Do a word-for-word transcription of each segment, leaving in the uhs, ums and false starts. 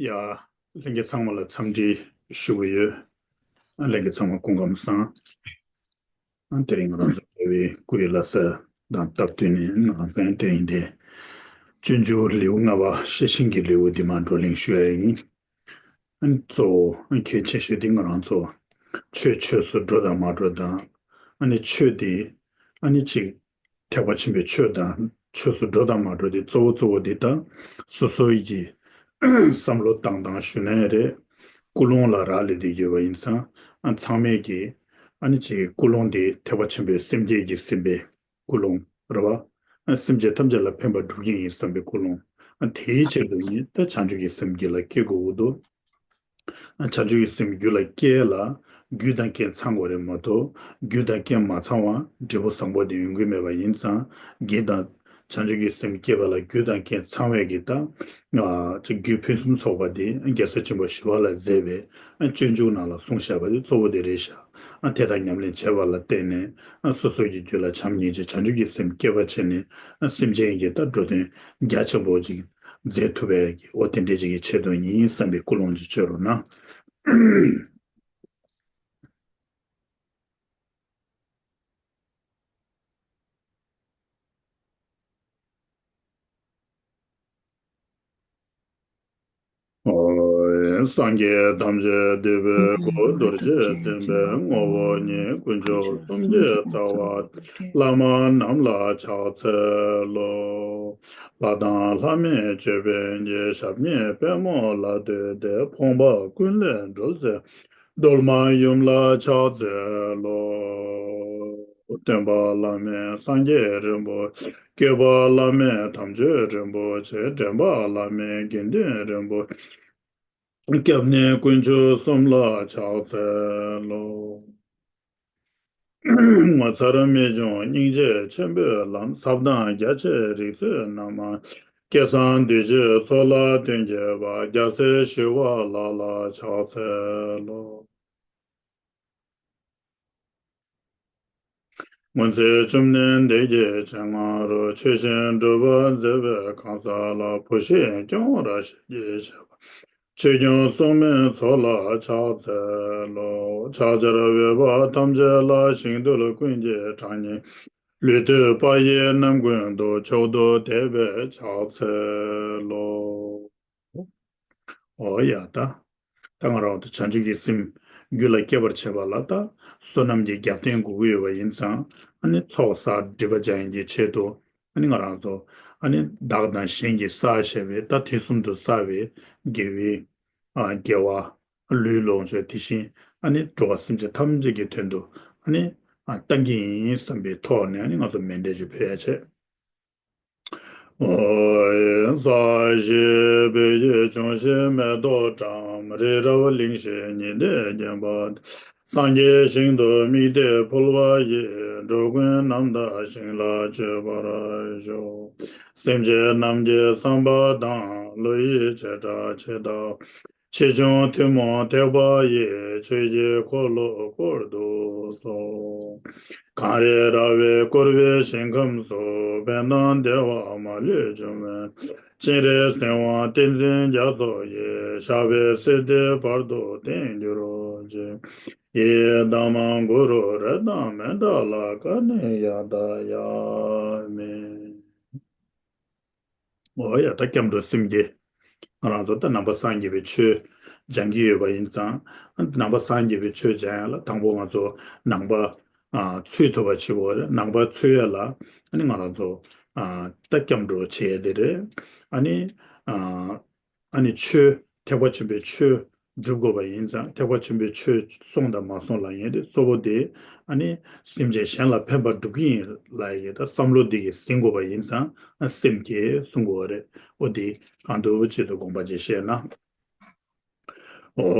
ཡ། ལྷན་རྒྱས་ཚང་མ་ལ་འཚམས་འདྲི་ཞུ་གི་ཡོད། ཨ། ལྷན་རྒྱས་ཚང་མ་སྐུ་ཁམས་བཟང་། ཨ། དེ་རིང་ང་རང་ཚོ་རྒྱལ་བའི་སྐུ་ཡི་བླ་གཟའ་དང་སྟབས་བསྟུན་ནས་ང་རང་ཚོ་དེ་རིང་འདི་སྤྱོད་འཇུག་ལེའུ་ལྔ་པ་ཤེར་ཕྱིན་གྱི་ལེའུ་འདི་མར་བགྲོ་གླེང་ཞུ་ཡ་ཡིན། ཨ་ནི་གཙོ་བོ་གལ་ཆེ་ཤོས་འདི་ང་རང་ཚོ་ཆོས་ཆོས་སུ་འགྲོ་དང་མ་འགྲོ་དང་། ཨ་ནི་ཆོས་འདི་ཨ་ནི་ཅིག་ཐེག་པ་ཆེན་པོའི་ཆོས་དང་ཆོས་སུ་འགྲོ་དང་མ་འགྲོ་དེ་གཙོ་བོ་གཙོ་བོ་འདི་དང་སོ་སོའི་གི་བསམ་བློ་བཏང་སྟངས་ཞུ་ན་ཡང་རེད། ཀུན་སློང་ལ་རག་ལས་བསྡད་ཡོད་པ་ཡིན་ཙང་། ཨ། ཚང་མས་ཀྱི་ཨ་ནི་ཅིག་ཀུན་སློང་འདི་ཐེག་པ་ཆེན་པོའི་སེམས་བསྐྱེད་ཀྱི་སེམས་པའི་ཀུན་སློང་རེད་བ། ཨ། སེམས་ཅན་ཐམས་ཅད་ལ་ཕན་པ་སྒྲུབ་ཀྱི་ཡིན་བསམ་པའི་ཀུན་སློང་། ཨ། དེའི་ཆེད་དུ་ཡིན་ད་བྱང་ཆུབ་ཀྱི་སེམས་རྒྱུད་ལ་སྐྱེ་དགོས་ཀྱི་འདུག་ཨ། བྱང་ཆུབ་ཀྱི་སེམས་རྒྱུད་ལ་སྐྱེ་ལ་རྒྱུ་དང་རྐྱེན་ཚང་དགོས་རེད་མ་གཏོགས། རྒྱུ་དང་རྐྱེན་མ་ཚང་བ་འབྲས་བུ་བཟང་པོ་དེ་ཡོང་གི་མེད་པ་ཡིན་ཙང་། རྒྱུ་དང་། བྱང་ཆུབ་ཀྱི་སེམས་སྐྱེས་པ་ལ་རྒྱུ་དང་རྐྱེན་ཚང་བའི་གི་ད། ཨ། ཅིག་རྒྱུ་ཕུན་སུམ་ཚོགས་པ་དེ་རྒྱལ་སྲས་ཆེན་པོ་ཞི་བ་ལྷས་མཛད་པའི། ཨ། སྤྱོད་འཇུག་ནང་ལ་གསུངས་བཞག་པ་དེ་གཙོ་བོ་དེ་རེད་ཤག་ཨ། དེ་དང་ཉམས་ལེན་བྱས་པ་ལ་བརྟེན་ནས། ཨ། སོ་སོ་ཡི་རྒྱུད་ལ་བྱམས་སྙིང་རྗེ་བྱང་ཆུབ་ཀྱི་སེམས་སྐྱེ་བ་བྱས་ནས། ཨ། སེམས་ཅན་གྱི་ད་འགྲོ་དོན་རྒྱ་ཆེན་པོ་ཅིག་མཛད་ཐུབ་པའི་གི་འོ་དེ་འདྲ་ཅིག་གི་ཆེད་དོན་ཡིན་བསམ་པའི་ཀུན་སློང་ཅིག་བཅོས་རོགས་གནང་། ཨོ། སངས་རྒྱས་ཐམས་ཅད་འདུས་པའི་སྐུ། རྡོ་རྗེ་འཛིན་པའི་ངོ་བོ་ཉིད། དཀོན་མཆོག་གསུམ་གྱི་རྩ་བ། བླ་མ་རྣམས་ལ་ཕྱག་འཚལ་ལོ། ལྷ་དང་ལྷ་མིན་ཅོད་པན་གྱི། ཞབས་གཉིས་པད་མོ་ལ་བཏུད་དེ། ཕོངས་པ་ཀུན་ལས་སྒྲོལ་མཛད་གདོད་མ་ཡུམ་ལ་ཕྱག་འཚལ་ལོ། སྟོན་པ་བླ་མེད་སངས་རྒྱས་རིན་པོ་ཆེ། བཀོད་པ་བླ་མེད་དམ་ཆོས་རིན་པོ་ཆེ། འདྲེན་པ་བླ་མེད་དགེ་འདུན་རིན་པོ་ཆེ། སྐྱབས་གནས་དཀོན་མཆོག་གསུམ་ལ་ཕྱག་འཚལ་ལོ། ངོ་མཚར་རྨད་བྱུང་སྙིང་རྗེ་ཆེན་པོའི་ལམ། ཟབ་དང་རྒྱ་ཆེའི་རིགས་ཚུལ་རྣམས། སྐལ་བཟང་འདུས་བྱས་ཚོགས་ལ་དོན་བྱེད་པ། རྒྱལ་སྲས་ཞི་བ་ལྷ་ལ་ཕྱག་འཚལ་ལོ། སྔོན་ཚེ་བཅོམ་ལྡན་འདས་ཀྱི་སྤྱན་སྔ་རུ། ཆོས་བཞིན་སྒྲུབ་པར་མཛད་པའི་གང་ཟག་ལ། བུ་བཞིན་སྐྱོང་བར་ཞལ་གྱིས་བཞེས་པ། ཆོས་སྐྱོང་སྲུང་མའི་ཚོགས་ལ་ཕྱག་འཚལ་ལོ། ཕྱག་བྱར་འོས་པ་ཐམས་ཅད་ལ། ཞིང་རྡུལ་ཀུན་གྱི་གྲངས་སྙེད། ལུས་བཏུད་པ་ཡི་རྣམ་ཀུན་ཏུ། མཆོག་ཏུ་དད་པས་ཕྱག་འཚལ་ལོ། འོ་ཡ་ད། ད་ང་རང་ཚོ་བྱང་ཆུབ་ཀྱི་སེམས་རྒྱུད་ལ་སྐྱེ་བར་བྱེད་པ་ལ། ད་བསོད་ནམས་ཀྱི་རྒྱབ་རྟེན་དགོས་ཀྱི་ཡོད་པ་ཡིན་ཙང་། ཨ་ནི་ཚོགས་བསགས་སྒྲིབ་པ་སྦྱང་ཡག་གི་ཆེད་དུ། ཨ་ནི་ང་རང་ཚོ་ཨ་ནི་བདག་དང་གཞན་གྱི་བསགས་བཞག་པའི་ད་དུས་གསུམ་དུ་བསགས་པའི་དགེ་བའི། ཨ། དགེ་བ། ལུས་ལོངས་སྤྱོད། དེ་བཞིན་ཨ་ནི་འགྲོ་བ་སེམས་ཅན་ཐམས་ཅད་ཀྱི་དོན་དུ་ཨ་ནི། ཨ། བཏང་གི་ཡིན་བསམ་པའི་ཐོག་ནས། ཨ་ནི་ང་ཚོ་མཎྜལ་ཅིག་ཕུལ་ཡ་བྱེད། ཨོ། ས་གཞི་སྦས་ཡུལ་ལྗོངས་བཞི་མེ་ཏོག་བཀྲམ། རི་རབ་གླིང་བཞི་ཉི་ཟླས་བརྒྱན་པ། སངས་རྒྱས་ཞིང་དུ་དམིགས་གཏད་ཕུལ་བ་ཡིས། འགྲོ་ཀུན་རྣམ་དག་ཞིང་ལ་སྤྱོད་པར་ཤོག། སེམས་ཅན་རྣམས་ཀྱི་བསམ་པ་དང་། བློ་ཡི་བྱེ་བྲག་ཇི་ལྟ་བ། ཆེ་ཆུང་ཐུན་མོང་ཐེག་པ་ཡི། ཆོས་ཀྱི་འཁོར་ལོ་བསྐོར་དུ་གསོལ། གངས་རི་ར་བས་བསྐོར་བའི་ཞིང་ཁམས་སུ། ཕན་དང་བདེ་བ་མ་ལུས་འབྱུང་བའི། སྤྱན་རས་གཟིགས་དབང་བསྟན་འཛིན་རྒྱ་མཚོ་ཡི། ཞབས་པད་སྲིད་མཐའི་བར་དུ་བརྟན་གྱུར་ཅིག། ཡི་དམ་གུ་རུ་རེད་དང་མེད་དག་ལ། བཀའ་ནི་ཡང་དང་ཡང་མིན། འོ་ཡ། ད་སྐྱབས་འགྲོ་སེམས་བསྐྱེད། ང་རང་ཚོ་ད་ནང་པ་སངས་རྒྱས་པའི་ཆོས་སྦྱང་གི་ཡོད་པ་ཡིན་ཙང་། ནང་པ་སངས་རྒྱས་པའི་ཆོས་སྦྱང་ཡ་ལ་དང་པོ་ང་ཚོ་ནང་པ། ཨ། འཚོལ་ཐུབ་པ་བྱེད་དགོས་རེད། ནང་པ་འཚོལ་ཡ་ལ་ཨ་ནི་ང་རང་ཚོ། ཨ། ད་སྐྱབས་འགྲོ་བྱེད་ཡ་དེ་རེད། ཨ་ནི། ཨ། ཨ་ནི་ཆོས། ཐེག་པ་ཆེན་པོའི་ཆོས་སྒྲུབ་དགོས་པ་ཡིན་ཙང་། ཐེག་པ་ཆེན་པོའི་ཆོས་སོང་དང་མ་སོང་ལབ་ཡ་དེ་གཙོ་བོ་དེ། ཨ་ནི་སེམས་ཅན་གཞན་ལ་ཕན་པ་སྒྲུབ་ཀྱི་ཡིན་ལབ་ཡ་གི་ད་བསམ་བློ་དེ་གིས་ཟིན་དགོས་པ་ཡིན་ཙང་། ཨ། སེམས་བསྐྱེད་གསུང་དགོས་པ་རེད། འོ་དེ་གང་ཐུབ་ཅི་ཐུབ་དགོངས་པ་བཞེས་ཤེས་ན། ཨོ་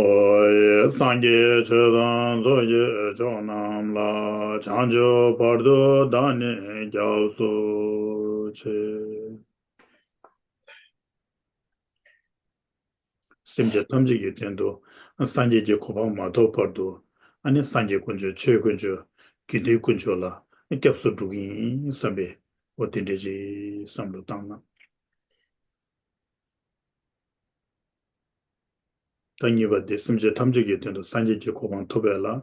ཡེ། སངས་རྒྱས་ཆོས་དང་ཚོགས་ཀྱི་མཆོག་རྣམས་ལ། བྱང་ཆུབ་བར་དུ་བདག་ནི་སྐྱབས་སུ་མཆི། སེམས་ཅན་ཐམས་ཅད་ཀྱི་དོན་དུ་སངས་རྒྱས་ཀྱི་གོ་འཕང་མ་ཐོབ་བར་དུ། ཨ་ནི་སངས་རྒྱས་དཀོན་མཆོག་ཆོས་དཀོན་མཆོག་དགེ་འདུན་དཀོན་མཆོག་ལ་སྐྱབས་སུ་འགྲོ་གི་ཡིན་བསམ་པའི། འོ་དེ་འདྲ་ཅིག་བསམ་བློ་བཏང་ན། ད་གཉིས་པ་དེ་སེམས་ཅན་ཐམས་ཅད་ཀྱི་དོན་དུ་སངས་རྒྱས་ཀྱི་གོ་འཕང་ཐོབ་པ་ལ། ཨ་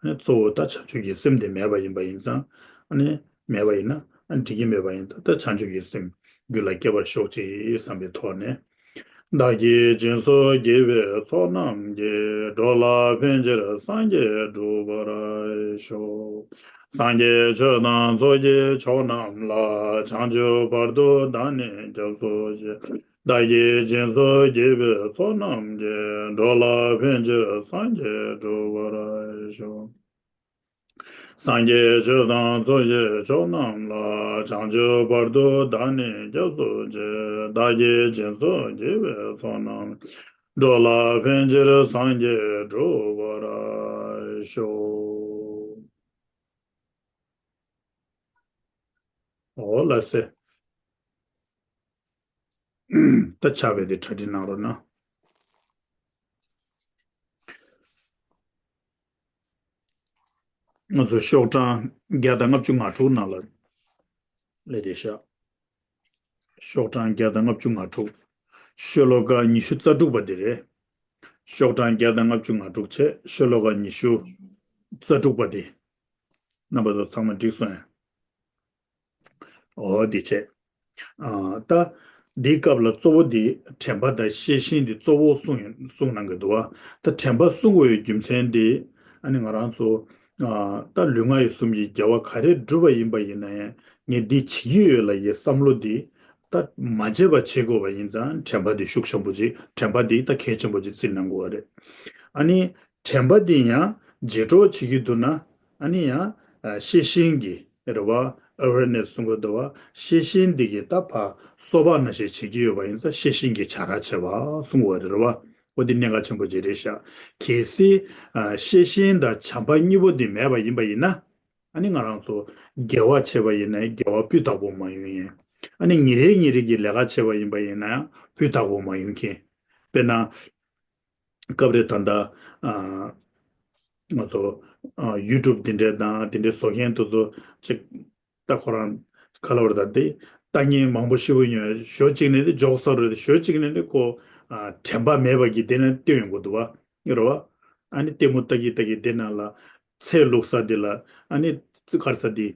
ནི་གཙོ་བོ་ད་བྱང་ཆུབ་ཀྱི་སེམས་དེ་མེད་པ་ཡིན་པ་ཡིན་ཙང་། ཨ་ནི་མེད་པ་ཡིན་ན་ཨ་འགྲིག་གི་མེད་པ་ཡིན། ད་ད་བྱང་ཆུབ་ཀྱི་སེམས་རྒྱུད་ལ་སྐྱེ་བར་ཤོག་ཅིག་བསམ་པའི་ཐོག་ནས། བདག་གིས་སྦྱིན་སོགས་བགྱིས་པའི་ཚོགས་རྣམས་ཀྱིས། འགྲོ་ལ་ཕན་ཕྱིར་སངས་རྒྱས་འགྲུབ་པར་ཤོག། སངས་རྒྱས་ཆོས་དང་ཚོགས་ཀྱི་མཆོག་རྣམས་ལ། བྱང་ཆུབ་བར་དུ་བདག་ནི་སྐྱབས་སུ་མཆི། བདག་གིས་སྦྱིན་སོགས་བགྱིས་པའི་ཚོགས་རྣམས་ཀྱིས། འགྲོ་ལ་ཕན་ཕྱིར་སངས་རྒྱས་འགྲུབ་པར་ཤོག། སངས་རྒྱས་ཆོས་དང་ཚོགས་ཀྱི་མཆོག་རྣམས་ལ། བྱང་ཆུབ་བར་དུ་བདག་ནི་སྐྱབས་སུ་མཆི། བདག་གིས་སྦྱིན་སོགས་བགྱིས་པའི་ཚོགས་རྣམས། འགྲོ་ལ་ཕན་ཕྱིར་སངས་རྒྱས་འགྲུབ་པར་ཤོག། འོ་ལགས་སེ། ད་ཕྱག་དཔེ་དེ་གྲ་སྒྲིག་གནང་རོགས་གནང་། ང་ཚོ་ཤོག་གྲངས་བརྒྱ་དང་ལྔ་བཅུ་ང་དྲུག་ནང་ལ་སླེབས་བསྡད་ཤག། ཤོག་གྲངས་བརྒྱ་དང་ལྔ་བཅུ་ང་དྲུག། ཤོ་ལོ་ཀ་ཉི་ཤུ་རྩ་དྲུག་པ་དེ་རེད། ཤོག་གྲངས་བརྒྱ་དང་ལྔ་བཅུ་ང་དྲུག་བྱས། ཤོ་ལོ་ཀ་ཉི་ཤུ་རྩ་དྲུག་པ་དེ། རྣམ་པ་ཚོ་ཚང་མ་འགྲིག་སོང་ངས། འོ་འདི་བྱས། ཨ། ད་འདིའི་སྐབས་ལ་གཙོ་བོ་འདི་དྲན་པ་དང་ཤེས་བཞིན་འདི་གཙོ་བོ་གསུངས་ཡོད། གསུངས་གནང་གི་འདུག་བ། ད་དྲན་པ་གསུང་དགོས་ཡོད་རྒྱུ་མཚན་འདི། ཨ་ནི་ང་རང་ཚོ། ཨ། ད་ལུས་ངག་ཡིད་གསུམ་གྱི་དགེ་བ་ག་རེ་བསྒྲུབས་པ་ཡིན་པ་ཡིན་ན་ཡང་། ངས་འདི་བྱེད་ཀྱི་ཡོད་ལབ་ཡའི་བསམ་བློ་འདི། ད་མ་བརྗེད་པ་བྱེད་དགོས་པ་ཡིན་ཙང་། དྲན་པ་འདི་ཤུགས་ཆེན་པོ་ཅིག་དྲན་པ་འདི་ད་གལ་ཆེན་པོ་ཅིག་བརྩི་གནང་དགོས་པ་རེད། ཨ་ནི། དྲན་པ་འདི་ཡང་བརྗེད་འགྲོ་བྱེད་ཀྱི་འདུག་ན། ཨ་ནི་ཡང་། ཨ། ཤེས་བཞིན་གྱི་རེད་བ། ཨེ་ཝེར་ནེ་སི་གསུང་གི་འདུག་བ། ཤེས་བཞིན་འདི་གིས་ད་ཕར་གསོ་བ་ནང་བཞིན་བྱེད་ཀྱི་ཡོད་པ་ཡིན་ཙང་། ཤེས་བཞིན་གྱིས་བྱ་ར་བྱེད་པ་གསུང་གི་ཡོད་རེད་བ། འོ་འདི་གནད་འགག་ཆེན་པོ་ཅིག་རེད་ཤག། གལ་སྲིད། ཨ། ཤེས་བཞིན་དང་བྱམས་པ་གཉིས་པོ་འདི་མེད་པ་ཡིན་པ་ཡིན་ན། ཨ་ནི་ང་རང་ཚོ་དགེ་བ་བྱས་པ་ཡིན་ན་དགེ་བ་སྤུས་དག་པོ་མ་ཡོང་ཡིན། ཨ་ནི་ཉིན་རེ་ཉིན་རེ་གི་ལས་ཀ་བྱས་པ་ཡིན་པ་ཡིན་ན་ཡང་སྤུས་དག་པོ་མ་ཡོང་མཁན། དཔེར་ན། སྐབས་རེ་ད་ལྟ། ཨ། ང་ཚོ། ཨ། ཡུ་ཊུབ་འདི་འདྲས་དང་འདི་འདྲས་བཟོ་མཁན་དེ་ཚོ་ཅིག་ད་ཁོ་རང་ག་ལབ་རེད། ད་དེ་ལྟ་མཁན་མང་པོ་ཞེ་པོ་ཡོད། ཞོ་གཅིག་ནས་དེ་འཇོག་ས་རེད། ཞོ་གཅིག་ནས་དེ་ཁོ། ཨ། དྲན་པ་མེད་པ་གི་དེ་ནས་བསྟན་ཡོང་གི་འདུག་བ། རེད་བ། ཨ་ནི་ལྟད་མོ་ལྟ་གི་ལྟ་གི་དེ་ནང་ལ་ཚལ་བླུགས་ས་དེ་ལ། ཨ་ནི་ག་རེ་ཟེར་དེ།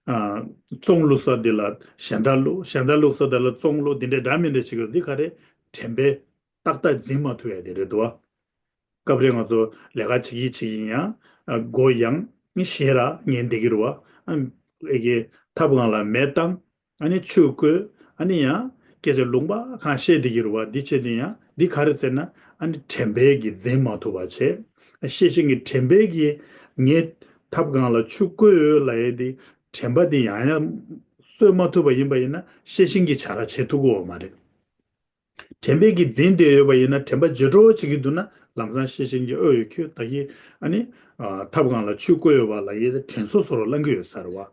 ཨ། བཙོང་བླུགས་ས་དེ་ལ་གཞན་དག་བླུགས། གཞན་དག་བླུགས་ས་དེ་ལ་བཙོང་བླུགས། དེ་འདྲས་འདྲ་མི་འདྲས་བྱེད་ཀྱི་འདུག་འདི་ག་རེ། དྲན་པས་ཏག་ཏག་འཛིན་མ་ཐུབ་ཡ་དེ་རེད་འདུག་བ། སྐབས་རེ་ང་ཚོ་ལས་ཀ་བྱེད་ཀྱིན་བྱེད་ཀྱིན་ཡང་། ཨ། མགོ་ཡང་ནི་ཞེད་ར་ངན་བསྡད་ཀྱི་རེད་བ། ཨ། ཨེ་གེ་ཐབ་སྒང་ལ་མེ་བཏང་། ཨ་ནི་ཆུ་བསྐོལ། ཨ་ནི་ཡང་སྐད་ཆ་ལུང་པ་གང་བཤད་བསྡད་ཀྱི་རེད་བ། འདི་བྱེད་དུས་ཡང་འདི་ག་རེ་ཟེར་ན། ཨ་ནི་དྲན་པས་ཀྱིས་འཛིན་མ་ཐུབ་པ་བྱས། ཤེས་བཞིན་གྱི་དྲན་པས་ཀྱིས་ངས་ཐབ་སྒང་ལ་ཆུ་བསྐོལ་ཡོད་ལབ་ཡས་དེ། དྲན་པ་དེ་ཡང་ཡང་གསོས་མ་ཐུབ་པ་ཡིན་པ་ཡིན་ན། ཤེས་བཞིན་གྱིས་བྱ་ར་བྱེད་ཐུབ་ཀྱི་ཡོད་མ་རེད། དྲན་པས་ཀྱིས་འཛིན་བསྡད་ཡོད་པ་ཡིན་ན། དྲན་པ་བརྗེད་འགྲོ་བྱེད་ཀྱི་འདུག་ན། ལམ་སང་ཤེས་བཞིན་གྱིས་ཨོ་ཡོད་ཁྱོད་ད་གིན་ཨ་ནི། ཨ། ཐབ་སྒང་ལ་ཆུ་བསྐོལ་ཡོད་པ་ལབ་ཡས་དེ་དྲན་གསོ་བཟོ་འདྲ་བླང་གི་ཡོད་ས་རེད་བ།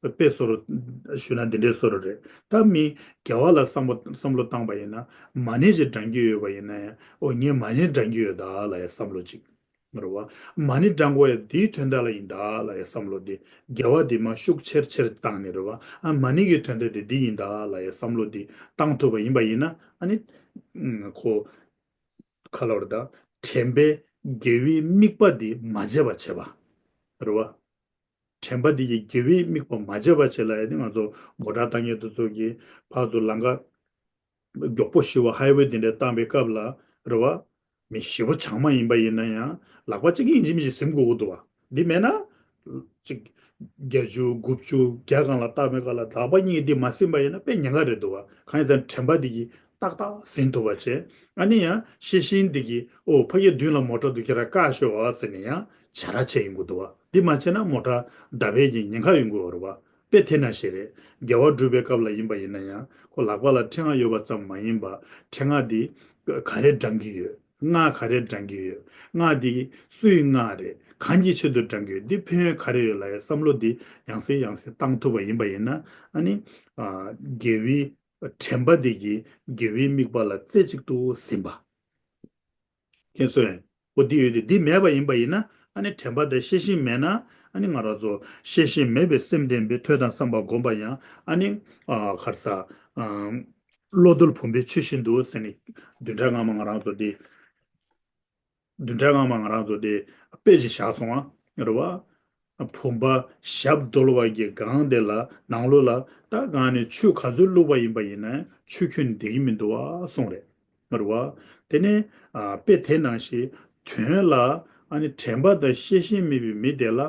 དཔེ་བཟོ་འདྲ་ཞུ་ན་འདི་འདྲའི་བཟོ་འདྲ་རེད། ད་མི་དགེ་བ་ལ་བསམ་བློ་བསམ་བློ་བཏང་པ་ཡིན་ན། མ་ཎི་ཞིག་བགྲང་གི་ཡོད་པ་ཡིན་ན་ཡང་། ཨོ་ངས་མ་ཎི་བགྲང་གི་ཡོད་ད་ལབ་ཡས་བསམ་བློ་ཅིག་རེད་བ། མ་ཎི་བགྲང་དགོས་ཡ་འདིའི་དོན་དག་ལ་ཡིན་ད་ལབ་ཡ་བསམ་བློ་འདི། དགེ་བ་འདི་མར་ཤུགས་ཆེར་ཆེར་བཏང་ནས་རེད་བ། ཨ། མ་ཎི་གི་དོན་དག་འདི་འདི་ཡིན་ད་ལབ་ཡ་བསམ་བློ་འདི་བཏང་ཐུབ་པ་ཡིན་པ་ཡིན་ན། ཨ་ནི། ཨུམ། ཁོ། ག་ལབ་རེད་ད། དྲན་པས་དགེ་བའི་དམིགས་པ་འདི་མ་བརྗེད་པ་བྱེད་པ། རེད་བ། དྲན་པ་འདི་གིས་དགེ་བའི་དམིགས་པ་མ་བརྗེད་པ་བྱེད་ལབ་ཡ་ནི། ང་ཚོ་མོ་ཊ་བཏང་མཁན་དེ་ཚོ་གིས་ཕར་ཚུར་ལམ་ཁ་མགྱོགས་པོ་ཞེ་པོ་ཧའི་ཝེ་དེ་འདྲ་བཏང་པའི་སྐབས་ལ་རེད་བ། མི་ཞེ་པོ་བྱང་མ་ཡིན་པ་ཡིན་ན་ཡང་། ལག་པ་གཅིག་གིས་ཡིན་གཅིག་མིན་གཅིག་ཟིན་དགོས་ཀྱི་འདུག་བ། འདི་མེད་ན། གཅིག་བརྒྱད་ཅུ་དགུ་བཅུ་བརྒྱ་སྒང་ལ་བཏང་པའི་སྐབས་ལ་ལག་པ་གཉིས་ཀྱིས་འདི་མ་ཟིན་པ་ཡིན་ན་དཔེ་ཉེན་ཁ་རེད་འདུག་བ། གང་ཡིན་ཟེར་ན་དྲན་པ་འདི་གིས་ཏག་ཏག་ཟིན་ཐུབ་པ་བྱས། ཨ་ནི་ཡང་ཤེས་བཞིན་འདི་གིས། ཨོ་ཕ་གིའི་མདུན་ལ་མོ་ཊ་འདུག་ཁྱེད་རང་བཀག་ཤོག་ཨ་ཟེར་ནས་ཡང་བྱ་ར་བྱས་ཡོང་གི་འདུག་བ། འདི་མ་བྱས་ན་མོ་ཊ་བརྡབ་པའི་གི་ཉེན་ཁ་ཡོང་གི་ཡོད་རེད་བ། དཔེ་དེ་ནང་བཞིན་རེད། དགེ་བ་སྒྲུབ་པའི་སྐབས་ལ་ཡིན་པ་ཡིན་ན་ཡང་། ཁོ་ལག་པ་ལ་ཕྲེང་བ་ཡོད་པ་ཙམ་མ་ཡིན་པ། ཕྲེང་བ་འདི་ག་རེ་བགྲང་གི་ཡོད། སྔགས་ག་རེ་བགྲང་གི་ཡོད། སྔགས་འདི་སུའི་སྔགས་རེད། གང་གི་ཆེད་དུ་བགྲང་གི་ཡོད། འདི་ཕན་ཡོན་ག་རེ་ཡོད་ལབ་ཡའི་བསམ་བློ་འདི་ཡང་སེ་ཡང་སེ་བཏང་ཐུབ་པ་ཡིན་པ་ཡིན་ན། ཨ་ནི། ཨ། དགེ་བའི་དྲན་པ་འདི་གིས་དགེ་བའི་དམིགས་པ་ལ་རྩེ་གཅིག་ཏུ་ཟིན་པ། མཁྱེན་སོང་ངས། འོ་འདི་ཡོད་དེ། འདི་མེད་པ་ཡིན་པ་ཡིན་ན། ཨ་ནི་དྲན་པ་དང་ཤེས་བཞིན་མེད་ན། ཨ་ནི་ང་རང་ཚོ་ཤེས་བཞིན་མེད་པའི་སེམས་ལྡན་པའི། ཐོས་དང་བསམ་པ་བསྒོམ་པ་ཡང་། ཨ་ནི། ཨ། ག་རེ་ཟ། ཨ། བློ་རྡོལ་བུམ་པའི་ཆུ་བཞིན་དུ་ཟེར་ནས། བདུན་ཕྲག་སྔ་མ་ང་རང་ཚོ་འདི་ བདུན་ཕྲག་སྔ་མ་ང་རང་ཚོ་དེ་དཔེ་ཅིག་བཞག་སོང་ཨ། རེད་བ། བུམ་པ་ཞབས་རྡོལ་བ་གི་སྒང་དེ་ལ་ནང་ལོགས་ལ་ད་སྒང་ནས་ཆུ་ག་ཚོད་བླུགས་པ་ཡིན་པ་ཡིན་ན་ཆུ་ཁྱོན་བསྡད་ཀྱི་མི་འདུག་བ་གསུངས་རེད། རེད་བ། དེ་ནས་ཨ་དཔེ་དེ་ནང་བཞིན་དོན་ལ་ཨ་ནི་དྲན་པ་དང་ཤེས་བཞིན་མེད་པའི་མི་དེ་ལ་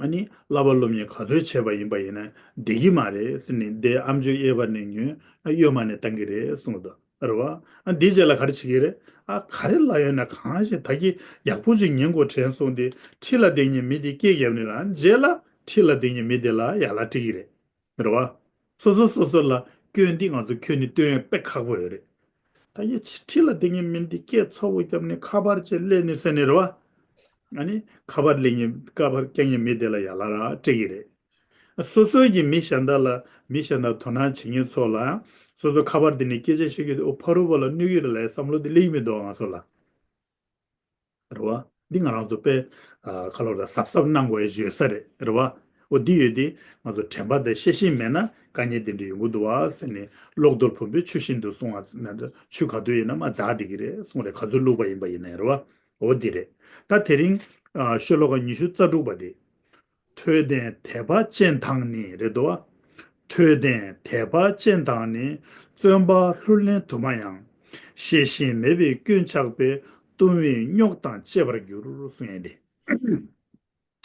ཨ་ནི་བསླབ་པ་སློབ་གཉེར་ག་ཚོད་བྱས་པ་ཡིན་པ་ཡིན་ན་བསྡད་ཀྱི་མ་རེད་ཟེར་ནས་དེ་ཨ་མཆོག་གཡས་པ་ནས་ཉོན་ཨ་གཡོན་མ་ནས་བཏང་གི་རེད་གསུངས་འདུག་རེད་བ། ཨ་འདིའི་རྗེས་ལ་ག་རེ་བྱེད་ཀྱི་རེད། ཨ་ག་རེ་ལབ་ཡོད་ན་གང་ཞིག་ད་གི་ཡག་པོ་ཅིག་ཉན་དགོས་དྲན་སོང་སྟེ་འཁྲིས་ལ་བསྡད་མཁན་མི་དེ་སྐད་བརྒྱབ་ནས་ལ་རྗེས་ལ་འཁྲིས་ལ་བསྡད་མཁན་མི་དེ་ལ་ཡ་ལ་སྤྲད་ཀྱི་རེད། རེད་བ། སོ་སོ་སོ་སོ་ལ་སྐྱོན་འདི་ང་ཚོ་ཁྱོན་ནས་སྟོན་ཡ་དཔེ་ཁག་པོ་ཡོད་རེད། ད་ཡ་ཕྱི་འཁྲིས་ལ་བསྡད་མཁན་མི་འདི་སྐད་ཚ་བོ་བརྒྱབ་ནས་ཁ་པར་ཅིག་སླེབས་ནས་ཟེར་ནས་རེད་བ། ཨ་ནི་ཁ་པར་སླེབས་མཁན་ཁ་པར་སྐྱེལ་མཁན་མི་དེ་ལ་ཡ་ལ་ར་སྤྲད་ཀྱི་རེད། སོ་སོའི་གི་མི་གཞན་དག་ལ་མི་གཞན་དག་དོ་སྣང་བྱེད་མཁན་ཚོ་ལ་སོ་སོ་ཁ་པར་འདི་ནས་སྐད་ཆ་བཤད་ཀྱི་འདུག་ཨོ་ཕ་རུ་བ་ལ་གནོད་ཀྱི་རེད་ལབ་བསམ་བློ་འདི་སླེབས་ཀྱི་མི་འདུག་ང་ཚོ་ལ། རེད་བ། འདི་ང་རང་ཚོ་དཔེ་ཨ་ཁ་ལོ་ལ་གཟབ་གཟབ་གནང་དགོས་ཡ་ཡོད་ས་རེད། རེད་བ། ཨོ་འདི་ཡོད་དེ་ང་ཚོ་དྲན་པ་དང་ཤེས་བཞིན་མེད་ན་དཀའ་ངལ་འདི་འདྲ་ཡོང་གི་འདུག་བ་ཟེར་ནས་གློག་རྡོལ་བུམ་པའི་ཆུ་བཞིན་དུ་གསུང་བ་ན་ཆུ་ག་དུས་ཡིན་ན་མ་འཛག་བསྡད་ཀྱི་རེད་གསུང་རེད། ག་ཚོད་བླུགས་པ་ཡིན་པ་ཡིན་ནའི་རེད་བ། འོ་འདི་རེད། ད་དེ་རིང་ཨ་ཤོ་ལོ་ཀ་ཉི་ཤུ་རྩ་དྲུག་པ་དེ། ཐོས་ལྡན་དད་པ་ཅན་དག་ནི་རེད་དོ། ཐོས་ལྡན་དད་པ་ཅན་དག་ནི། བརྩོན་པ་ལྷུར་ལེན་དུ་མ་ཡང་། ཤེས་བཞིན་མེད་པའི་སྐྱོན་ཆགས་པས། ལྟུང་བའི་རྙོག་དང་བཅས་པར་འགྱུར་གསུང་ཡས་ཏེ།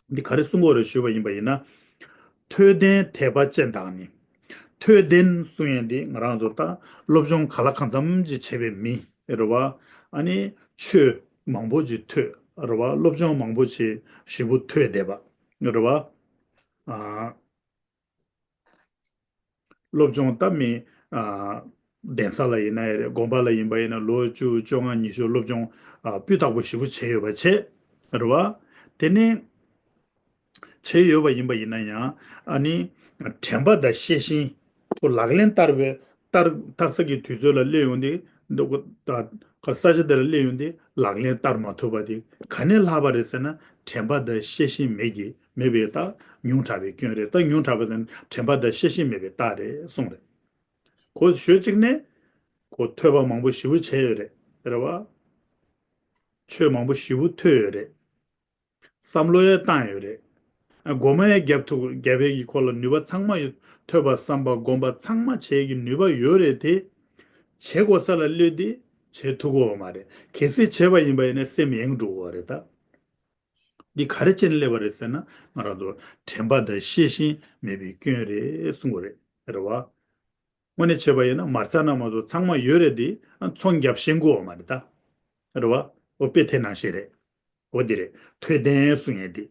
འདི་ག་རེ་གསུང་དགོས་རེད་ཞུས་པ་ཡིན་པ་ཡིན་ན། ཐོས་ལྡན་དད་པ་ཅན་དག་ནི། ཐོས་ལྡན་གསུང་ཡས་འདི་ང་རང་ཚོ་ད་སློབ་སྦྱོང་ག་ལ་གང་འཚམ་ཅིག་བྱས་པའི་མི་རེད་བ། ཨ་ནི་ཆོས་མང་པོ་ཅིག་ཐོས་རེད་བ། སློབ་སྦྱོང་མང་པོ་ཅིག་ཞིབ་པོ་ཐོས་བསྡད་པ་རེད་བ། ཨ། སློབ་སྦྱོང་ད་མི་ཨ་གདན་ས་ལ་ཡིན་ན་ཡང་རེད། དགོན་པ་ལ་ཡིན་པ་ཡིན་ན་ལོ་བཅུ་བཅོ་ལྔ་ཉི་ཤུ་སློབ་སྦྱོང་ཨ་སྤུས་དག་པོ་ཞིབ་པོ་བྱས་ཡོད་པ་བྱས་རེད་བ། དེ་ནས་བྱས་ཡོད་པ་ཡིན་པ་ཡིན་ན་ཡང་ཨ་ནི་དྲན་པ་དང་ཤེས་བཞིན་ཁོ་ལག་ལེན་བསྟར་བའི་བསྟར་བསྟར་ས་གི་དུས་ཚོད་ལ་སླེབས་ཡོང་དུས་འདི་ཁོ་ད་ཁོ་ས་ཆ་དེ་ལ་སླེབས་ཡོང་དུས་ལག་ལེན་བསྟར་མ་ཐུབ་པ་དེ་ག་ནས་ལྷག་པ་རེད་ཟེར་ན་དྲན་པ་དང་ཤེས་བཞིན་མེད་ཀྱི་མེད་པའི་རྟགས་ཉུང་དྲགས་པའི་སྐྱོན་རེད། རྟགས་ཉུང་དྲགས་པ་དང་དྲན་པ་དང་ཤེས་བཞིན་མེད་པའི་རྟགས་རེད་གསུངས་རེད། ཁོ་ཞོལ་གཅིག་ནས་ཁོ་ཐོས་པ་མང་པོ་ཞེ་པོ་བྱས་ཡོད་རེད། རེད་བ། ཆོས་མང་པོ་ཞེ་པོ་ཐོས་ཡོད་རེད། བསམ་བློ་ཡང་བཏང་ཡོད་རེད། ཨ་སྒོམ་ཡང་རྒྱབ་ཐུབ་རྒྱབ་པའི་གི་ཁོ་ལ་ནུས་པ་ཚང་མ་ཡོད། ཐོས་པ་བསམ་པ་སྒོམ་པ་ཚང་མ་བྱེད་ཀྱི་ནུས་པ་ཡོད་རེད་དེ། བྱེད་དགོས་ས་ལ་སླེབས་དུས་བྱེད་ཐུབ་ཀྱི་ཡོད་མ་རེད། གལ་སྲིད་བྱས་པ་ཡིན་པ་ཡིན་ན་སེམས་ཡེངས་འགྲོ་གི་ཡོད་རེད་ད། འདི་ག་རེ་བྱས་ནས་སླེབས་པ་རེད་ཟེར་ན་ང་རང་ཚོ་དྲན་པ་དང་ཤེས་བཞིན་མེད་པའི་སྐྱོན་རེད་གསུང་གི་རེད། རེད་བ། དངོས་གནས་བྱས་པ་ཡིན་ན་མ་རྩ་ན་མ་ཚོ་ཚང་མ་ཡོད་རེད་དེ་ཚོང་རྒྱབ་ཤེས་དགོས་མ་རེད་ད། རེད་བ། འོ་དཔེ་དེ་ནང་བཞིན་རེད། འོ་དེ་རེད། ཐོས་ལྡན་གསུང་ཡས་དེ།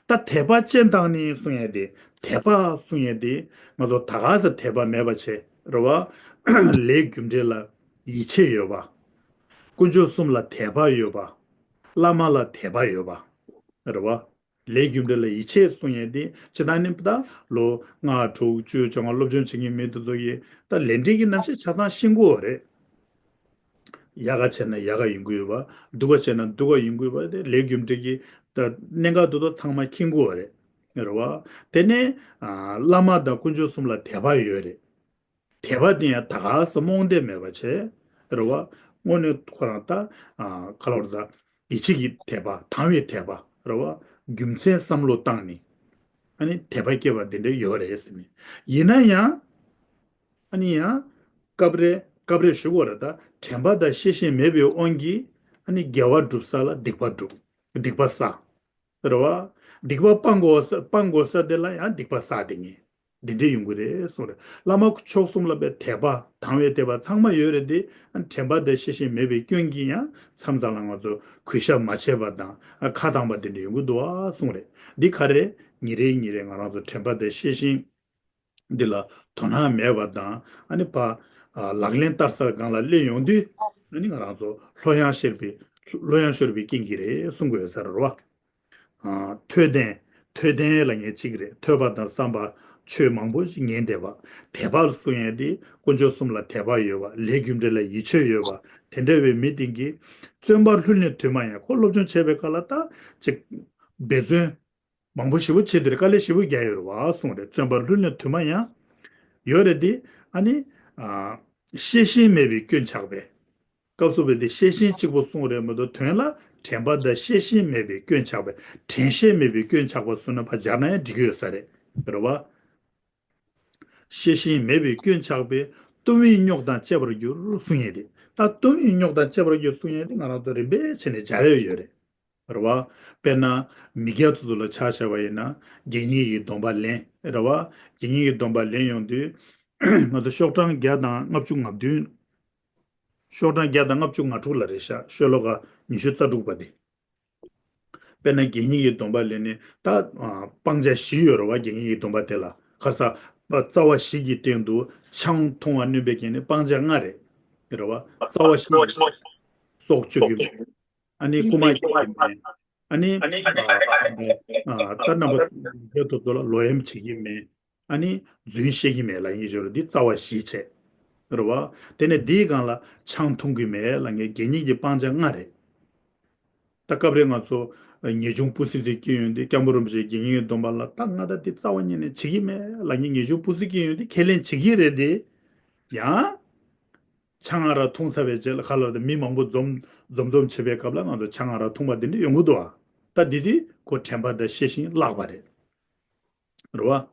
ད་དད་པ་ཅན་དག་ནི་གསུང་ཡས་དེ། དད་པ་གསུང་ཡས་དེ་ང་ཚོ་ད་ག་ས་དད་པ་མེད་པ་བྱས་རེད་བ། ལས་རྒྱུ་འབྲས་ལ་ཡིད་ཆེས་ཡོད་པ། དཀོན་མཆོག་གསུམ་ལ་དད་པ་ཡོད་པ། བླ་མ་ལ་དད་པ་ཡོད་པ། རེད་བ། ལས་རྒྱུ་འབྲས་ལ་ཡིད་ཆེས་གསུང་ཡས་དེ་སྤྱིར་བཏང་ནི་ད་ལོ་ལྔ་དྲུག་བཅུ་བཅོ་ལྔ་སློབ་སྦྱོང་བྱེད་མཁན་མི་དེ་ཚོ་ཡིས་ད་ལས་འབྲས་ཀྱི་རྣམ་གཞག་ཆ་ཚང་ཤེས་ཀྱི་ཡོད་རེད། ཡག་ག་བྱས་ན་ཡག་ག་ཡོང་གི་ཡོད་པ། སྡུག་ག་བྱས་ན་སྡུག་ག་ཡོང་གི་ཡོད་པ་དེ་ལས་རྒྱུ་འབྲས་ཀྱི་ད་གནད་འགག་དེ་ཚོ་ཚང་མ་མཁྱེན་གྱི་ཡོད་རེད། རེད་བ། དེ་ནས་ཨ་བླ་མ་དང་དཀོན་མཆོག་གསུམ་ལ་དད་པ་ཡོད་རེད། དད་པ་དེ་ཡང་ད་ག་ས་རྨོངས་དད་མེད་པ་བྱས། རེད་བ། དངོས་གནས་ཁོ་རང་ད་ཨ་ག་ལ་བར་ད་ཡིད་ཆེས་ཀྱི་དད་པ་དང་བའི་དད་པ་རེད་བ། རྒྱུ་མཚན་བསམ་བློ་བཏང་ནས་ཨ་ནི་དད་པ་སྐྱེས་པ་དེ་འདྲ་ཡོད་རེད་ཟེར་ནས་ཡིན་ན་ཡང་ཨ་ནི་ཡང་སྐབས་རེ་སྐབས་རེ་ཞུ་དགོས་རེད་ད། དྲན་པ་དང་ཤེས་བཞིན་མེད་པའི་དབང་གིས་ཨ་ནི་དགེ་བ་སྒྲུབ་ས་ལ་སྡིག་པ་སྒྲུབ། སྡིག་པ་བསགས། རེད་བ། སྡིག་པ་སྤང་དགོས་ས་སྤང་དགོས་ས་དེ་ལ་ཡང་སྡིག་པ་བསགས་དེ་ངེས། འདི་འདྲས་ཡོང་གི་རེད་གསུངས་རེད། བླ་མ་མཆོག་གསུམ་ལ་བའི་དད་པ་དང་བའི་དད་པ་ཚང་མ་ཡོད་རེད་དེ། དྲན་པ་དང་ཤེས་བཞིན་མེད་པའི་སྐྱོན་གྱིས་ཡང་མཚམས་མཚམས་ལ་ང་ཚོ་གུས་ཞབས་མ་བྱས་པ་དང་ཁ་བཏང་པ་དེ་འདྲས་ཡོང་གི་འདུག་ཨ་གསུངས་རེད། འདི་ག་རེ་ཉིན་རེ་ཉིན་རེ་ང་རང་ཚོ་དྲན་པ་དང་ཤེས་བཞིན་འདི་ལ་དོ་སྣང་མེད་པ་དང་ཨ་ནི་ཕ་ལག་ལེན་བསྟར་ས་སྒང་ལ་སླེབས་ཡོང་དུས་ཨ་ནི་ང་རང་ཚོ་ལྷོད་ཡངས་ཤོར་བའི་ལྷོད་ཡངས་ཤོར་བའི་རྐྱེན་གྱིས་རེད་གསུང་དགོས་ས་རེད་བ། ཨ་ཐོས་ལྡན། ཐོས་ལྡན་ལ་ངས་གཅིག་རེད། ཐོས་པ་དང་བསམ་པ་ཆོས་མང་པོ་ཞིག་ཉན་བསྡད་པ། དད་པ་གསུང་ཡས་དེ་དཀོན་མཆོག་གསུམ་ལ་དད་པ་ཡོད་པ། ལས་རྒྱུ་འབྲས་ལ་ཡིད་ཆེས་ཡོད་པ། དེ་འདྲ་བའི་མི་དེང་གི་བརྩོན་པ་ལྷུར་ལེན་དུ་མ་ཡང་ཁོ་སློབ་སྦྱོང་བྱེད་པའི་སྐབས་ལ་ད་ཅིག་འབད་བརྩོན་མང་པོ་ཞེ་པོ་བྱེད་དེ་རེད། དཀའ་ལས་ཞེ་པོ་རྒྱག་ཡོད་རེད་བ་གསུང་རེད། བརྩོན་པ་ལྷུར་ལེན་དུ་མ་ཡང་ཡོད་རེད་དེ་ཨ་ནི་ཤེས་བཞིན་མེད་པའི་སྐྱོན་ཆགས་པས། སྐབས་སུ་བབས་ཏེ་ཤེས་བཞིན་གཅིག་པུ་གསུངས་རེད་མ་གཏོགས་དོན་ལ་ དྲན་པ་དང་ཤེས་བཞིན་མེད་པའི་སྐྱོན་ཆགས་པས། དྲན་ཤེས་མེད་པའི་སྐྱོན་ཆགས་པ་གསུངས་ན་ཕར་སྦྱར་ན་ཡང་འགྲིག་གི་ཡོད་ས་རེད། རེད་བ། ཤེས་བཞིན་མེད་པའི་སྐྱོན་ཆགས་པས། ལྟུང་བའི་རྙོག་དང་བཅས་པར་འགྱུར་གསུང་ཡས་དེ། ད་ལྟུང་བའི་རྙོག་དང་བཅས་པར་འགྱུར་གསུང་ཡས་དེ་ང་རང་ཚོ་རིམ་པས་བྱས་ནས་སྦྱར་ཡས་ཡོད་རེད། རེད་བ། དཔེར་ན། མི་སྐྱ་དེ་ཚོ་ལ་ཆ་བཞག་པ་ཡིན་ན། དགེ་བསྙེན་གྱི་སྡོམ་པ་ལེན། རེད་བ། དགེ་བསྙེན་གྱི་སྡོམ་པ་ལེན་ཡོང་དུས། ང་ཚོ་ཤོག་གྲངས་བརྒྱ་དང་ལྔ་བཅུ་ང་བདུན། ཤོག་གྲངས་བརྒྱ་དང་ལྔ་བཅུ་ང་དྲུག་ལ་རེད་ཤག་ཤོ་ལོ་ཀ་ཉི་ཤུ་རྩ་དྲུག་པ་དེ། དཔེར་ན་དགེ་བསྙེན་གྱི་སྡོམ་པ་ལེན་ནས་ད། ཨ། སྤང་བྱ་བཞི་ཡོད་རེད་བ། དགེ་བསྙེན་གྱི་སྡོམ་པ་དེ་ལ། ཁ་ས། རྩ་བ་བཞི་གི་སྟེང་དུ་ཆང་འཐུང་བ་གནོད་པའི་རྐྱེན་ནི་སྤང་བྱ་ལྔ་རེད། རེད་བ། རྩ་བ་བཞི། སྲོག་གཅོད་རྒྱུ་མེད། ཨ་ནི་རྐུ་མ་སྐྱེལ་རྒྱུ་མེད། ཨ་ནི། ཨ། ད་རྣམ་པ་ཚོ་ཚོ་ལ་ལོག་གཡེམ་བྱེད་ཀྱི་མེད། ཨ་ནི་རྫུན་བཤད་ཀྱི་མེད་ལབ་ཡིན་ཞོར་འདི་རྩ་བ་བཞི་བྱས། རེད་བ། དེ་ནས་འདིའི་སྒང་ལ་ཆང་འཐུང་གི་མེད་ལབ་མཁན་དགེ་བསྙེན་གྱི་སྤང་བྱ་ལྔ་རེད། ད་སྐབས་རེ་ང་ཚོ་ངེས་འབྱུང་སྤུ་སི་སི་སྐྱེ་ཡོང་དུས་སྐྱབས་མགོན་རིན་པོ་ཆེ་དགེ་བསྙེན་གྱི་སྡོམ་པ་ལ་ད་ང་ད་འདི་རྩ་བ་ཉིད་ནས་བྱེད་ཀྱི་མེད་ལབ་མཁན་ངེས་འབྱུང་སྤུ་སི་སྐྱེ་ཡོང་དུས་ཁས་ལེན་བྱེད་ཀྱི་རེད་དེ། ཡང་། ཆང་ཨ་རག་འཐུང་ཚར་བའི་རྗེས་ལ་ཁ་ལོ་དང་མི་མང་པོ་འཛོམས་འཛོམས་འཛོམས་བྱེད་པའི་སྐབས་ལ་ང་ཚོ་ཆང་ཨ་རག་འཐུང་བ་འདི་འདྲ་ཡོང་གི་འདུག་ཨ། ད་འདི་དུས་ཁོ་དྲན་པ་དང་ཤེས་བཞིན་བརླག་པ་རེད། རེད་བ།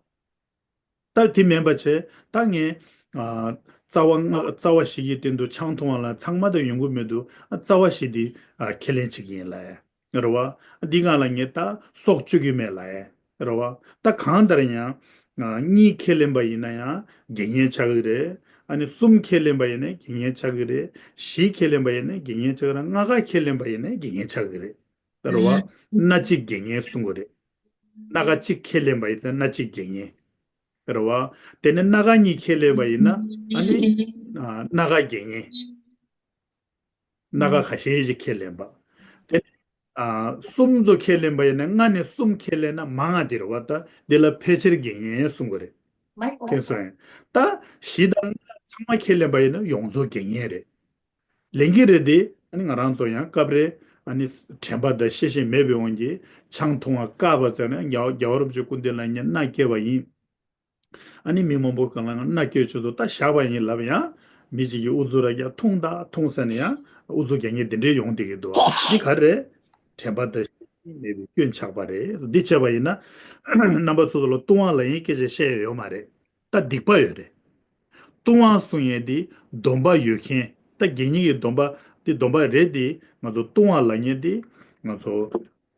ད་དེ་མིན་པ་བྱས་ད་ངས། ཨ། རྩ་བ་ལྔ་རྩ་བ་བཞི་གི་སྟེང་དུ་ཆང་འཐུང་བ་ལ་ཚང་མ་དང་ཡོང་གི་མི་འདུག་ཨ། རྩ་བ་བཞི་འདི། ཨ། ཁས་ལེན་བྱེད་ཀྱི་ཡིན་ལབ་ཡ། རེད་བ། འདི་སྒང་ལ་ངས་ད་སྲོག་གཅོད་ཀྱི་མེད་ལབ་ཡ། རེད་བ། ད་གང་ལྟར་ཡང་། ཨ། གཉིས་ཁས་ལེན་པ་ཡིན་ན་ཡང་དགེ་བསྙེན་ཆགས་ཀྱི་རེད། ཨ་ནི་གསུམ་ཁས་ལེན་པ་ཡིན་ན་དགེ་བསྙེན་ཆགས་ཀྱི་རེད། བཞི་ཁས་ལེན་པ་ཡིན་ན་དགེ་བསྙེན་ཆགས་ཀྱི་རེད། ལྔ་ཀ་ཁས་ལེན་པ་ཡིན་ན་དགེ་བསྙེན་ཆགས་ཀྱི་རེད། རེད་བ། སྣ་གཅིག་དགེ་བསྙེན་གསུང་གི་རེད། སྣ་ཁ་གཅིག་ཁས་ལེན་པ་ཡིན་ན་སྣ་གཅིག་དགེ་བསྙེན། རེད་བ། དེ་ནས་སྣ་ཁ་གཉིས་ཁས་ལེན་པ་ཡིན་ན་ཨ་ནི། ཨ། སྣ་ཁ་དགེ་བསྙེན། སྣ་ཁ་ཁ་ཤས་ཤིག་ཁས་ལེན་པ། དེ་ནས། ཨ། གསུམ་ཚོ་ཁས་ལེན་པ་ཡིན་ན་ལྔ་ནས་གསུམ་ཁས་ལེན་ན་མང་ང་དེ་རེད་བ། ད་འདི་ལ་ཕལ་ཆེར་དགེ་བསྙེན་གསུང་གི་རེད། མཁྱེན་སོང་ངས། ད་བཞི་དང་ལྔ་ཚང་མ་ཁས་ལེན་པ་ཡིན་ན་ཡོངས་རྫོགས་དགེ་བསྙེན་རེད། ལེན་གྱི་རེད་དེ། ཨ་ནི་ང་རང་ཚོ་ཡང་སྐབས་རེ་ཨ་ནི་དྲན་པ་དང་ཤེས་བཞིན་མེད་པའི་དབང་གིས་ཆང་འཐུང་བ་བཀག་པ་ཙམ་ན་རྒྱལ་རྒྱལ་བ་རིན་པོ་ཆེ་སྐུ་མདུན་ལ་ངས་མནའ་སྐྱེལ་བ་ཡིན། ཨ་ནི་མི་མང་པོ་གང་ལ་མནའ་སྐྱེལ་ཆུ་ཚོད་ད་བཞག་པ་ཡིན་ལབ་ཡང་མི་གཅིག་གིས་ཨུ་ཚུགས་ར་རྒྱག་འཐུང་ད་འཐུང་ཟེར་ནས་ཡང་ཨུ་ཚུགས་རྒྱག་མཁན་དེ་འདྲས་ཡོང་བསྡད་ཀྱི་འདུག་འདི་ག་རེད། དྲན་པ་དང་ཤེས་བཞིན་མེད་པའི་སྐྱོན་ཆགས་པ་རེད། འདི་བྱས་པ་ཡིན་ན་རྣམ་པ་ཚོ་ཚོ་ལ་ལྟུང་བ་ལབ་ཡིན་སྐད་ཆ་བཤད་ཡ་ཡོད་མ་རེད། ད་སྡིག་པ་ཡོད་རེད། ལྟུང་བ་གསུང་ཡས་འདི་སྡོམ་པ་ཡོད་མཁན། ད་དགེ་བསྙེན་གྱི་སྡོམ་པ་འདི་སྡོམ་པ་རེད་དེ། ང་ཚོ་ལྟུང་བ་ལབ་མཁན་འདི་ང་ཚོ་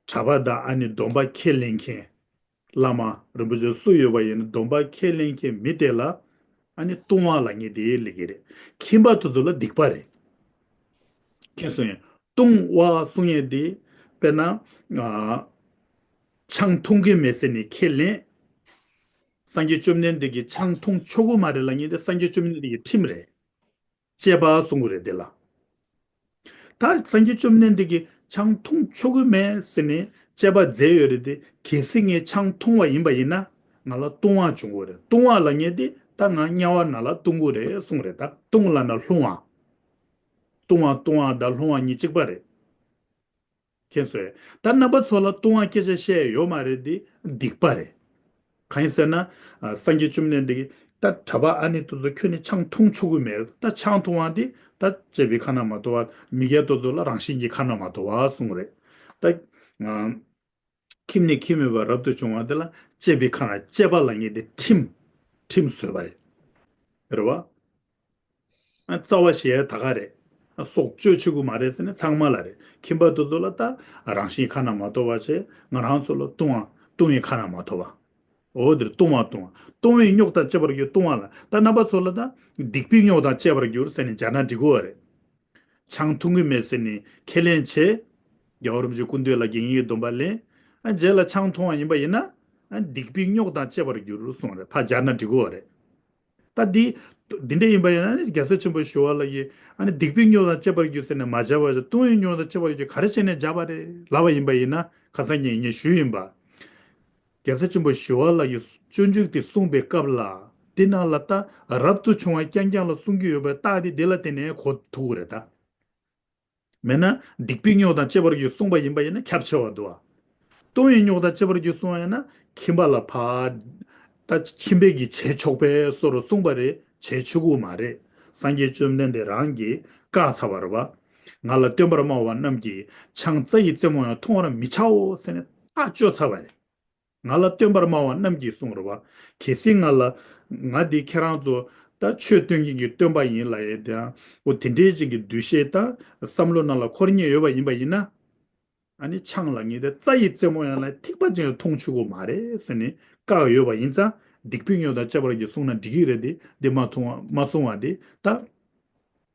གྲྭ་པ་དང་ཨ་ནི་སྡོམ་པ་ཁས་ལེན་མཁན། བླ་མ་རིན་པོ་ཆེ་སུ་ཡོད་པ་ཡིན་ན་སྡོམ་པ་ཁས་ལེན་མཁན་མི་དེ་ལ་ཨ་ནི་ལྟུང་བ་ལབ་མཁན་དེ་ལབ་ཀྱི་རེད། ཁྱིམ་པ་དེ་ཚོ་ལ་སྡིག་པ་རེད། མཁྱེན་སོང་ངས། ལྟུང་བ་གསུང་ཡས་དེ། དཔེར་ན། ཨ། ཆང་འཐུང་གི་མེད་ཟེར་ནས་ཁས་ལེན། སངས་རྒྱས་བཅོམ་ལྡན་འདས་ཀྱིས་ཆང་འཐུང་ཆོག་གི་མ་རེད་ལབ་མཁན་དེ་སངས་རྒྱས་བཅོམ་ལྡན་འདས་ཀྱི་ཁྲིམས་རེད། བཅས་པ་གསུང་གི་རེད་དེ་ལ། ད་སངས་རྒྱས་བཅོམ་ལྡན་འདས་ཀྱིས་ཆང་འཐུང་ཆོག་གི་མེད་ཟེར་ནས་བཅས་པ་མཛད་ཡོད་རེད་དེ། གལ་སྲིད་ངས་ཆང་འཐུང་བ་ཡིན་པ་ཡིན་ན་ང་ལ་ལྟུང་བ་བྱུང་གི་རེད། ལྟུང་བ་ལབ་མཁན་དེ་ད་ང་དམྱལ་བ་ནང་ལ་ལྟུང་གི་རེད་གསུང་རེད། ད་ལྟུང་ལབ་ན་ལྷུང་བ། ལྟུང་བ་ལྟུང་བ་དང་ལྷུང་བ་གཉིས་གཅིག་པ་རེད། མཁྱེན་སོང་ངས། ད་རྣམ་པ་ཚོ་ལ་ལྟུང་བ་སྐད་ཆ་བཤད་ཡོད་མ་རེད་དེ་སྡིག་པ་རེད། གང་ཡིན་ཟེར་ན། ཨ། སངས་རྒྱས་བཅོམ་ལྡན་འདས་ཀྱིས་ད་གྲྭ་པ་ཨ་ནི་དེ་ཚོ་ཁྱོད་ནི་ཆང་འཐུང་ཆོག་གི་མེད། ད་ཆང་འཐུང་བ་འདི་ད་བཅས་པའི་ཁ་ན་མ་ཐོ་བ། མི་སྐྱ་དེ་ཚོ་ལ་རང་བཞིན་གྱིས་ཁ་ན་མ་ཐོ་བ་གསུངས་རེད། ད། ཨ། ཁྱིམ་ནས་ཁྱིམ་མེད་པར་རབ་ཏུ་བྱུང་བ་དེ་ལ་བཅས་པའི་ཁ་ན་བཅས་པ་ལབ་མཁན་དེ་ཁྲིམས། ཁྲིམས་བཟོས་པ་རེད། རེད་བ། ཨ། རྩ་བ་བཞི་ཡ་ད་ག་རེད། ཨ། སྲོག་གཅོད་ཆོག་གི་མ་རེད་ཟེར་ནས་ཚང་མ་ལ་རེད། ཁྱིམ་པ་དེ་ཚོ་ལ་ད་རང་བཞིན་ཁ་ན་མ་ཐོ་བ་བྱས། ང་རང་ཚོ་ལ་ལྟུང་བ། ལྟུང་བའི་ཁ་ན་མ་ཐོ་བ། འོ་དེར་ལྟུང་བ་ལྟུང་བ། ལྟུང་བའི་རྙོག་དང་བཅས་པར་གྱུར་ལྟུང་བ་ལ། ད་རྣམ་པ་ཚོ་ལ་ད་སྡིག་པའི་རྙོག་དང་བཅས་པར་གྱུར་ཟེར་ནས་སྦྱར་ན་འགྲིག་གི་རེད། ཆང་འཐུང་གི་མེད་ཟེར་ནས་ཁས་ལེན་བྱས། རྒྱལ་བ་རིན་པོ་ཆེ་སྐུ་མདུན་ལ་དགེ་བསྙེན་གྱི་སྡོམ་པ་ལེན། ཨ། རྗེས་ལ་ཆང་འཐུང་བ་ཡིན་པ་ཡིན་ན། ཨ། སྡིག་པའི་རྙོག་དང་བཅས་པར་གྱུར་གསུངས་རེད། ཕར་སྦྱར་ན་འགྲིག་གི་རེད། ད་འདི། འདི་འདྲ་ཡིན་པ་ཡིན་ན་ནི་རྒྱལ་སྲས་ཆེན་པོ་ཞི་བ་ལྷ་གིས་ཨ་ནི་སྡིག་པའི་རྙོག་དང་བཅས་པར་གྱུར་ཟེར་ནས་མ་སྦྱར་བ་ཞིག་ལྟུང་བའི་རྙོག་དང་བཅས་པར་གྱུར་ག་རེ་བྱས་ནས་སྦྱར་བ་རེད་ལབ་པ་ཡིན་པ་ཡིན་ན། ཁ་སང་ཉིན་ངས་ཞུས་ཡིན་པ། རྒྱལ་སྲས་ཆེན་པོ་ཞི་བ་ལྷ་གིས་སྤྱོད་འཇུག་དེ་གསུངས་པའི་སྐབས་ལ། དེ་ནང་ལ་ད་རབ་ཏུ་བྱུང་བ་རྐྱང་རྐྱང་ལ་གསུང་གི་ཡོད་པའི་རྟགས་དེ་དེ་ལ་བརྟེན་ནས་གོ་ཐུབ་ཀྱི་རེད་ད། མེད་ན་སྡིག་པའི་རྙོག་དང་བཅས་པར་གྱུར་གསུངས་པ་ཡིན་པ་ཡིན་ན་ཁྱབ་ཆེ་བ་འདུག་བ། ལྟུང་བའི་རྙོག་དང་བཅས་པར་གྱུར་གསུངས་པ་ཡིན་ན་ཁྱིམ་པ་ལ་ཕར། ད་ཁྱིམ་པས་ཀྱིས་བྱས་ཆོག་པའི་བཟོ་འདྲ་གསུངས་པ་རེད། བྱས་ཆོག་གི་མ་རེད། སངས་རྒྱས་བཅོམ་ལྡན་འདས་རང་གིས་བཀག་ཚར་བ་རེད་བ། ང་ལ་སྟོན་པར་སྨྲ་བ་རྣམས་ཀྱིས། ཆང་རྩྭ་ཡི་རྩེ་མོ་ཡང་མཐོང་བར་མི་བྱའོ་ཟེར་ནས་ཐག་གཅོད་ཚར་བ་རེད། ང་ལ་སྟོན་པར་སྨྲ་བ་རྣམས་ཀྱིས་གསུངས་རེད་བ། གལ་སྲིད་ང་ལ། ང་འདི་ཁྱེད་རང་ཚོ་ད་ཆོས་སྟོན་མཁན་གྱི་སྟོན་པ་ཡིན་ལབ་ཡས་དེའང་འོ་དེ་འདྲའི་ཅིག་གི་འདུ་ཤེས་དང་བསམ་བློ་ནང་ལ་འཁོར་ཉེན་ཡོད་པ་ཡིན་པ་ཡིན་ན། ཨ་ནི་ཆང་ལ་ངེས་ཏེ་རྩྭ་ཡི་རྩེ་མོ་ཡང་ལ་ཐིགས་པ་ཅན་མཐོང་ཆོག་གི་མ་རེད་ཟེར་ནས་བཀག་ཡོད་པ་ཡིན་ཙང་སྡིག་པའི་སྨྱོ་དང་བཅས་པར་གྱུར་གསུངས་ན་འགྲིག་གི་རེད་དེ་འདི་མ་མཐོང་བ་མ་གསུང་བ་དེ་ད།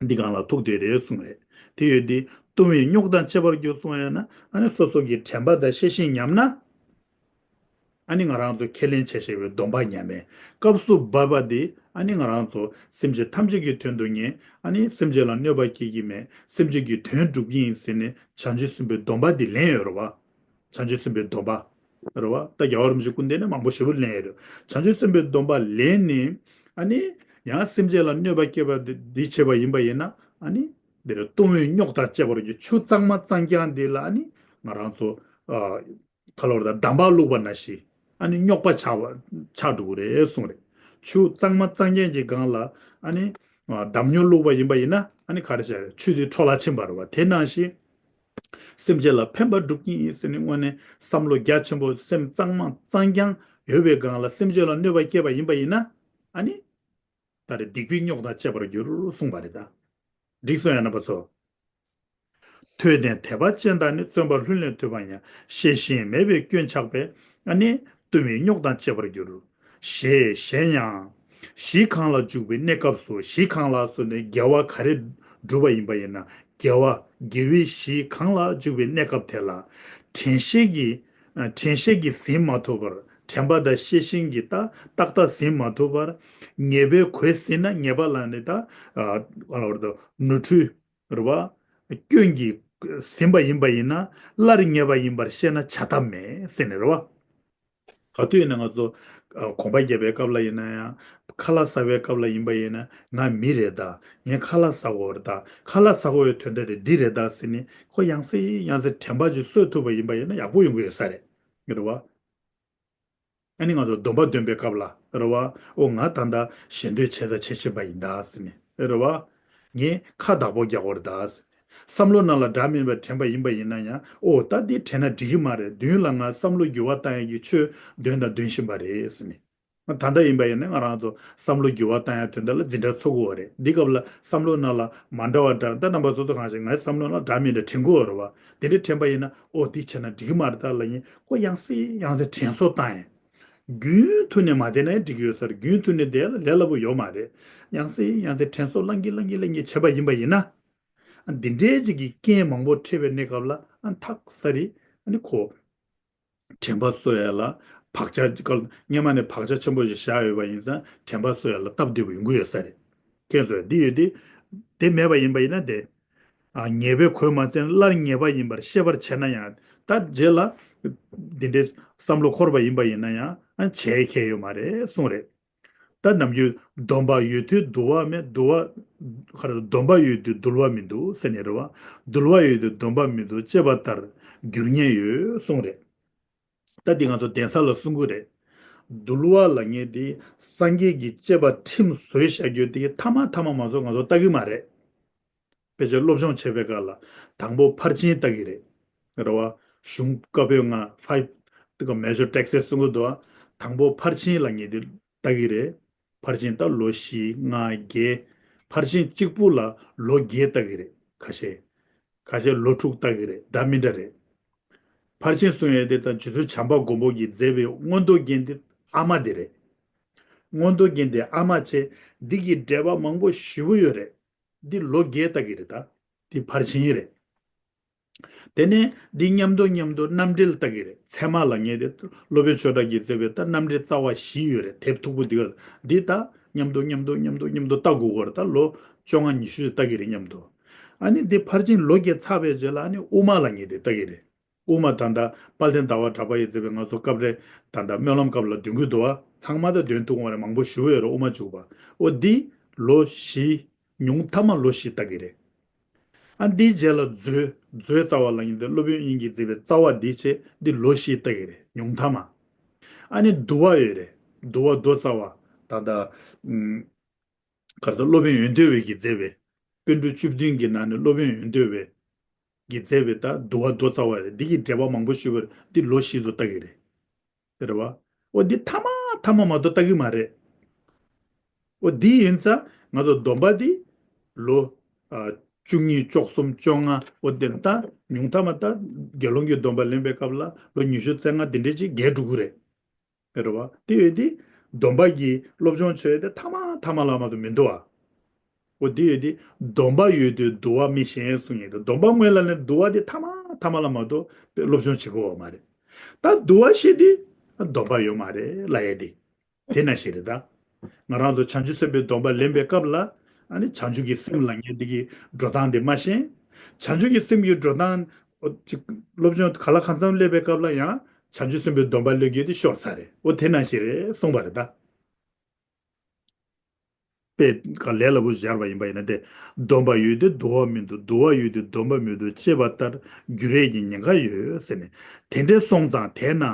འདི་གང་ལ་ཐུག་དེ་རེད་གསུངས་རེད། དེ་ཡོད་དེ་ལྟུང་བའི་རྙོག་དང་བཅས་པར་གྱུར་གསུངས་ཡང་ན་ཨ་ནི་སོ་སོ་གི་དྲན་པ་དང་ཤེས་བཞིན་ཉམས་ན། ཨ་ནི་ང་རང་ཚོ་ཁས་ལེན་བྱས་བཞག་པའི་སྡོམ་པ་ཉམས་མེད་སྐབས་སུ་བབ་པ་དེ་ཨ་ནི་ང་རང་ཚོ་སེམས་ཅན་ཐམས་ཅད་ཀྱི་དོན་དུ་ངས་ཨ་ནི་སེམས་ཅན་ལ་གནོད་པ་སྐྱེལ་གྱི་མེད་སེམས་ཅན་གྱི་དོན་སྒྲུབ་ཀྱི་ཡིན་ཟེར་ནས་བྱང་ཆུབ་སེམས་དཔའི་སྡོམ་པ་དེ་ལེན་ཡོད་རེད་བ། བྱང་ཆུབ་སེམས་དཔའི་སྡོམ་པ། རེད་བ། ད་རྒྱལ་བ་རིན་པོ་ཆེ་སྐུ་མདུན་ནས་མང་པོ་ཞེ་པོ་ལེན་ཡོད་རེད། བྱང་ཆུབ་སེམས་དཔའི་སྡོམ་པ་ལེན་ནས་ཨ་ནི་ཡང་སེམས་ཅན་ལ་གནོད་པ་སྐྱེལ་བ་འདི་འདི་བྱས་པ་ཡིན་པ་ཡིན་ན་ཨ་ནི་འདི་རེད་ལྟུང་བའི་རྙོག་དང་བཅས་པར་གྱུར་ཆུ་གཙང་མ་གཙང་རྐྱང་འདི་ལ་ཨ་ནི་ང་རང་ཚོ་ཨ་ག་ལོར་དང་འདམ་བག་བླུགས་པ་ནང་བཞིན་ཨ་ནི་རྙོག་པ་ཆགས་པ་ཆགས་འགྲོ་གི་རེད་གསུངས་རེད། ཆུ་གཙང་མ་གཙང་རྐྱང་གི་སྒང་ལ་ཨ་ནི་ཨ་འདམ་སྨྱོ་བླུགས་པ་ཡིན་པ་ཡིན་ན་ཨ་ནི་ག་རེ་བྱས་རེད་ཆུ་དེ་འཕྲོ་བརླག་ཕྱིན་པ་རེད་བ་དེ་ནང་བཞིན། སེམས་ཅན་ལ་ཕན་པ་སྒྲུབ་ཀྱི་ཡིན་ཟེར་ནས་དངོས་གནས་བསམ་བློ་རྒྱ་ཆེན་པོ་སེམས་གཙང་མ་གཙང་རྐྱང་ཡོད་པའི་སྒང་ལ་སེམས་ཅན་ལ་གནོད་པ་སྐྱེལ་བ་ཡིན་པ་ཡིན་ན་ཨ་ནི། ད་རེས་སྡིག་པའི་རྙོག་དང་བཅས་པར་འགྱུར་གསུངས་པ་རེད་ད། འགྲིག་སོང་ཡ་རྣམ་པ་ཚོ། ཐོས་ནས་དད་པ་ཅན་དག་ནི། བརྩོན་པ་ལྷུར་ལེན་ཐུབ་པ་ཡང་། ཤེས་བཞིན་མེད་པའི་སྐྱོན་ཆགས་པས། ཨ་ནི་ལྟུང་བའི་རྙོག་དང་བཅས་པར་འགྱུར། ཞེས་གཞན་ཡང་། གཞི་གང་ལ་འཇུག་པའི་གནས་སྐབས་སུ། གཞི་གང་ལ་སོགས་ནས་དགེ་བ་ག་རེ་བསྒྲུབས་པ་ཡིན་པ་ཡིན་ན་དགེ་བ་དགེ་བའི་གཞི་གང་ལ་འཇུག་པའི་གནས་སྐབས་དེ་ལ། དྲན་ཤེས་ཀྱི་དྲན་ཤེས་ཀྱིས་ཟིན་མ་ཐུབ་པར་དྲན་པ་དང་ཤེས་བཞིན་གྱིས་ད་ཏག་ཏག་ཟིན་མ་ཐུབ་པར་ཉེས་པའི་གོས་ཟིན་ན་ཉེས་པ་ལ་ནི་ད་ནོར་འཁྲུལ་རེད་བ། སྐྱོན་གྱིས་ཟིན་པ་ཡིན་པ་ཡིན་ན་སླར་ཉེས་པ་ཡིན་པར་ཤེས་ན་བྱ་ཐབས་མེད་ཟེར་ནས་རེད་བ། ག་དུས་ཡིན་ན་ང་ཚོ་གོམ་པ་རྒྱབ་པའི་སྐབས་ལ་ཡིན་ན་ཡང་ཁ་ལག་ཟ་བའི་སྐབས་ལ་ཡིན་པ་ཡིན་ན་ང་མི་རེད་ད། ངས་ཁ་ལག་ཟ་དགོས་རེད་ད། ཁ་ལག་ཟ་དགོས་པའི་དོན་དག་དེ་འདི་རེད་ད་ཟེར་ནས་ཁོ་ཡང་སེ་ཡང་སེ་དྲན་པ་ཅིག་གསོས་ཐུབ་པ་ཡིན་པ་ཡིན་ན་ཡག་པོ་ཡོང་གི་ཡོད་ས་རེད། རེད་བ། ཨ་ནི་ང་ཚོ་སྡོམ་པ་འདོན་པའི་སྐབས་ལ་རེད་བ། ཨོ་ང་ད་ལྟ་ཞེ་འདོད་བྱས་དང་བྱེད་བཞིན་པ་ཡིན་ད་ཟེར་ནས་རེད་བ། ངས་ཁ་བདག་པོ་རྒྱག་དགོས་རེད་ད་ཟེར་ནས་བསམ་བློ་ནང་ལ་འདྲ་མིན་པ་དྲན་པ་ཡིན་པ་ཡིན་ན་ཡང་ཨོ་ད་འདི་དྲན་ན་འགྲིག་གི་མ་རེད། མདུན་ལ་ང་བསམ་བློ་འགྱུར་བ་བཏང་ཡག་གི་ཆོས་འདོན་དང་འདོན་བཞིན་པ་རེད་ཟེར་ནས། ད་ལྟ་ཡིན་པ་ཡིན་ན་ང་རང་ཚོ་བསམ་བློ་འགྱུར་བ་བཏང་ཡག་དོན་དག་ལ་འཛིན་གྲྭ་ཚོགས་དགོས་པ་རེད། འདི་སྐབས་ལ་བསམ་བློ་ནང་ལ་མ་འདྲ་བ་འདྲ་ད་རྣམ་པ་ཚོ་ཚོ་གང་ཞིག་ངའི་བསམ་བློ་ནང་འདྲ་མི་འདྲ་དྲན་དགོས་པ་རེད་བ། དེ་འདྲ་དྲན་པ་ཡིན་ན་ཨོ་འདི་བྱས་ན་འགྲིག་གི་མ་རེད་ད་ལབ་ཡིན་ཁོ་ཡང་སེ་ཡང་སེ་དྲན་གསོ་བཏང་ཡིན། རྒྱུན་མཐུད་ནས་མ་བསྡད་ན་ཡང་འགྲིག་གི་ཡོད་ས་རེད། རྒྱུན་མཐུད་ནས་བསྡད་ཡ་ལ་ལས་སླ་པོ་ཡོད་མ་རེད། ཡང་སེ་ཡང་སེ་དྲན་གསོ་བླང་གིན་བླང་གིན་བླང་གིན་བྱས་པ་ཡིན་པ་ཡིན་ན། འདི་འདྲའི་ཅིག་གི་རྐྱེན་མང་པོ་འཕྲད་པའི་གནས་སྐབས་ལ་ཨ་ཐག་ས་རེད། ཨ་ནི་ཁོ། དྲན་པ་གསོ་ཡ་ལ་བག་ཆགས་སྐབས་སྔོན་མ་ནས་བག་ཆགས་ཆེན་པོ་ཞིག་བཞག་ཡོད་པ་ཡིན་ཙང་དྲན་པ་གསོ་ཡ་ལ་སྟབས་བདེ་པོ་ཡོང་གི་ཡོད་ས་རེད། ཁྱེད་ཚོས་འདི་ཡོད་དེ། དེ་མེད་པ་ཡིན་པ་ཡིན་ན་དེ། ཨ་ཉེས་པའི་གོས་མ་ཟིན་སླར་ཉེས་པ་ཡིན་པར་ཤེས་པར་བྱས་ན་ཡང་ད་རྗེས་ལ། འདི་འདྲའི་བསམ་བློ་འཁོར་བ་ཡིན་པ་ཡིན་ན་ཡང་ཨ་བྱས་ཁྱད་ཡོད་མ་རེད་གསུངས་རེད། ད་ནམ་རྒྱུན་སྡོམ་པ་ཡོད་དུས་འདུལ་བ་མེད་འདུལ་བ། ཁར་སྡོམ་པ་ཡོད་དུས་འདུལ་བ་མི་འདུག་ཟེར་ནས་རེད་བ། འདུལ་བ་ཡོད་དུས་སྡོམ་པ་མི་འདུག་ཅེས་པ་ལྟར་འགྱུར་ཉེན་ཡོད་གསུངས་རེད། ད་འདི་ང་ཚོ་གདན་ས་ལ་གསུང་གི་རེད། འདུལ་བ་ལབ་མཁན་དེ་སངས་རྒྱས་ཀྱི་བཅས་པ་ཁྲིམས་བཟོས་བཞག་རྒྱུ་དེ་ཐ་མ་ཐ་མ་མ་གཏོགས་ང་ཚོ་ལྟ་གི་མ་རེད། དཔེ་ཆ་སློབ་སྦྱོང་བྱེད་པའི་སྐབས་ལ་དང་པོ་ཕར་ཕྱིན་ལྟ་གི་རེད། རེད་བ། གཞུང་བཀའ་པོད་ལྔ་ཕའིབ་དེ་ག་མེ་ཇོར་ཊེག་སི་གསུང་གི་འདུག་བ། དང་པོ་ཕར་ཕྱིན་ལབ་མཁན་དེ་ལྟ་གི་རེད། ཕར་ཕྱིན་ད་ལོ་བཞི་ལྔ་བརྒྱད། ཕར་ཕྱིན་གཅིག་པུ་ལ་ལོ་བརྒྱད་ལྟ་གི་རེད་ཁ་ཤས། ཁ་ཤས་ལོ་དྲུག་ལྟ་གི་རེད་འདྲ་མི་འདྲ་རེད། ཕར་ཕྱིན་གསུང་ཡས་དེ་དང་རྗེ་བཙུན་བྱམས་པ་མགོན་པོ་གིས་མཛད་པའི་མངོན་རྟོགས་རྒྱན་དེ་ཨ་མ་དེ་རེད། མངོན་རྟོགས་རྒྱན་དེ་ཨ་མ་བྱས། འདི་གི་འགྲེལ་པ་མང་པོ་ཞེ་པོ་ཡོད་རེད། འདི་ལོ་བརྒྱད་ལྟ་གི་རེད་ད། འདི་ཕར་ཕྱིན་རེད། དེ་ནས་འདི་མཉམ་དུ་མཉམ་དུ་རྣམ་འགྲེལ་ལྟ་གི་རེད། ཚད་མ་ལབ་མཁན་དེ་སློབ་དཔོན་ཆོས་གྲགས་ཀྱིས་མཛད་པའི་ད་རྣམ་འགྲེལ་རྩ་བ་བཞི་ཡོད་རེད། དེབ་མཐུག་པོ་འདི་ག་འདི་ད་མཉམ་དུ་མཉམ་དུ་མཉམ་དུ་མཉམ་དུ་ལྟ་དགོས་ཀྱི་རེད། ད་ལོ་བཅོ་ལྔ་ཉི་ཤུ་ལྟ་གི་རེད་མཉམ་དུ། ཨ་ནི་འདི་ཕར་ཕྱིན་ལོ་བརྒྱད་ཚར་བའི་རྗེས་ལ་ཨ་ནི་དབུ་མ་ལབ་མཁན་དེ་ལྟ་གི་རེད། དབུ་མ་ད་ལྟ་དཔལ་ལྡན་ཟླ་བ་གྲགས་པ་ཡིས་མཛད་པའི་ང་ཚོ་སྐབས་རེ་ད་ལྟ་སྨོན་ལམ་སྐབས་ལ་འདོན་གྱི་འདུག་བ། ཚང་མ་ད་འདོན་ཐུབ་ཀྱི་མ་རེད། མང་པོ་ཞེ་པོ་ཡོད་རེད་དབུ་མ་འཇུག་པ། འོ་འདི་ལོ་བཞི། ཉུང་མཐའ་མ་ལོ་བཞི་ལྟ་གི་རེད། ཨ་འདིའི་རྗེས་ལ་མཛོད། མཛོད་རྩ་བ་ལབ་མཁན་དེ་སློབ་དཔོན་དབྱིག་གཉེན་གྱིས་མཛད་པའི་རྩ་བ་འདི་བྱས་འདི་ལོ་བཞི་ལྟ་གི་རེད་ཉུང་མཐའ་མ། ཨ་ནི་བསྡུ་བ་ཡོད་རེད། བསྡུ་བ་མདོ་རྩ་བ་ད་ལྟ་ཨུམ། ག་རེ་ཟེར་སློབ་དཔོན་ཡོན་ཏན་འོད་ཀྱིས་མཛད་པའི་ པཎ་གྲུབ་བཅུ་བདུན་གྱི་ནང་ནས་སློབ་དཔོན་ཡོན་ཏན་བས་ཀྱིས་མཛད་པའི་ད་འདུལ་བ་མདོ་རྩ་བ་རེད། འདི་གི་འགྲེལ་པ་མང་པོ་ཞུས་པ་རེད། འདི་ལོ་བཞི་ཙམ་ལྟ་གི་རེད། རེད་བ། འོ་འདི་ཐ་མ་ཐ་མ་མ་གཏོགས་ལྟ་གི་མ་རེད། འོ་འདི་ཡིན་ཙང་ང་ཚོ་སྡོམ་པ་འདི་ལོ་ཨ་བཅུ་གཉིས་བཅུ་གསུམ་བཅོ་ལྔ། འོ་དེ་ད་ཉུང་མཐའ་མ་ད་དགེ་སློང་གི་སྡོམ་པ་ལེན་པའི་སྐབས་ལ་ལོ་ཉི་ཤུ་རྩ་ལྔ་དེ་འདྲས་ཅིག་བརྒལ་འགྲོ་གི་རེད། རེད་བ། དེ་ཡོད་དེ་སྡོམ་པ་གི་སློབ་སྦྱོང་བྱས་ཏེ་ཐ་མ་ཐ་མ་ལ་མ་གཏོགས་མི་འདུག་བ། འོ་དེ་ཡོད་དེ་སྡོམ་པ་ཡོད་དུས་འདུལ་བ་མི་ཤེས་གསུང་ཡས་དེ། སྡོམ་པ་སྔོན་ལ་ནས་འདུལ་བ་དེ་ཐ་མ་ཐ་མ་ལ་མ་གཏོགས་སློབ་སྦྱོང་བྱེད་དགོས་བ་མ་རེད། ད་འདུལ་བ་ཤེས་དེ་སྡོམ་པ་ཡོད་མ་རེད་ལབ་ཡས་དེ། དེ་ནང་བཞིན་རེད་ད། ང་རང་ཚོ་བྱང་ཆུབ་སེམས་དཔའི་སྡོམ་པ་ལེན་པའི་སྐབས་ལ་ཨ་ནི་བྱང་ཆུབ་ཀྱི་སེམས་ལ་ངས་འདི་གི་འགྲོ་སྟངས་དེ་མ་ཤེས། བྱང་ཆུབ་ཀྱི་སེམས་ཀྱི་འགྲོ་སྟངས་ཨོ་ཅིག་སློབ་སྦྱོང་ག་ལ་གང་འཚམ་སླེབས་པའི་སྐབས་ལ་ཡང་བྱང་ཆུབ་སེམས་དཔའི་སྡོམ་པ་ལེན་རྒྱུ་དེ་ཤོར་ཚར་རེད། ཨོ་དེ་ནང་བཞིན་རེད་གསུངས་པ་རེད་ད། དཔེ་ག་ལས་སླ་པོ་སྦྱར་བ་ཡིན་པ་ཡིན་ན་དེ། སྡོམ་པ་ཡོད་དེ་འདུལ་བ་མི་འདུག། འདུལ་བ་ཡོད་དེ་སྡོམ་པ་མི་འདུག་ཅེས་པ་ལྟར་འགྱུར་བའི་གི་ཉེན་ཁ་ཡོད་ཟེར་ནས། དེ་འདྲ་སོང་ཙང་དེས་ན་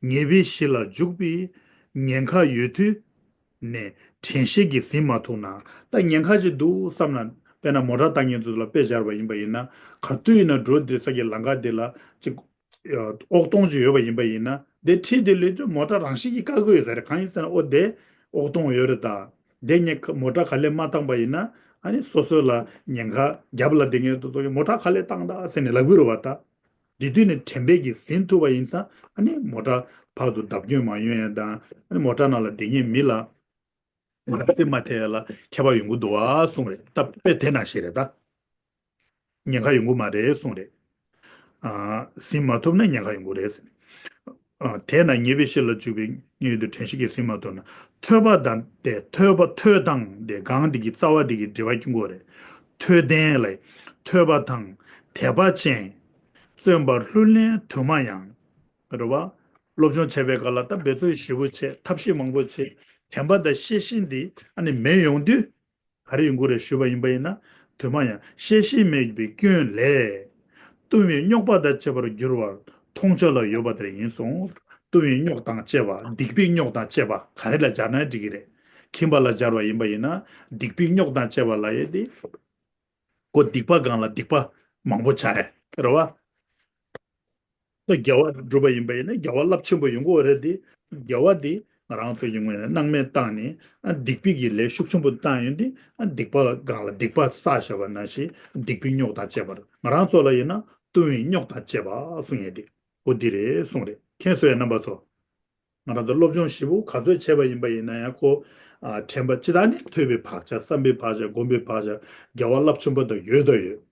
ཉེས་པའི་གཞི་ལ་འཇུག་པའི་ཉེན་ཁ་ཡོད་དུས་ནས་དྲན་ཤེས་ཀྱིས་ཟིན་མ་ཐུབ་ན། ད་ཉེན་ཁ་ཅིག་འདུག་བསམ་ན། དཔེར་ན་མོ་ཊ་བཏང་མཁན་ཚོ་ལ་དཔེ་སྦྱར་བ་ཡིན་པ་ཡིན་ན། ག་དུས་ཡིན་ན་འགྲོ་བསྡད་ས་ཀྱི་ལམ་ཁ་དེ་ལ་ཅིག་ཨོག་སྟོང་ཅིག་ཡོད་པ་ཡིན་པ་ཡིན་ན། དེ་ཁྲིད་དེ་ལས་ཀྱང་མོ་ཊ་རང་བཞིན་གྱིས་བཀག་གི་ཡོད་ས་རེད། གང་ཡིན་ཟེར་ན་ཨོ་དེ་ཨོག་སྟོང་ཡོད་རེད། ད་དེ་ངས་མོ་ཊ་ག་ལེར་མ་བཏང་པ་ཡིན་ན་ཨ་ནི་སོ་སོ་ལ་ཉེན་ཁ། རྒྱབ་ལ་བསྡད་མཁན་དེ་ཚོ་གིས་མོ་ཊ་ག་ལེར་བཏང་ད་ཟེར་ནས་ལབ་གི་རེད་བ། ད་དེ་དུས་ནས་དྲན་པས་ཀྱིས་ཟིན་ཐུབ་པ་ཡིན་ཙང་ཨ་ནི་མོ་ཊ་ཕར་ཚུར་བརྡབ་སྐྱོན་མ་ཡོང་ཡ་དང་། ཨ་ནི་མོ་ཊ་ནང་ལ་བསྡད་མཁན་མི་ལ་ང་རྩིས་མ་ཐེབས་ཡ་ལ་ཁྱད་པར་ཡོང་གི་འདུག་ཨ་གསུངས་རེད། ད་དཔེ་དེ་ནང་བཞིན་རེད་ད། ཉེན་ཁ་ཡོང་གི་མ་རེད་གསུངས་རེད། ཨ། ཟིན་མ་ཐུབ་ན་ཉེན་ཁ་ཡོང་གི་རེད་ཟེར། ཨ། དེས་ན་ཉེས་པའི་གཞི་ལ་འཇུག་པའི་ཉེས་དུ་དྲན་ཤེས་ཀྱིས་ཟིན་མ་ཐུབ་ན། ཐོས་པ་དང་དེ་ཐོས་པ་ཐོས་དང་དེ་གང་དེ་གི་རྩ་བ་དེ་གི་འབྲེལ་བ་སྐྱོན་གྱི་ཡོད་རེད། ཐོས་ལྡན་ལ་ཐོས་པ་དང་དད་པ་ཅན། བརྩོན་པ་ལྷུར་ལེན་དུ་མ་ཡང་། རེད་བ། སློབ་སྦྱོང་བྱས་པའི་སྐབས་ལ་ད་འབད་རྩོལ་ཞེ་པོ་བྱས། ཐབས་ཤེས་མང་པོ་བྱས། དྲན་པ་དང་ཤེས་བཞིན་དེ་ཨ་ནི་མེད་ཡོང་དུས། ག་རེ་ཡོང་གི་རེད་ཞུས་པ་ཡིན་པ་ཡིན་ན། དུ་མ་ཡང་ཤེས་བཞིན་མེད་པའི་སྐྱོན་ལས། ལྟུང་བའི་རྙོག་པ་དང་བཅས་པར་འགྱུར་བར་མཐོང་ཆོས་ལ་ཡོད་པ་དེར་ཡིན་གསུངས། ལྟུང་བའི་རྙོག་དང་བཅས་པ། སྡིག་པའི་རྙོག་དང་བཅས་པ། ག་རེ་ལ་སྦྱར་ན་འགྲིག་གི་རེད། ཁྱིམ་པ་ལ་སྦྱར་བ་ཡིན་པ་ཡིན་ན། སྡིག་པའི་རྙོག་དང་བཅས་པ་ལབ་ཡས་དེ། ཁོ་སྡིག་པ་སྒང་ལ་སྡིག་པ་མང་པོ་བྱ་ཡས་རེད་བ། ད་དགེ་བ་སྒྲུབ་པ་ཡིན་པ་ཡིན་ན་དགེ་བ་རླབས་ཆེན་པོ་ཡོང་གི་ཡོད་རེད་དེ། དགེ་བ་དེ་ང་རང་ཚོ་ཡིན་ངོས་ནས་སྣང་མེད་བཏང་ནས། ཨ། སྡིག་པའི་གི་ལས་ཤུགས་ཆེན་པོ་བཏང་ཡོང་དུས། ཨ། སྡིག་པ་སྒང་ལ་སྡིག་པ་བསགས་བཞག་པ་ནང་བཞིན་སྡིག་པའི་རྙོག་དང་བཅས་པ། ང་རང་ཚོ་ལ་ཡིན་ན་ལྟུང་བའི་རྙོག་དང་བཅས་པ་གསུང་ཡས་དེ་འོ་འདི་རེད་གསུངས་རེད། མཁྱེན་སོང་ངས་རྣམ་པ་ཚོ། ང་རང་ཚོ་སློབ་སྦྱོང་ཞིབ་པོ་ག་ཚོད་བྱས་པ་ཡིན་པ་ཡིན་ན་ཡང་ཁོ། ཨ། དྲན་པ་ཅི་ལྟར་ནི་ཐོས་པའི་བག་ཆགས། བསམ་པའི་བག་ཆགས། སྒོམ་པའི་བག་ཆགས། དགེ་བ་རླབས་ཆེན་པོ་དང་ཡོད་དང་ཡོད།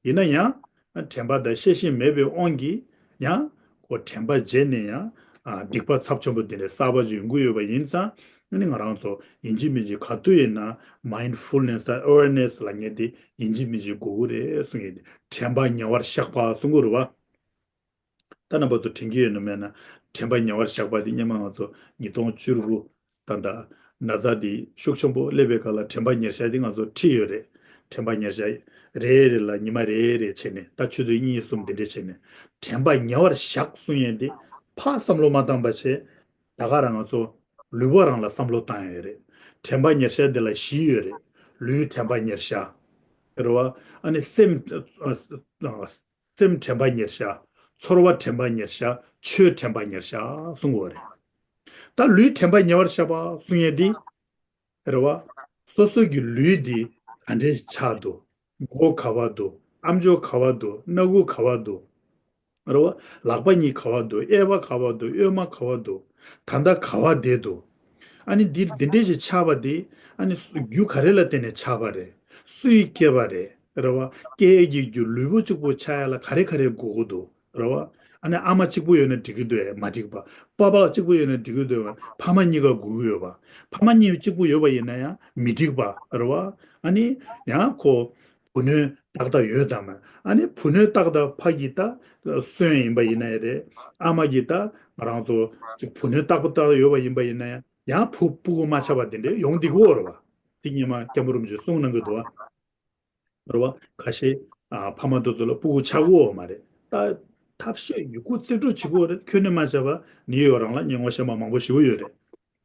ཡིན་ན་ཡང་། དྲན་པ་དང་ཤེས་བཞིན་མེད་པའི་དབང་གིས་ཡང་། ཁོ་དྲན་པ་བརྗེད་ནས་ཡང་། ཨ། སྡིག་པ་ཚབས་ཆེན་པོ་དེ་འདྲའི་བསགས་པ་ཅིག་ཡོང་གི་ཡོད་པ་ཡིན་ཙང་། ཨ་ནི་ང་རང་ཚོ་ཡིན་གཅིག་མིན་གཅིག་ག་དུས་ཡིན་ན་མའིན་ཌ་ཕུལ་ནེ་སི་དང་ཨེ་ཝེར་ནེ་སི་ལབ་མཁན་དེ་ཡིན་གཅིག་མིན་གཅིག་དགོས་ཀྱི་རེད་གསུང་གི་ཡིན། དྲན་པ་ཉེ་བར་བཞག་པ་གསུང་གི་རེད་བ། ད་རྣམ་པ་ཚོ་དྲན་གྱི་ཡོད་ན་མེད་ན། དྲན་པ་ཉེ་བར་བཞག་པ་དེ་སྔོན་མ་ང་ཚོ་ཉིས་སྟོང་བཅུ་དགུ་ད་ལྟ་ན་ཚ་དེ་ཤུགས་ཆེན་པོ་སླེབས་པའི་སྐབས་ལ་དྲན་པ་ཉེར་བཞག་དེ་ང་ཚོ་ཁྲིད་ཡོད་རེད། དྲན་པ་ཉེར་བཞག་རེ་རེ་ལ་ཉི་མ་རེ་རེ་བྱས་ནས། ད་ཆུ་ཚོད་གཉིས་གསུམ་དེ་འདྲས་བྱས་ནས། དྲན་པ་ཉེ་བར་བཞག་གསུང་ཡས་དེ་ཕར་བསམ་བློ་མ་བཏང་པ་བྱས། ད་ག་རང་ང་ཚོ་ལུས་པོ་རང་ལ་བསམ་བློ་བཏང་ཡོད་རེད། དྲན་པ་ཉེར་བཞག་དེ་ལ་བཞི་ཡོད་རེད། ལུས་དྲན་པ་ཉེར་བཞག་རེད་བ། ཨ་ནི་སེམས། སེམས་དྲན་པ་ཉེར་བཞག། ཚོར་བ་དྲན་པ་ཉེར་བཞག། ཆོས་དྲན་པ་ཉེར་བཞག་གསུང་གི་ཡོད་རེད། ད་ལུས་དྲན་པ་ཉེ་བར་བཞག་པ་གསུང་ཡས་འདི། རེད་བ། སོ་སོ་གི་ལུས་འདི་ག་འདྲས་ཆགས་འདུག། མགོ་ག་པར་འདུག། ཨམ་ཅོག་ག་པར་འདུག། སྣ་ཁུག་ག་པར་འདུག། རེད་བ། ལག་པ་གཉིས་ག་པར་འདུག། གཡས་པ་ག་པར་འདུག། གཡོན་མ་ག་པར་འདུག། ད་ལྟ་ག་པར་བསྡད་འདུག། ཨ་ནི་འདི་འདི་འདྲས་ཞིག་ཆགས་པ་འདི། ཨ་ནི་རྒྱུ་ག་རེ་ལ་བརྟེན་ནས་ཆགས་པ་རེད། སུས་བསྐྱེད་པ་རེད། རེད་བ། སྐྱེ་ཡས་ཀྱི་རྒྱུ་ལུས་པོ་གཅིག་པུ་ཆགས་ཡ་ལ་ག་རེ་ག་རེ་དགོས་ཀྱི་འདུག། རེད་བ། ཨ་ནི་ཨ་མ་གཅིག་པུ་ཡོད་ན་འགྲིག་གི་འདུག་ཨེ། མ་འགྲིག་པ། པ་ཕ་གཅིག་པུ་ཡོད་ན་འགྲིག་གི་འདུག་ཨེ། ཕ་མ་གཉིས་ཀ་དགོས་ཀྱི་ཡོད་པ། ཕ་མ་གཉིས་གཅིག་པུ་ཡོད་པ་ཡིན་ན་ཡང་མི་འགྲིག་པ། རེད་བ། ཨ་ནི་ཡང་ཁོ་བུ་སྣོད་ཏག་ཏག་ཡོད་དམ། ཨ་ནི་བུ་སྣོད་ཏག་ཏག་ཕ་གི་ད་སོན་ཡིན་པ་ཡིན་ན་ཡང་རེད། ཨ་མ་གི་ད་ང་རང་ཚོ་ཅིག་བུ་སྣོད་ཏག་པོ་ཏག་ཡོད་པ་ཡིན་པ་ཡིན་ན་ཡང་ཡང་བུ་སྤུ་གུ་མ་ཆགས་པ་དེ་འདྲས་ཡོང་བསྡད་ཀྱི་ཡོད་རེད་བ། དེ་སྔོན་མ་སྐྱབས་མགོན་རིན་པོ་ཆེས་གསུངས་གནང་གི་འདུག་བ། རེད་བ། ཁ་ཤས་ཨ་ཕ་མ་དེ་ཚོ་ལ་སྤུ་གུ་ཆགས་ཀྱི་ཡོད་མ་རེད། ད་ཐབས་ཤེས་ཡོད་རྒུ་རྩལ་སྤྲུགས་བྱེད་ཀྱི་ཡོད་རེད། ཁྱོན་ནས་མ་བྱས་པ་ནི་ཡོད་རང་ལ་སྙན་ངག་གཞན་པ་མང་པོ་ཞེ་པོ་ཡོད་རེད།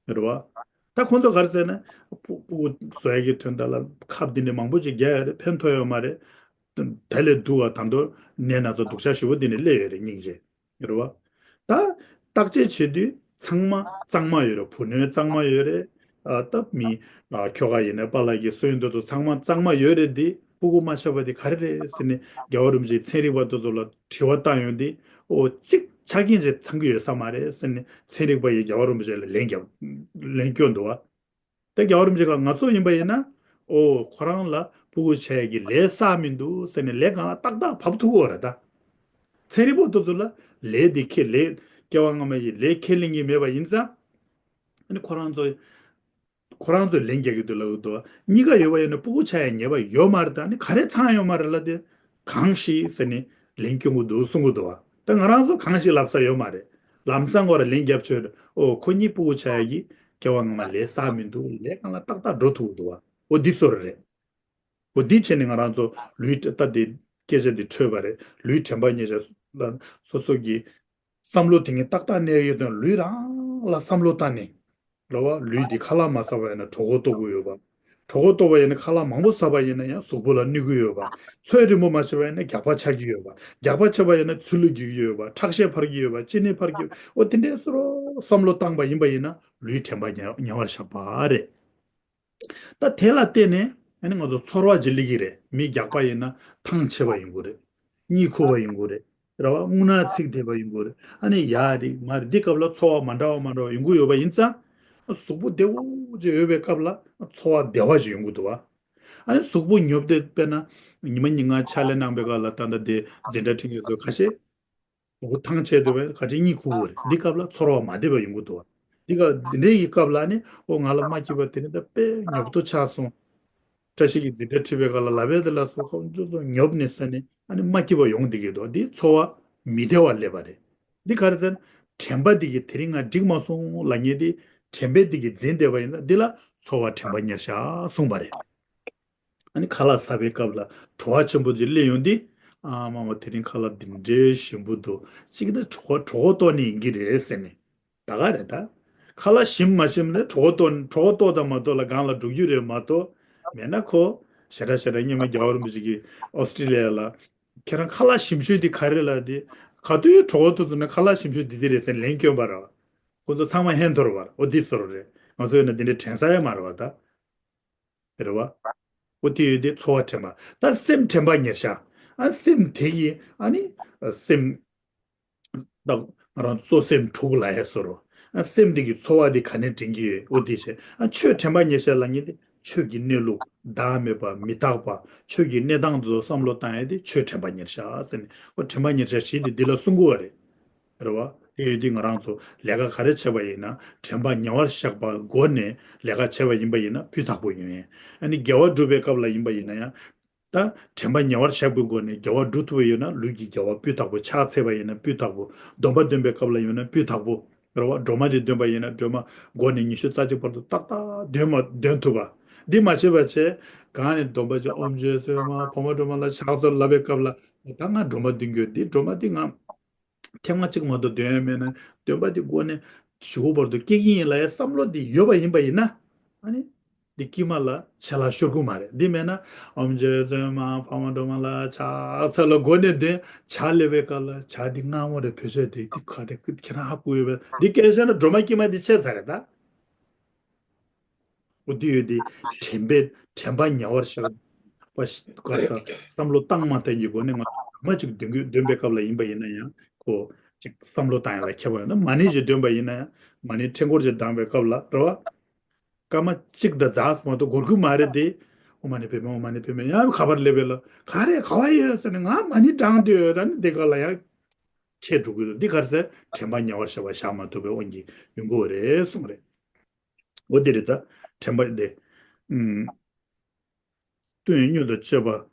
རེད་བ། ད་ཁོང་ཚོ་ག་རེ་ཟེར་ན། སྤུ་སྤུ་གུ་བཟོ་ཡ་གི་དོན་དག་ལ་ཁབ་འདི་ནས་མང་པོ་ཅིག་རྒྱག་ཡ་རེད། ཕན་ཐོགས་ཡོད་མ་རེད། དེ་ལས་སྡུག་པ་ད་དུང་ནད་ན་ཚ་སྡུག་ཅག་ཞེ་པོ་འདི་ནས་སླེབས་ཡོད་རེད། སྙིང་རྗེ། རེད་བ། ད་བརྟག་དཔྱད་བྱེད་དུས་ཚང་མ་གཙང་མ་ཡོད་རེད། བུ་སྣོད་གཙང་མ་ཡོད་རེད། ཨ་ད་མི་ཨ་ཁྱོ་ག་ཡིན་ནའི་པཱ་ལགས་ཀྱི་སོན་དེ་ཚོ་ཚང་མ་གཙང་མ་ཡོད་རེད། འདི་སྤུ་གུ་མ་ཆགས་པ་དེ་ག་རེ་རེད་ཟེར་ནས་རྒྱལ་བ་རིན་པོ་ཆེས་ཚན་རིག་པ་དེ་ཚོ་ལ་དྲི་བ་བཏང་ཡོང་དུས། ཨོ་གཅིག་ཆ་རྐྱེན་ཅིག་ཚང་གི་ཡོད་ས་མ་རེད་ཟེར་ནས་ཚན་རིག་པ་ཡིས་རྒྱལ་བ་རིན་པོ་ཆེ་ལ་ལན་རྒྱབ། ལན་སྐྱོན་འདུག་བ། དེ་རྒྱལ་བ་རིན་པོ་ཆེ་ག་ང་ཚོ་ཡིན་པ་ཡིན་ན། ཨོ་ཁོ་རང་ལ་སྤུ་གུ་ཆགས་ཡས་ཀྱི་ལས་བསགས་མི་འདུག་ཟེར་ནས་ལས་སྒང་ལ་ཏག་ཏག་བབས་ཐུབ་ཀྱི་ཡོད་རེད་ད། ཚན་རིག་པ་དེ་ཚོ་ལ་ལས་དེ་ཁས་ལེན། སྐྱེ་བ་སྔ་མ་ཡི་ལས་ཁས་ལེན་གྱི་མེད་པ་ཡིན་ཙང་། ཨ་ནི་ཁོ་རང་ཚོ་ཁོ་རང་ཚོས་ལན་རྒྱག་གི་འདུག་ལབ་ཀྱི་འདུག་གཉིས་ཀ་ཡོད་པ་ཡིན་ན་སྤུ་གུ་ཆགས་ཡས་ཉེས་པ་ཡོད་མ་རེད་ད། ཨ་ནི་ག་རེ་ཚང་ཡོད་མ་རེད་ལབ་དུས། གང་ཞིག་ཟེར་ནས་ལན་སྐྱོན་གྱི་འདུག་གསུང་གི་འདུག་བ། ད་ང་རང་ཚོ་གང་ཞིག་ལབ་ས་ཡོད་མ་རེད། ལམ་སང་ཁོ་ར་ལན་རྒྱབ་ཆོག་རེད། ཨོ་ཁོ་གཉིས་སྤུ་གུ་ཆགས་ཡས་ཀྱི་སྐྱེ་བ་སྔ་མ་ལས་བསགས་མི་འདུག་ལས་སྒང་ལ་ཏག་ཏག་འགྲོ་ཐུབ་ཀྱི་འདུག་བ། ཨོ་འདི་ཚོ་རེད། ཨོ་འདི་བྱས་ནས་ང་རང་ཚོ་ལུས་ད་འདི་སྐད་ཆ་འདི་འཕྲོད་པ་རེད། ལུས་དྲན་པ་ཉེར་བཞག་ལ་སོ་སོ་གི་བསམ་བློ་དེ་ཉིད་ཏག་ཏག་གནས་ཡོད་དོན་ལུས་རང་ལ་བསམ་བློ་བཏང་ནས། རེད་བ། ལུས་འདི་ཁ་ལག་མ་ཟ་བ་ཡིན་ན་གྲོད་ཁོག་ལྟོགས་ཀྱི་ཡོད་པ། གྲོད་ཁོག་ལྟོགས་པ་ཡིན་ན་ཁ་ལག་མང་པོ་ཟ་བ་ཡིན་ན་ཡང་གཟུགས་པོ་ལ་གནོད་ཀྱི་ཡོད་པ། ཚོད་རིང་པོ་མ་བྱས་པ་ཡིན་ན་རྒྱགས་པ་ཆགས་ཀྱི་ཡོད་པ། རྒྱགས་པ་ཆགས་པ་ཡིན་ན་ཚུལ་ལུ་འགྱུར་གྱི་ཡོད་པ། ཁྲག་ཤེད་འཕར་གྱི་ཡོད་པ། གཅིན་སྙི་འཕར་གྱི་ཡོད་པ། འོ་དེ་འདྲའི་བཟོ་འདྲ་བསམ་བློ་བཏང་པ་ཡིན་པ་ཡིན་ན་ལུས་དྲན་པ་ཉེ་ཉེ་བར་བཞག་པ་རེད། ད་དེ་ལ་བརྟེན་ནས་ཨ་ནི་ང་ཚོ་ཚོར་བ་ཅིག་སླེབས་ཀྱི་རེད། མི་རྒྱགས་པ་ཡིན་ན་ཐང་ཆད་པ་ཡོང་གི་རེད། གཉིད་ཁུག་པ་ཡོང་གི་རེད། རེད་བ། རྔུལ་ནག་ཚིག་བསྡད་པ་ཡོང་གི་རེད། ཨ་ནི་ཡ་རེད་མ་རེད། འདི་སྐབས་ལ་ཚོར་བ་མ་འདྲ་བ་མ་འདྲ་བ་ཡོང་གི་ཡོད་པ་ཡིན་ཙང་། གཟུགས་པོ་བདེ་བོ་ཅིག་ཡོད་པའི་སྐབས་ལ་ཚོར་བ་བདེ་བ་ཅིག་ཡོང་གི་འདུག་བ། ཨ་ནི་གཟུགས་པོ་ཉོབ་སྟེ་དཔེར་ན་ཉི་མ་ཉིན་གང་ཕྱག་ལས་གནང་པའི་སྐབས་ལ་ད་ལྟ་དེ་འཛིན་གྲྭ་ཁྲིད་མཁན་ཚོ་ཁ་ཤས། གཟུགས་པོ་ཐང་ཆད་འདུག་པས་ག་ཅིག་གཉིད་ཁུག་གི་རེད། འདི་སྐབས་ལ་ཚོར་བ་མ་བདེ་བ་ཡོང་གི་འདུག་བ། འདི་སྐབས་འདི་འདྲའི་ཡི་སྐབས་ལ་ནི་ཨོ་ང་ལ་མ་སྐྱིད་པ་དེ་རིང་ད་དཔེ་ཉོབ་ཏོ་ཆགས་སོང་། བཀྲ་ཤིས་ཀྱིས་འཛིན་གྲྭ་ཁྲིད་པའི་སྐབས་ལ་ལབ་པའི་དེ་ལ་སོགས་ཁོང་ཚོ་ཚོ་ཉོབ་ནས་ས་ནས་ཨ་ནི་མ་སྐྱིད་པ་ཡོང་བསྡད་ཀྱི་འདུག་འདི་ཚོར་བ་མི་བདེ་བ་སླེབས་པ་རེད། འདི་ག་རེ་ཟེར་ན། དྲན་པ་འདི་གིས་དེ་རིང་ང་འགྲིག་མ་སོང་ལབ་མཁན་དེ་དྲན་པས་འདི་གིས་འཛིན་བསྡད་པ་ཡིན་ན་འདི་ལ་ཚོར་བ་དྲན་པ་ཉེར་བཞག་གསུངས་པ་རེད། ཨ་ནི་ཁ་ལག་ཟ་བའི་སྐབས་ལ་བྲོ་བ་ཆེན་པོ་ཅིག་སླེབས་ཡོང་དུས། ཨ་མ་མ་དེ་རིང་ཁ་ལག་འདི་འདྲའི་ཞིམ་པོ་འདུག་གཅིག་ནི་གྲོད་ཁོག་གྲོད་ཁོག་ལྟོགས་ནས་ཡིན་གྱི་རེད་ཟེར་ནས། ད་ག་རེད་ད། ཁ་ལག་ཞིམ་མ་ཞིམ་ལས་གྲོད་ཁོག་ལྟོགས་གྲོད་ཁོག་ལྟོགས་དང་མ་གཏོགས་ལ་སྒང་ལ་འགྲོ་རྒྱུ་རེད་མ་གཏོགས། མེད་ན་ཁོ། ཞེ་དྲག་ཞེ་དྲག་སྔོན་མ་རྒྱལ་བ་རིན་པོ་ཆེ་གིས་ཨོ་སི་ཀྲི་ལི་ཡ་ལ། ཁྱེད་རང་ཁ་ལག་ཞིམ་ཤོས་དེ་ག་རེ་ལབ་དེ། ག་དུས་གྲོད་ཁོག་ལྟོགས་སོང་ན་ཁ་ལག་ཞིམ་ཤོས་འདི་འདི་རེད་ཟེར་ལན་སྐྱོན་པ་རེད་བ། ཁོ་ཚོ་ཚང་མ་ཧན་ཐོར་བ་རེད། ཨོ་འདི་ཟེར་རེད། ང་ཚོ་ཡོད་ན་འདི་འདྲའི་དྲན་ས་ཡང་མ་རེད་བ་ད། རེད་བ། ཨོ་དེ་ཡོད་དེ་ཚོར་བ་དྲན་པ། ད་སེམས་དྲན་པ་ཉེར་བཞག་ཨ་སེམས་དེ་ཡིས་ཨ་ནི། སེམས། ད་ང་རང་གཙོ་སེམས་དྲུག་ལ་ཡ་ཟེར་རོ། ཨ་སེམས་དེ་གི་ཚོར་བ་དེ་ག་ནས་དྲན་གྱི་ཡོད། ཨོ་དེ་བྱས་ཨ་ཆོས་དྲན་པ་ཉེར་བཞག་ལབ་མཁན་དེ་ཆོས་ཀྱི་གནས་ལུགས་བདག་མེད་པ་མི་རྟག་པ་ཆོས་ཀྱི་གནས་སྟངས་ཚོ་བསམ་བློ་བཏང་ཡ་དེ་ཆོས་དྲན་པ་ཉེར་བཞག་ཟེར་ནས་ཨོ་དྲན་པ་ཉེར་བཞག་བཞི་དེ་འདི་ལ་གསུང་གི་ཡོད་རེད། རེད་བ། དེ་ཡོད་དུས་ང་རང་ཚོ་ལས་ཀ་ག་རེ་བྱས་པ་ཡིན་ན་དྲན་པ་ཉེ་བར་བཞག་པ་སྒོ་ནས་ལས་ཀ་བྱས་པ་ཡིན་པ་ཡིན་ན་སྤུས་དག་པོ་ཡོང་ཡས། ཨ་ནི་དགེ་བ་སྒྲུབ་པའི་སྐབས་ལ་ཡིན་པ་ཡིན་ན་ཡང་། ད་དྲན་པ་ཉེ་བར་བཞག་པའི་སྒོ་ནས་དགེ་བ་སྒྲུབ་ཐུབ་པ་ཡོད་ན་ལུས་ཀྱི་དགེ་བ་སྤུས་དག་པོ། ཕྱག་འཚལ་བ་ཡིན་ན་སྤུས་དག་པོ། སྡོམ་པ་འདོན་པའི་སྐབས་ལ་ཡིན་ན་སྤུས་དག་པོ། རེད་བ། སྒྲོལ་མ་དེ་འདོན་པ་ཡིན་ན་སྒྲོལ་མ་སྒོ་ནས་ཉི་ཤུ་རྩ་གཅིག་བར་དུ་ཏག་ཏག་འདོན་མ་འདོན་ཐུབ་པ། འདི་མ་བྱས་པ་བྱས། གང་ནས་སྡོམ་པ་ཅིག་ཨོཾ་ཇི་བསོད་མ་བྷ་མ་སྒྲོལ་མ་ལ་ཕྱག་འཚལ་ལབ་པའི་སྐབས་ལ་ད་ང་སྒྲོལ་མ་འདོན་རྒྱུ་འདི་སྒྲོལ་མ་འདི་ང་། ཐེངས་མ་གཅིག་མ་གཏོགས་འདོན་ཡ་མེད་ན་འདོན་པ་འདི་སྒོ་ནས་གཞུག་གུ་བར་དུ་སྐྱེ་གི་ཡིན་ལབ་ཡ་བསམ་བློ་འདི་ཡོད་པ་ཡིན་པ་ཡིན་ན། ཨ་ནི། འདི་དཀྱིལ་མ་ལ་ཆད་ལྷག་ཤོར་གི་མ་རེད། འདི་མེད་ན་ཨོཾ་ཇི་བསོད་མ་བྷ་མ་སྒྲོལ་མ་ལ་ཕྱག་འཚལ་ལོ་སྒོ་ནས་འདོན། ཕྱག་ལས་པའི་སྐབས་ལ་ཕྱག་འདི་སྔ་མོ་རེད། བོད་ཆས་དེ་འདི་ག་རེ་ཁྱེད་རང་ཧ་གོ་ཡོད་པས། འདི་སྐད་ཆ་ན་སྒྲོལ་མ་དཀྱིལ་མ་འདི་ཆད་ཚར་རེད་ད། འོ་དེ་ཡོད་དེ། དྲན་པས་དྲན་པ་ཉེ་བར་བཞག་པ་ཞིག་ག་ས་བསམ་བློ་བཏང་མ་ཐག་གི་སྒོ་ནས་ང་ཚོ་མ་ཅིག་འདོན་དགོས། འདོན་པའི་སྐབས་ལ་ཡིན་པ་ཡིན་ན་ཡང་ཁོ་ཅིག་བསམ་བློ་བཏང་ཡ་ལ་ཁྱད་པར་ཡོད་ན། མ་ཎི་ཞིག་འདོན་པ་ཡིན་ན་ཡང་མ་ཎི་ཕྲེང་སྐོར་ཞིག་བགྲངས་པའི་སྐབས་ལ་རེད་བ། སྐར་མ་གཅིག་དང་ཛ་ས་མ་གཏོགས་འགོར་གི་མ་རེད་དེ། ཨོཾ་མ་ཎི་པདྨེ་ཨོཾ་མ་ཎི་པདྨེ་ཡང་ཁ་པར་སླེབས་པས་ལ་ག་རེ་ག་བ་ཡོད་ཟེར་ནས་ང་མ་ཎི་བགྲངས་དུས་ད་ནི་དེ་ག་ལ་ཡང་ཁྱེད་འགྲོ་གི་འདུག་འདི་ག་རེ་ཟེར་དྲན་པ་ཉེ་བར་བཞག་པ་བཞག་མ་ཐུབ་པའི་དབང་གིས་ཡོང་གི་ཡོད་རེད་གསུངས་རེད། འོ་དེ་རེད་ད། དྲན་པ་དེ། ཨུམ། ལྟོས་ཡོན་སྙོམས་དང་བཅས་པ།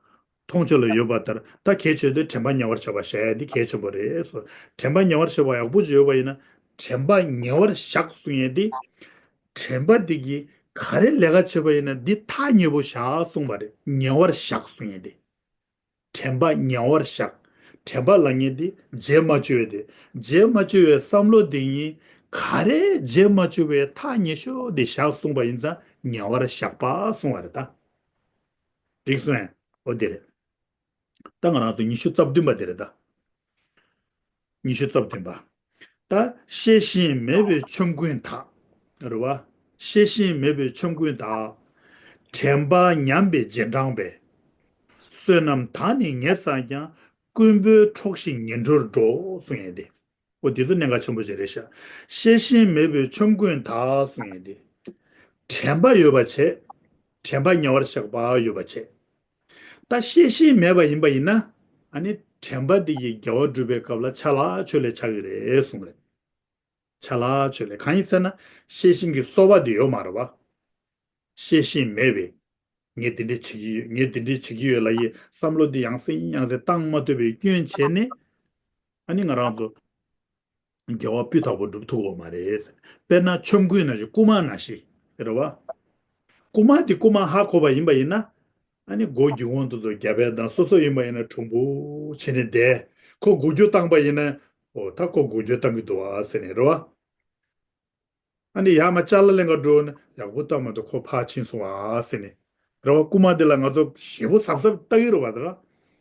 མཐོང་ཆོས་ལ་ཡོད་པ་ལྟར། ད་གལ་ཆེ་དེ་དྲན་པ་ཉེ་བར་བཞག་པ་བཞག་ཡ་འདི་གལ་ཆེན་པོ་རེད་སོ། དྲན་པ་ཉེ་བར་བཞག་པ་ཡག་པོ་ཅིག་ཡོད་པ་ཡིན་ན། དྲན་པ་ཉེ་བར་བཞག་གསུང་ཡས་འདི། དྲན་པ་འདི་གིས་ག་རེ་ལས་ཀ་བྱེད་པ་ཡིན་ན་འདི་ཐག་ཉེ་པོ་བཞག་གསུངས་པ་རེད། ཉེ་བར་བཞག་གསུང་ཡས་འདི། དྲན་པ་ཉེ་བར་བཞག་དྲན་པ་ལབ་མཁན་དེ་རྗེས་མ་བཅོལ་བའི་དེ། རྗེས་མ་བཅོལ་བའི་བསམ་བློ་དེ་ཉིད་ ག་རེ་བྱེད་མ་བཅུག་པའི་ཐག་ཉེ་ཤོས་དེ་བཞག་གསུངས་པ་ཡིན་ཙང་ཉེ་བར་བཞག་པ་གསུངས་པ་རེད་ད། འགྲིག་སོང་ངས། འོ་དེ་རེད། ད་ང་རང་ཚོ་ཉི་ཤུ་རྩ་བདུན་པ་དེ་རེད་ད། ཉི་ཤུ་རྩ་བདུན་པ། ད་ཤེས་བཞིན་མེད་པའི་ཆོམ་རྐུན་དག་རེད་བ། ཤེས་བཞིན་མེད་པའི་ཆོམ་རྐུན་དག་དྲན་པ་ཉམས་པའི་རྗེས་འབྲང་པས། བསོད་ནམས་དག་ནི་ཉེར་བསགས་ཀྱང་། རྐུན་པོའི་འཕྲོག་བཞིན་ངན་འགྲོར་འགྲོ། གསུངས་ཡས་དེ། འོ་དེ་ཚོ་གནད་འགག་ཆེན་པོ་ཞིག་རེད་ཤག་ཤེས་བཞིན་མེད་པའི་ཆོམ་རྐུན་དག་གསུངས་ཡས་དེ། དྲན་པ་ཡོད་པ་བྱས། དྲན་པ་ཉེ་བར་བཞག་པ་ཡོད་པ་བྱས། ད་ཤེས་བཞིན་མེད་པ་ཡིན་པ་ཡིན་ན། ཨ་ནི་དྲན་པ་འདི་ཡིས་དགེ་བ་སྒྲུབ་པའི་སྐབས་ལ་ཆ་ལག་ཆོས་ལས་ཆགས་ཀྱི་རེད་གསུངས་རེད། ཆ་ལག་ཆོས་ལས་གང་ཡིན་ཟེར་ན། ཤེས་བཞིན་གྱི་གསོ་བ་འདི་ཡོད་མ་རེད་བ། ཤེས་བཞིན་མེད་པའི། ངས་འདི་འདྲ་བྱེད་ཀྱི་ཡོད། ངས་འདི་འདྲ་བྱེད་ཀྱི་ཡོད་ལབ་ཡས་བསམ་བློ་འདི་ཡང་སེ་ཡང་སེ་བཏང་མ་ཐུབ་པའི་སྐྱོན་བྱས་ནས། ཨ་ནི་ང་རང་ཚོ་དགེ་བ་སྤུས་དག་པོ་སྒྲུབ་ཐུབ་ཀྱི་ཡོད་མ་རེད། དཔེར་ན་ཆོམ་རྐུན་ནང་བཞིན་རྐུན་མ་ནང་བཞིན་རེད་བ། རྐུན་མ་དེ་རྐུན་མ་ཧ་གོ་བ་ཡིན་པ་ཡིན་ན། ཨ་ནི་སྒོ་རྒྱུག་འོང་དུས་ཚོད་རྒྱབ་པའི་དང་སོ་སོ་ཡིན་པ་ཡིན་ན་གྲུང་པོ་བྱས་ནས་བསྡད། ཁོ་འགུལ་སྐྱོད་བཏང་པ་ཡིན་ན། འོ་ད་ཁོ་འགུལ་སྐྱོད་བཏང་གི་འདུག་ཨ་ཟེར་ནས་རེད་བ། ཨ་ནི་ཡར་མར་ཅ་ལག་ལེན་ག་འགྲོ་ན་ཡག་པོ་བཏང་མ་འདུག་ཁོ་ཕར་ཕྱིན་སོང་ཨ་ཟེར་ནས། རེད་བ། རྐུན་མ་འདི་ལ་ང་ཚོ་ཞེ་པོ་གཟབ་གཟབ་ལྟ་གི་རེད་བ། ད་ར་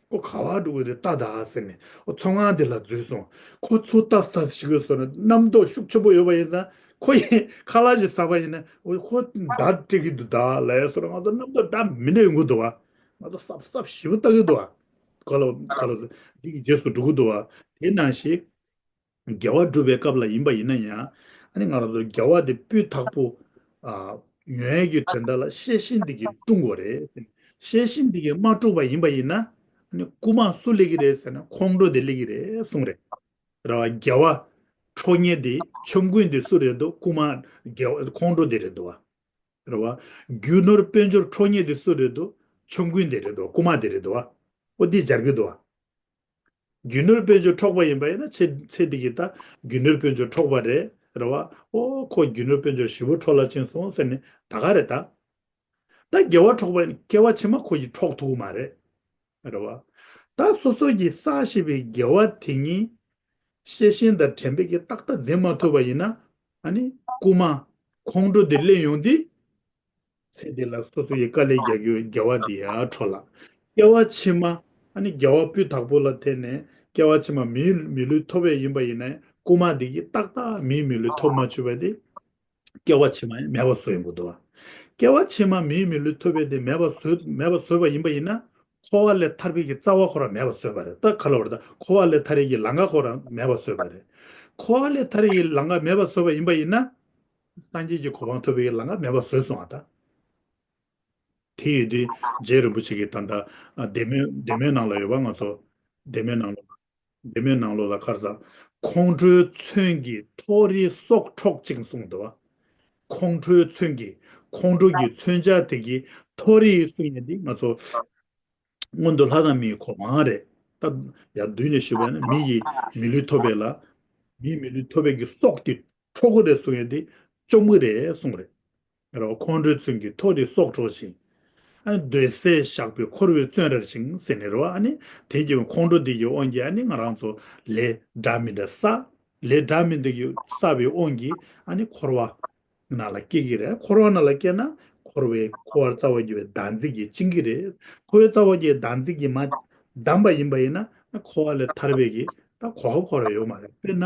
ཁོ་ག་བ་འགྲོ་གི་རེད་ལྟ་ད་ཟེར་ནས། ཨོ་ཚོང་ཁང་འདི་ལ་འཛུལ་སོང་། ཁོ་ཚུར་ལྟ་ལྟ་ཞིག་དགོས་སོང་ན་རྣམ་རྟོག་ཤུགས་ཆེན་པོ་ཡོད་པ་ཡིན་ཙང་ཁོ་ཡིན་ཁ་ལག་ཅིག་ཟ་བ་ཡིན་ན། ཨོ་ཁོ་བརྡ་སྤྲད་ཀྱི་འདུག་ད་ལབ་སོང་ན་ང་ཚོ་རྣམ་རྟོག་འདྲ་མི་འདྲ་ཡོང་གི་འདུག་བ། ང་ཚོ་གཟབ་གཟབ་ཞེ་པོ་ལྟ་གི་འདུག་བ། ག་ལ་ག་ལ་འདི་གི་རྗེས་སུ་འགྲོ་གི་འདུག་བ། དེ་ནང་བཞིན། དགེ་བ་སྒྲུབ་པའི་སྐབས་ལ་ཡིན་པ་ཡིན་ན་ཡང་། ཨ་ནི་ང་རང་ཚོ་དགེ་བ་དེ་སྤུས་དག་པོ། ཨ། ཡོང་ཡས་ཀྱི་དོན་དག་ལ་ཤེས་བཞིན་འདི་གིས་བསྲུང་དགོས་རེད། ཤེས་བཞིན་འདི་གིས་མ་བསྲུངས་པ་ཡིན་པ་ཡིན་ན། ཨ་ནི་རྐུན་མ་སུ་སླེབས་ཀྱི་རེད་ཟེར་ན་ཁོང་ཁྲོ་དེ་སླེབས་ཀྱི་རེད་གསུངས་རེད། རེད་བ། དགེ་བ་འཕྲོག་མཁན་དེ་ཆོམ་རྐུན་དེ་སུ་རེད་འདུག་རྐུན་མ། དགེ་བ་ཁོང་ཁྲོ་དེ་རེད་འདུག་བ། རེད་བ། རྒྱུ་ནོར་དཔལ་འབྱོར་འཕྲོག་མཁན་དེ་སུ་རེད་འདུག་ཆོམ་རྐུན་དེ་རེད་འདུག་བ། རྐུན་མ་དེ་རེད་འདུག་བ། ཨོ་འདི་སྦྱར་གི་འདུག་བ། རྒྱུ་ནོར་དཔལ་འབྱོར་འཕྲོག་པ་ཡིན་པ་ཡིན་ན་ཚེ་ཚེ་འདི་གི་ད་རྒྱུ་ནོར་དཔལ་འབྱོར་འཕྲོག་པ་རེད། རེད་བ། ཨོ་ཁོ་རྒྱུ་ནོར་དཔལ་འབྱོར་ཞེ་པོ་འཕྲོག་ལ་ཕྱིན་སོང་ཟེར་ནས་ད་ག་རེད་ད། ད་དགེ་བ་འཕྲོག་པ་ཡིན་ན་སྐྱེ་བ་ཕྱི་མ་ཁོ་ཡིས་འཕྲོག་ཐུབ་ཀྱི་མ་རེད། རེད་བ། ད་སོ་སོ་གིས་བསགས་བཞིན་པའི་དགེ་བ་དེ་ཉིད་ཤེས་བཞིན་དང་དྲན་པས་ཀྱིས་ཏག་ཏག་འཛིན་མ་ཐུབ་པ་ཡིན་ན། ཨ་ནི་རྐུན་མ་ཁོང་ཁྲོ་དེ་སླེབས་ཡོང་དུས། ཚེ་འདི་ལ་སོ་སོ་ཡི་དཀའ་ལས་རྒྱག་རྒྱུ་དགེ་བ་འདི་ཡར་འཕྲོ་ལ། སྐྱེ་བ་ཕྱི་མ་ཨ་ནི་དགེ་བ་སྤུས་དག་པོ་ལ་བརྟེན་ནས་སྐྱེ་བ་ཕྱི་མ་མིའི་མི་ལུས་ཐོབ་པ་ཡིན་པ་ཡིན་ན་རྐུན་མ་འདི་གིས་ཏག་ཏག་མིའི་མི་ལུས་ཐོབ་མ་བཅུག་པ་དེ། སྐྱེ་བ་ཕྱི་མ་ཡང་མེད་པ་བཟོ་ཡོང་གི་འདུག་བ། སྐྱེ་བ་ཕྱི་མ་མིའི་མི་ལུས་ཐོབ་པ་དེ་མེད་པ་བཟོ་མེད་པ་བཟོས་པ་ཡིན་པ་ཡིན་ན། འཁོར་བ་ལས་ཐར་པའི་གི་རྩ་བ་ཁོ་རང་མེད་པ་བཟོས་པ་རེད། ད་ག་ལ་བར་ད་འཁོར་བ་ལས་ཐར་ཡས་ཀྱི་ལམ་ཁ་ཁོ་རང་མེད་པ་བཟོས་པ་རེད། འཁོར་བ་ལས་ཐར་ཡས་ཀྱི་ལམ་ཁ་མེད་པ་བཟོས་པ་ཡིན་པ་ཡིན་ན། སངས་རྒྱས་ཀྱི་གོ་འཕང་ཐོབ་པའི་ལམ་ཁ་མེད་པ་བཟོས་སོང་བ་ད། དེ་ཡོད་དུས་རྗེ་རིན་པོ་ཆེ་གིས་ད་ལྟ་ཨ་བདེ་སྨོན་བདེ་སྨོན་ནང་ལ་ཡོད་པ་ང་ཚོ། བདེ་སྨོན་ནང་ལོགས་བདེ་སྨོན་ནང་ལོགས་ལ་ཁར་ས། ཁོང་ཁྲོའི་མཚོན་གྱིས་མཐོ་རིས་སྲོག་འཕྲོག་ཅིང་གསུངས་འདུག་བ། ཁོང་ཁྲོའི་མཚོན་གྱིས་ཁོང་ཁྲོ་གི་མཚོན་ཆ་དེ་གིས་མཐོ་རིས་གསུངས་ཡས་འདི་ང་ཚོ། སྔོན་དུ་ལྷ་དང་མིའི་གོ་འཕང་རེད། ད་ཡར་མདུན་ནས་ཞུས་པ་ཡིན་ན་མི་ཡི་མི་ལུས་ཐོབ་པ་ལ། མིའི་མི་ལུས་ཐོབ་པའི་གི་སྲོག་དེ་འཕྲོག་གི་རེད་གསུང་ཡས་དེ་བཅོམ་གི་རེད་གསུང་རེད། རེད་བ། ཁོང་ཁྲོའི་མཚོན་གྱིས་མཐོ་རིས་སྲོག་འཕྲོག་ཅིང་། ཨ་ནི་འདོད་སྲེད་ཞགས་པས་འཁོར་བའི་བཙོན་རར་བྱིང་ཟེར་ནས་རེད་བ། ཨ་ནི་དེ་གི་ཁོང་ཁྲོ་དེ་གི་དབང་གིས་ཨ་ནི་ང་རང་ཚོ་ལས་འདྲ་མི་འདྲ་བསགས། ལས་འདྲ་མི་འདྲ་གི་བསགས་པའི་དབང་གིས་ཨ་ནི་འཁོར་བ། ནང་ལ་སྐྱེ་གི་རེད། འཁོར་བ་ནང་ལ་སྐྱེས་ན་འཁོར་བའི་འཁོར་བར་རྩ་བ་རྒྱུ་བའི་བདག་འཛིན་གྱིས་བཅིངས་ཀྱི་རེད། འཁོར་བའི་རྩ་བ་རྒྱུ་བའི་བདག་འཛིན་གྱིས་མ་བསྡམས་པ་ཡིན་པ་ཡིན་ན་འཁོར་བ་ལས་ཐར་བའི་གི་ད་གོ་སྐབས་ཁོ་རང་ཡོད་མ་རེད། དཔེར་ན་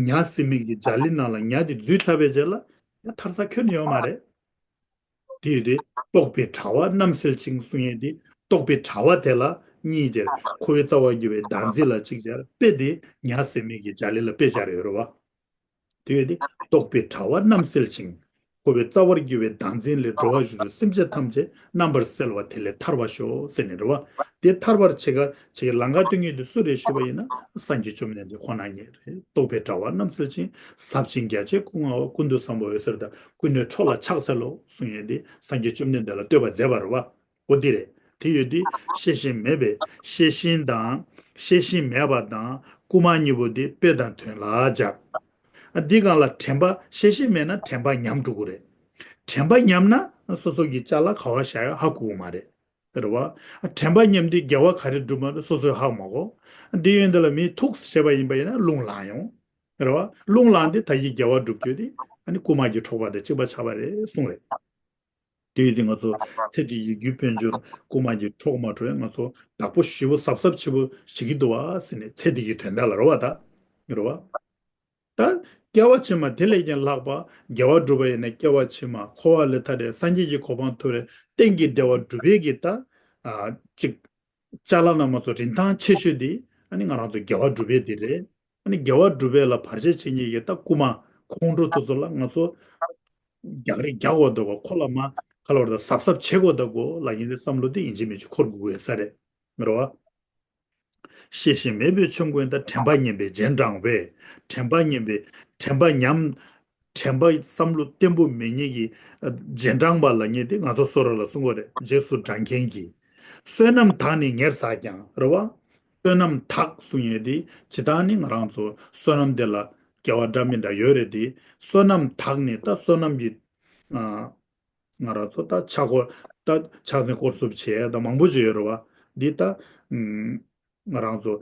ཉ་ཟེར་མི་གི་རྒྱ་གླིང་ནང་ལ་ཉ་དེ་འཛུལ་ཚར་བའི་རྗེས་ལ་ཡང་ཐར་ས་ཁྱོན་ནས་ཡོད་མ་རེད། དེ་ཡོད་དེ་རྟོག་པའི་དྲ་བ་རྣམ་སེལ་ཅིང་གསུང་ཡས་དེ་རྟོག་པའི་དྲ་བ་དེ་ལ་གཉིས་སྦྱར། འཁོར་བའི་རྩ་བ་རྒྱུ་བའི་བདག་འཛིན་ལ་གཅིག་སྦྱར། དཔེ་དེ་ཉ་ཟེར་མི་གི་རྒྱ་གླིང་ལ་དཔེ་སྦྱར་ཡོད་རེད་བ། དེ་ཡོད་དེ་རྟོག་པའི་དྲ་བ་རྣམ་སེལ་ཞིང་། འཁོར་བའི་རྩ་བར་གྱུར་པའི་བདག་འཛིན་ལས་འགྲོ་བ་རིགས་དྲུག་སེམས་ཅན་ཐམས་ཅད་རྣམ་པར་སེལ་བ་དེ་ལས་ཐར་བར་ཤོག་ཟེར་ནས་རེད་བ། དེ་ཐར་བར་བྱེད་ག་བྱེད་ཀྱི་ལམ་ཁ་སྟོན་མཁན་དེ་སུ་རེད་ཞུས་པ་ཡིན་ན་སངས་རྒྱས་བཅོམ་ལྡན་འདས་ཁོ་ན་ཉིད་རེད། རྟོག་པའི་དྲ་བ་རྣམ་སེལ་ཞིང་། ཟབ་ཅིང་རྒྱ་ཆེར་ཀུན་མངའ་བ། ཀུན་ཏུ་བཟང་པོ་འོད་ཟེར་ལྡན། ཀུན་ནས་འཕྲོ་ལ་ཕྱག་འཚལ་ལོ་གསུང་ཡས་དེ་སངས་རྒྱས་བཅོམ་ལྡན་འདས་ལ་བསྟོད་པ་མཛད་པ་རེད་བ། འོ་འདི་རེད། དེ་ཡོད་དུས་ཤེས་བཞིན་མེད་པས་ཤེས་བཞིན་དང་། ཤེས་བཞིན་མེད་པ་དང་རྐུན་མ་གཉིས་པོ་དེ་དཔེ་དང་དོན་ལ་སྦྱར། ཨ་འདི་སྒང་ལ་དྲན་པ་ཤེས་བཞིན་མེད་ན་དྲན་པ་ཉམས་འགྲོ་གི་རེད། དྲན་པ་ཉམས་ན་སོ་སོ་གི་ཅ་ལག་ག་བ་བཞག་ཡ་ཧ་གོ་གི་མ་རེད། རེད་བ། ཨ་དྲན་པ་ཉམས་དུས་དགེ་བ་ག་རེ་སྒྲུབ་མ་རེད་སོ་སོས་ཧ་མ་གོ། ཨ་འདི་ཡོད་འདི་ལ་མིས་ཐུགས་བྱས་པ་ཡིན་པ་ཡིན་ན་རླུང་ལངས་ཡོང་། རེད་བ། རླུང་ལངས་ཏེ་ད་གིན་དགེ་བ་སྒྲུབ་རྒྱུ་དེ་ཨ་ནི་རྐུ་མ་གི་འཕྲོག་པ་དང་གཅིག་པ་ཆགས་པ་རེད་གསུངས་རེད། དེ་ཡོད་དུས་ང་ཚོ་ཚེ་འདི་ཡི་རྒྱུ་དཔལ་འབྱོར་རྐུ་མ་གི་འཕྲོག་མ་འཕྲོག་ཡང་ང་ཚོ་བདག་པོ་ཞེ་པོ་གཟབ་གཟབ་ཆེ་པོ་བྱེད་ཀྱི་འདུག་བ་ཟེར་ནས་ཚེ་འདི་ཡི་དོན་དག་ལ་རེད་བ་ད། རེད་བ། ད་སྐྱེ་བ་ཕྱི་མ་དེ་ལས་ཀྱང་ལྷག་པ་དགེ་བ་སྒྲུབ་པ་ཡིན་ན་སྐྱེ་བ་ཕྱི་མ་འཁོར་བ་ལས་ཐར་རེད། སངས་རྒྱས་ཀྱི་གོ་འཕང་ཐོབ་རེད། གཏན་གྱི་བདེ་བ་སྒྲུབ་པའི་གི་ད་ཨ་ཅིག་ཅ་ལག་ནང་མ་སོགས་རིན་ཐང་ཆེ་ཤོས་དེ་ཨ་ནི་ང་རང་ཚོ་དགེ་བ་སྒྲུབ་པའི་དེ་རེད། ཨ་ནི་དགེ་བ་སྒྲུབ་པའི་ལ་བར་ཆད་བྱེད་མཁན་གྱི་ད་རྐུ་མ་ཁོང་ཁྲོ་དེ་ཚོ་ལ་ང་ཚོ་རྒྱག་རེས་རྒྱག་དགོས་འདུག་གོ་ཁོ་ལ་མ་ཁ་ལོ་བར་ད་གཟབ་གཟབ་བྱེད་དགོས་འདུག་གོ་ལབ་མཁན་དེ་བསམ་བློ་དེ་ཡིན་གཅིག་མིན་གཅིག་འཁོར་དགོས་ཀྱི་ཡོད་ས་རེད། རེད་བ། ཤེས་བཞིན་མེད་པའི་ཆོམ་རྐུན་དང་། དྲན་པ་ཉམས་པའི་རྗེས་འབྲང་བས། དྲན་པ་ཉམས་པའི་དྲན་པ་ཉམས། དྲན་པ་བསམ་བློ་བརྟན་པོ་མེད་མཁན་གྱི་རྗེས་འབྲང་པ་ལབ་མཁན་དེ་ང་ཚོ་བསོད་ར་ལ་གསུང་གི་རེད། རྗེས་སུ་འབྲང་མཁན་གྱི། བསོད་ནམས་དག་ནི་ཉེར་བསགས་ཀྱང་། རེད་བ། བསོད་ནམས་དག་གསུང་ཡས་དེ་ཇི་ལྟར་ནི་ང་རང་ཚོ་བསོད་ནམས་དེ་ལ་དགེ་བ་འདྲ་མི་འདྲ་ཡོད་རེད་དེ། བསོད་ནམས་དག་ནི་ད་བསོད་ནམས་ཀྱི་ང་རང་ཚོ་ད་ཕྱག་སྐོར་ད་ཕྱག་འཚལ་སྐོར་གསུམ་བྱས་ད་མང་པོ་ཅིག་ཡོད་རེད་བ། འདི་ད་ང་རང་ཚོ་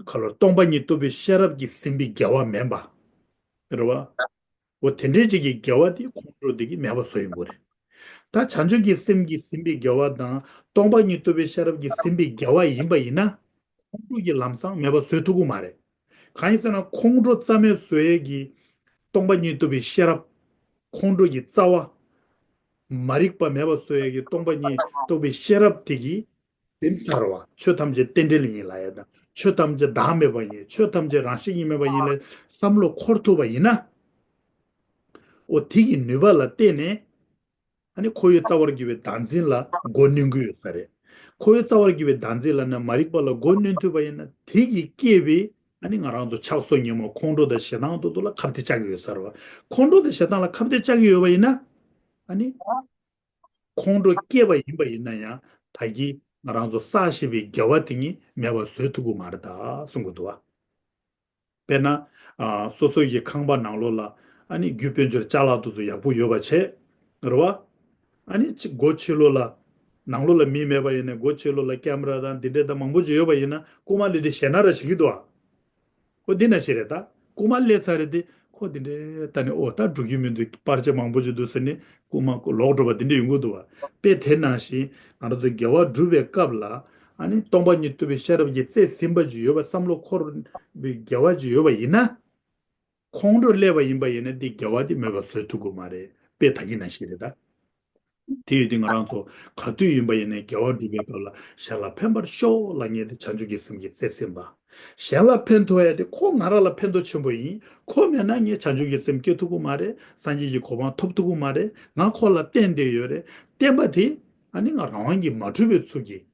ཁ་ལོར་སྟོང་པ་ཉིད་རྟོགས་པའི་ཤེས་རབ་ཀྱིས་ཟིན་པའི་དགེ་བ་མིན་པ། རེད་བ། འོ་དེ་འདྲའི་ཅིག་གི་དགེ་བ་དེ་ཁོང་ཁྲོ་དེ་གིས་མེད་པ་བཟོ་ཡོང་གི་རེད། ད་བྱང་ཆུབ་ཀྱི་སེམས་ཀྱིས་ཟིན་པའི་དགེ་བ་དང་སྟོང་པ་ཉིད་རྟོགས་པའི་ཤེས་རབ་ཀྱིས་ཟིན་པའི་དགེ་བ་ཡིན་པ་ཡིན་ན། ཁོང་ཁྲོ་གིས་ལམ་སང་མེད་པ་བཟོ་ཐུབ་ཀྱི་མ་རེད། གང་ཡིན་ཟེར་ན་ཁོང་ཁྲོ་རྩ་མེད་བཟོ་ཡས་ཀྱི་སྟོང་པ་ཉིད་རྟོགས་པའི་ཤེས་རབ། ཁོང་ཁྲོ་གི་རྩ་བ། མ་རིག་པ་མེད་པ་བཟོ་ཡས་ཀྱི་སྟོང་པ་ཉིད་རྟོགས་པའི་ཤེས་རབ་དེ་གིས་ཟིན་ཚར་བ། ཆོས་ཐམས་ཅད་རྟེན་འབྲེལ་ཡིན་ལབ་ཡས་དང་། ཆོས་ཐམས་ཅད་བདག་མེད་པ་ཡིན། ཆོས་ཐམས་ཅད་རང་བཞིན་གྱིས་མེད་པ་ཡིན་ལ་བསམ་བློ་འཁོར་ཐུབ་པ་ཡིན་ན། འོ་དེ་གི་ནུས་པ་ལ་བརྟེན་ནས། ཨ་ནི་ཁོ་བོའི་རྩ་བར་གྱུར་པའི་བདག་འཛིན་ལ་མགོ་གནོན་གྱི་ཡོད་ས་རེད། ཁོ་བོའི་རྩ་བར་གྱུར་པའི་བདག་འཛིན་ལབ་ན་མ་རིག་པ་ལ་མགོ་གནོན་ཐུབ་པ་ཡིན་ན། དེ་གིས་སྐྱེས་པའི་ཨ་ནི་ང་རང་ཚོ་ཆགས་སོགས་ཉོན་མོངས་ཁོང་ཁྲོ་དང་ཞེ་སྡང་དེ་ཚོ་ལ་ཁ་གཏད་བཅག་གི་ཡོད་ས་རེད་བ། ཁོང་ཁྲོ་དང་ཞེ་སྡང་ལ་ཁ་གཏད་བཅག་གི་ཡོད་པ་ཡིན་ན། ཨ་ནི་ཁོང་ཁྲོ་སྐྱེས་པ་ཡིན་པ་ཡིན་ན་ཡང་ད་གིན་ང་རང་ཚོ་བསགས་བཞིན་པའི་དགེ་བ་དེ་ཉིད་མེད་པ་བཟོ་ཐུབ་ཀྱི་མ་རེད་ད་གསུང་གི་འདུག་བ། དཔེར་ན། ཨ། སོ་སོ་ཡི་ཁང་པ་ནང་ལོགས་ལ་ཨ་ནི་རྒྱུ་དཔལ་འབྱོར་ཅ་ལག་དེ་ཚོ་ཡག་པོ་ཡོད་པ་བྱས། རེད་བ། ཨ་ནི་ཅིག་སྒོ་ཕྱི་ལོགས་ལ། ནང་ལོགས་ལ་མི་མེད་པ་ཡིན་ན་སྒོ་ཕྱི་ལོགས་ལ་ཀེམ་ར་དང་འདི་འདྲ་དང་མང་པོ་ཅིག་ཡོད་པ་ཡིན་ན་རྐུ་མ་སླེབས་དུས་ཞེད་སྣང་ར་བྱེད་ཀྱི་འདུག་ཨ། ཁོ་འདི་ན་ཞིག་རེད་ད། རྐུ་མ་སླེབས་ཚར་རེད་དེ་ཁོ་འདི་འདྲའི་ད་ནི་ཨོ་ད་འགྲོ་རྒྱུ་མི་འདུག་པར་ཆས་མང་པོ་ཅིག་འདུག་ཟེར་ནས་རྐུ་མ་ལོག་འགྲོ་བ་འདི་འདྲ་ཡོང་གི་འདུག་བ། དཔེ་དེ་ནང་བཞིན་ང་རང་ཚོ་དགེ་བ་སྒྲུབ་པའི་སྐབས་ལ་ཨ་ནི་སྟོང་པ་ཉིད་རྟོགས་པའི་ཤེས་རབ་ཀྱི་རྩལ་ཟིན་པ་ཅིག་ཡོད་པ་བསམ་བློ་འཁོར་བའི་དགེ་བ་ཅིག་ཡོད་པ་ཡིན་ན། ཁོང་ཁྲོ་སླེབས་པ་ཡིན་པ་ཡིན་ན་འདི་དགེ་བ་འདི་མེད་པ་བཟོ་ཐུབ་ཀྱི་མ་རེད། དཔེ་ད་གིན་ནང་བཞིན་རེད་ད། དེ་ཡོད་དུས་ང་རང་ཚོ་ག་དུས་ཡིན་པ་ཡིན་ནའི་དགེ་བ་སྒྲུབ་པའི་སྐབས་ལ་གཞན་ལ་ཕན་པར་ཤོག་ལབ་མཁན་དེ་བྱང་ཆུབ་ཀྱི་སེམས་ཀྱི་རྩལ་ཟིན་པ། གཞན་ལ་ཕན་ཐོགས་ཡ་དེ་ཁོ་ང་རང་ལ་ཕན་ཐོགས་ཆེན་པོ་ཡིན། ཁོ་མེད་ན་ངས་བྱང་ཆུབ་ཀྱི་སེམས་སྐྱེ་ཐུབ་ཀྱི་མ་རེད། སངས་རྒྱས་ཀྱི་གོ་འཕང་ཐོབ་ཐུབ་ཀྱི་མ་རེད། ང་ཁོ་ལ་བརྟེན་བསྡད་ཡོད་རེད། བརྟེན་པ་དེ་ཨ་ནི་ང་རང་དབང་གིས་མ་གྲུབ་པའི་ཚུལ་གྱིས།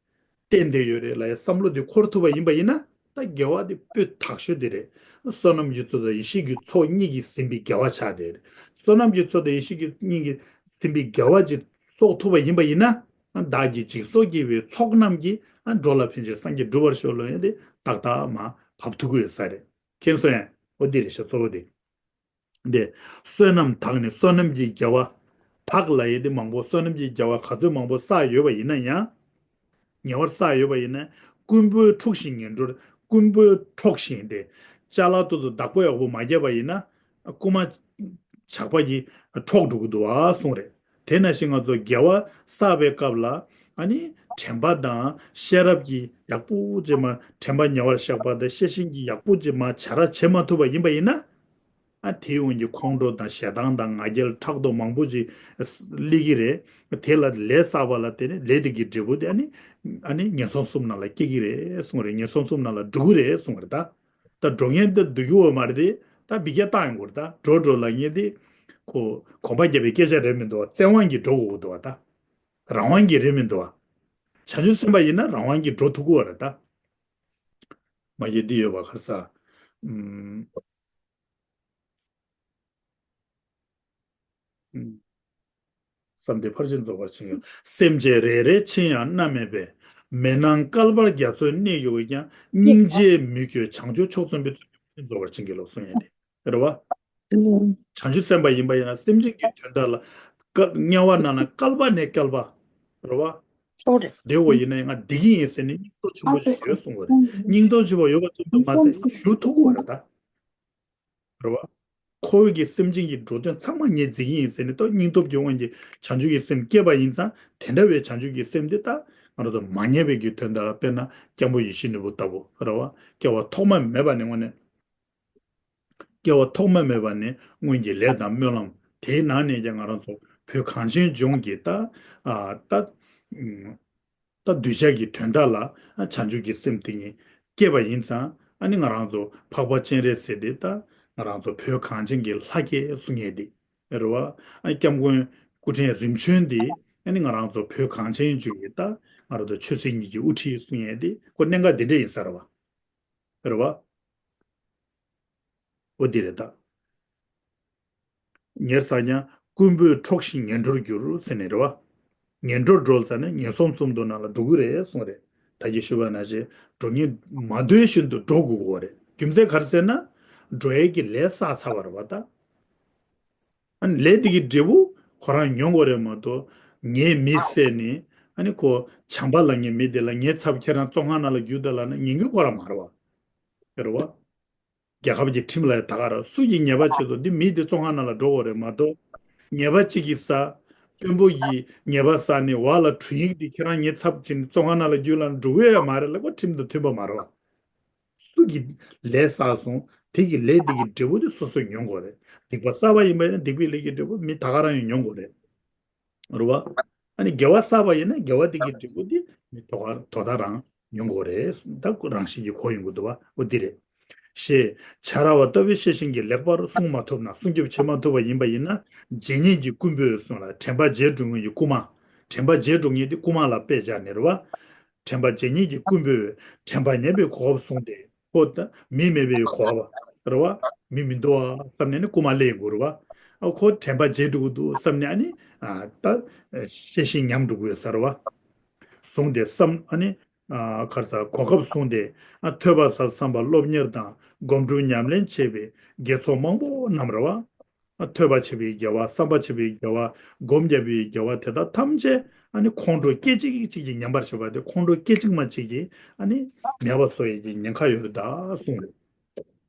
བརྟེན་བསྡད་ཡོད་རེད་ལབ་ཡའི་བསམ་བློ་དེ་འཁོར་ཐུབ་པ་ཡིན་པ་ཡིན་ན་ད་དགེ་བ་དེ་སྤུས་དག་ཤོས་དེ་རེད། བསོད་ནམས་ཀྱི་ཚོགས་དང་ཡེ་ཤེས་ཀྱི་ཚོགས་གཉིས་ཀྱིས་ཟིན་པའི་དགེ་བ་ཆགས་བསྡད་རེད། བསོད་ནམས་ཀྱི་ཚོགས་དང་ཡེ་ཤེས་ཀྱི་གཉིས་ཀྱིས་ཟིན་པའི་དགེ་བ་ཅིག་གསོག་ཐུབ་པ་ཡིན་པ་ཡིན་ན། བདག་གིས་འཇིགས་སོགས་བགྱིས་པའི་ཚོགས་རྣམས་ཀྱིས་འགྲོ་ལ་ཕན་ཕྱིར་སངས་རྒྱས་འགྲུབ་པར་ཤོག་ལབ་ཡ་དེ་ཏག་ཏག་མར་བབས་ཐུབ་ཀྱི་ཡོད་ས་རེད། མཁྱེན་སོང་ངས། འོ་འདི་རེད་ཤག་གཙོ་བོ་དེ། འདི། བསོད་ནམས་དག་ནི་བསོད་ནམས་ཀྱི་དགེ་བ། དག་ལབ་ཡས་དེ་མང་པོ་བསོད་ནམས་ཀྱི་དགེ་བ་ག་ཚོད་མང་པོ་བསགས་ཡོད་པ་ཡིན་ན་ཡང་། ཉེ་བར་བསགས་ཡོད་པ་ཡིན་ན་རྐུན་པོས་འཁྲུགས་ཤིང་ངན་འགྲོར་རྐུན་པོས་འཕྲོག་ཤིང་སྟེ། ཅ་ལག་དེ་ཚོ་བདག་པོ་ཡག་པོ་མ་བརྒྱབ་པ་ཡིན་ན་རྐུན་མ་ཇག་པ་གིས་འཕྲོག་འགྲོ་གི་འདུག་ཨ་གསུངས་རེད། དེ་ནང་བཞིན་ང་ཚོ་དགེ་བ་བསགས་པའི་སྐབས་ལ་ཨ་ནི་དྲན་པ་དང་ཤེས་རབ་ཀྱིས་ཡག་པོ་ཅིག་མ་དྲན་པ་ཉེ་བར་བཞག་པ་དང་ཤེས་བཞིན་གྱིས་ཡག་པོ་ཅིག་མ་བྱ་ར་བྱེད་མ་ཐུབ་པ་ཡིན་པ་ཡིན་ན། ཨ་དེའི་དབང་གིས་ཁོང་ཁྲོ་དང་ཞེ་སྡང་དང་ང་རྒྱལ་ཕྲག་དོག་མང་པོ་ཅིག་སླེབས་ཀྱི་རེད། དེ་ལ་ལས་བསགས་པ་ལ་བརྟེན་ནས་ལས་དེ་གི་འབྲས་བུ་དེ་ཨ་ནི་ཨ་ནི་ངན་སོང་གསུམ་ནང་ལ་སྐྱེ་གི་རེད་གསུངས་རེད། ངན་སོང་གསུམ་ནང་ལ་འགྲོ་གི་རེད་གསུངས་རེད་ད། ད་འགྲོ་མཁན་དེ་སྡུག་གི་འོ་མ་རེད་དེ། ད་འབི་རྒྱ་བཏང་ཡོང་གི་རེད་ད། འགྲོ་འགྲོ་ལབ་མཁན་དེ་ཁོ་གོམ་པ་བརྒྱབ་པའི་སྐད་ཆ་རེད་མི་འདུག་བ། བཙན་དབང་གིས་འགྲོ་དགོས་ཀྱི་འདུག་བ་ད། རང་དབང་གིས་རེད་མི་འདུག་བ། བྱང་ཆུབ་སེམས་དཔའ་ཡིན་ན་རང་དབང་གིས་འགྲོ་ཐུབ་ཀྱི་ཡོད་རེད་ད། མ་གཞི་འདི་ཡོད་པ་ཁར་ས། ཨུམ། ཨུམ། བསམ་གཏན་ཕར་ཕྱིན་རྫོགས་པར་བྱིན་གྱིས་རློབས། སེམས་ཅན་རེ་རེ་ཕྱིན་ཡང་མནར་མེད་པའི། མེ་ནང་བསྐལ་པར་རྒྱ་མཚོའི་གནས་གྱུར་ཀྱང་། སྙིང་རྗེའི་མུ་ཁྱུད་བྱང་ཆུབ་མཆོག་བཙུན་པའི། ཚུལ་ཁྲིམས་རྫོགས་པར་བྱིན་གྱིས་རློབས་གསུངས་ཡ་དེ་རེད་བ། ཨུམ། བྱང་ཆུབ་སེམས་དཔའ་ཡིན་པ་ཡིན་ན་སེམས་ཅན་གྱི་དོན་དག་ལ་བསྐལ་དམྱལ་བ་ནང་ན་བསྐལ་པ་ནས་བསྐལ་པ་རེད་བ། ཨོ་རེད། བསྡད་དགོས་ཡིན་ན་ང་བསྡད་ཀྱི་ཡིན་ཟེར་ནས་སྙིང་སྟོབས་ཆེན་པོ་ཞིག་ཡོད་གསུངས་པ་རེད། སྙིང་སྟོབས་ཆེན་པོ་ཡོད་པ་ཙམ་དུ་མ་ཟད་བཞུགས་ཐུབ་ཀྱི་ཡོད་རེད་ད། རེད་བ། འཁོར་བའི་གི་སེམས་ཅན་གྱི་འགྲོ་དོན་ཚང་མ་ངས་མཛད་ཀྱི་ཡིན་ཟེར་ནས་ད་སྙིང་སྟོབས་ཀྱི་དབང་གིས་བྱང་ཆུབ་ཀྱི་སེམས་བསྐྱེད་པ་ཡིན་ཙང་དེ་འདྲ་བའི་བྱང་ཆུབ་ཀྱི་སེམས་དེ་ད་ང་རང་ཚོ་མ་ངེས་པའི་གི་དོན་དག་དཔེར་ན་སྐྱབས་མགོན་ཡིད་བཞིན་ནོར་བུ་ལྟ་བུ་རེད་བ། སྐྱེ་བ་ཐོག་མ་མེད་པ་ནས་དངོས་གནས། སྐྱེ་བ་ཐོག་མ་མེད་པ་ནས་སྔོན་གྱི་ལས་དང་སྨོན་ལམ་དེའི་ནང་ནས་ཀྱང་ང་རང་ཚོ་བོད་གངས་ཅན་ལྗོངས་ཀྱི་ད་ཨ་ད་ད་གདུལ་བྱ་གི་དོན་དག་ལ་བྱང་ཆུབ་ཀྱི་སེམས་དེ་ཉིད་བསྐྱེད་པ་ཡིན་ཙང་ཨ་ནི་ང་རང་ཚོ་འཕགས་པ་སྤྱན་རས་གཟིགས་དེ་ད་ང་རང་ཚོ་བོད་གངས་ཅན་གྱི་ལྷ་སྐལ་གསུང་ཡས་དེ་རེད་བ། ཨ་སྐྱབས་མགོན་སྐུ་ཕྲེང་རིམ་བྱོན་དེ་ཨ་ནི་ང་རང་ཚོ་བོད་གངས་ཅན་ལྗོངས་ཀྱི་ད་ང་རང་ཚོ་ཆོས་སྲིད་གཉིས་ཀྱི་དབུ་ཁྲིད་གསུང་ཡས་དེ་ཁོ་གནད་འགག་དེ་འདྲ་ཡིན་ས་རེད་བ། རེད་བ། འོ་འདི་རེད་ད། ཉེར་ས་ཀྱང་རྐུན་པོས་འཕྲོགས་ཤིང་ངན་འགྲོར་འགྱུར་ཟེར་ནས་རེད་བ། ངན་འགྲོར་འགྲོ་ཟེར་ན་ངན་སོང་གསུམ་དུ་ནང་ལ་འགྲོ་གི་རེད་གསུངས་རེད། ད་གིན་ཞུས་པ་ནང་བཞིན་འགྲོ་ཉེན་མ་འདོད་བཞིན་དུ་འགྲོ་དགོས་ཀྱི་རེད། རྒྱུ་མཚན་ག་རེ་ཟེར་ན། འགྲོ་ཡས་ཀྱི་ལས་བསགས་ཚར་བ་རེད་བ་ད། ཨ་ནི་ལས་དེ་གི་འབྲས་བུ་ཁོ་རང་མྱོང་དགོས་རེད་མ་གཏོགས་ངས་མི་བསད་ནས་ཨ་ནི་ཁོ་བྱམས་པ་ལབ་མཁན་མི་དེ་ལ་ངའི་ཚབ་ཁྱེད་རང་བཙོན་ཁང་ནང་ལ་བརྒྱུགས་ད་ལབ་ན་ཉན་གྱི་ཁོ་རང་མ་རེད་བ། རེད་བ། རྒྱལ་ཁབ་ཀྱི་ཁྲིམས་ལ་ཡང་ད་ག་རང་སུ་ཡིས་ཉེས་པ་བྱས་སོང་འདི་མི་དེ་བཙོན་ཁང་ནང་ལ་འགྲོ་དགོས་རེད་མ་གཏོགས། ཉེས་པ་གཅིག་གིས་ས། དཔོན་པོ་ཡིས་ཉེས་པ་བསགས་ནས་བ་ལ་དྲུང་ཡིག་དེ་ཁྱེད་རང་ངའི་ཚབ་བྱས་ནས་བཙོན་ཁང་ནང་ལ་བརྒྱུགས་ལབ་ན་འགྲོ་གི་ཡོད་མ་རེད་ལབ་ཁོ་ཁྲིམས་དང་མཐུན་པ་མ་རེད་བ། སུ་གིས་ལས་བསགས་སོང་དེ་གི་ལས་དེ་གི་འབྲས་བུ་དེ་སོ་སོས་མྱོང་དགོས་རེད། སྡིག་པ་བསགས་པ་ཡིན་པ་ཡིན་ན་སྡིག་པའི་ལས་ཀྱི་འབྲས་བུ་མི་ད་ག་རང་ཡང་མྱོང་དགོས་རེད། རེད་བ། ཨ་ནི་དགེ་བ་བསགས་པ་ཡིན་ན་དགེ་བ་དེ་གི་འབྲས་བུ་དེ་མི་དོ་ག་དོ་ད་རང་མྱོང་དགོས་རེད། ད་རང་བཞིན་གྱིས་གོ་ཡོང་གི་འདུག་བ་འོ་འདི་རེད། ཞེས་བྱ་ར་བ་ལྟ་བུའི་ཤེས་བཞིན་གྱིས་ལེགས་པར་བསྲུང་མ་ཐུབ་ན་སྲུང་སྐྱོབ་བྱེད་མ་ཐུབ་པ་ཡིན་པ་ཡིན་ན་བརྗེད་ཉེས་ཀྱི་རྐུན་པོས་གསུངས་ལ་དྲན་པ་བརྗེད་འགྲོ་མཁན་གྱི་རྐུ་མ། དྲན་པ་བརྗེད་འགྲོ་མཁན་དེ་རྐུ་མ་ལ་དཔེ་སྦྱར་ནས་རེད་བ། དྲན་པ་བརྗེད་ཉེས་ཀྱི་རྐུན་པོས་དྲན་པ་ཉེས་པའི་གོ་སྐབས་བཟུང་སྟེ་ཁོ་ད་མི་མེད་པའི་གོ་བ་རེད་བ། མི་མི་འདུག་ཨ་བསམ་ནས་ནི་རྐུ་མ་སླེབས་ཡོང་གི་རེད་བ། ཨ་ཁོ་དྲན་པ་བརྗེད་འགྲོ་གི་འདུག་བསམ་ནས་ཨ་ནི་ཨ་ད་ཤེས་བཞིན་ཉམས་འགྲོ་གི་ཡོད་ས་རེད་བ། བཟུང་སྟེ་བསམ་ཨ་ནི་ཨ་ག་རེ་ཟ་གོ་སྐབས་བཟུང་སྟེ་ཨ་ཐོས་པ་ཟབ་བསམ་པ་སློབ་གཉེར་དང་སྒོམ་སྒྲུབ་ཉམས་ལེན་བྱེད་པའི་དགེ་ཚོགས་མང་པོ་རྣམས་རེད་བ། ཐོས་པ་བྱེད་པའི་དགེ་བ། བསམ་པ་བྱེད་པའི་དགེ་བ། སྒོམ་བརྒྱབ་པའི་དགེ་བ་དེ་དག་ཐམས་ཅད་ཨ་ནི་ཁོང་ཁྲོ་སྐད་ཅིག་གཅིག་གིས་ཉམས་པར་བྱེད་པ་དེ་ཁོང་ཁྲོ་སྐད་ཅིག་མ་གཅིག་གིས་ཨ་ནི་མེད་པ་བཟོ་ཡས་ཀྱི་ཉེན་ཁ་ཡོད་རེད་ད་གསུངས་རེད།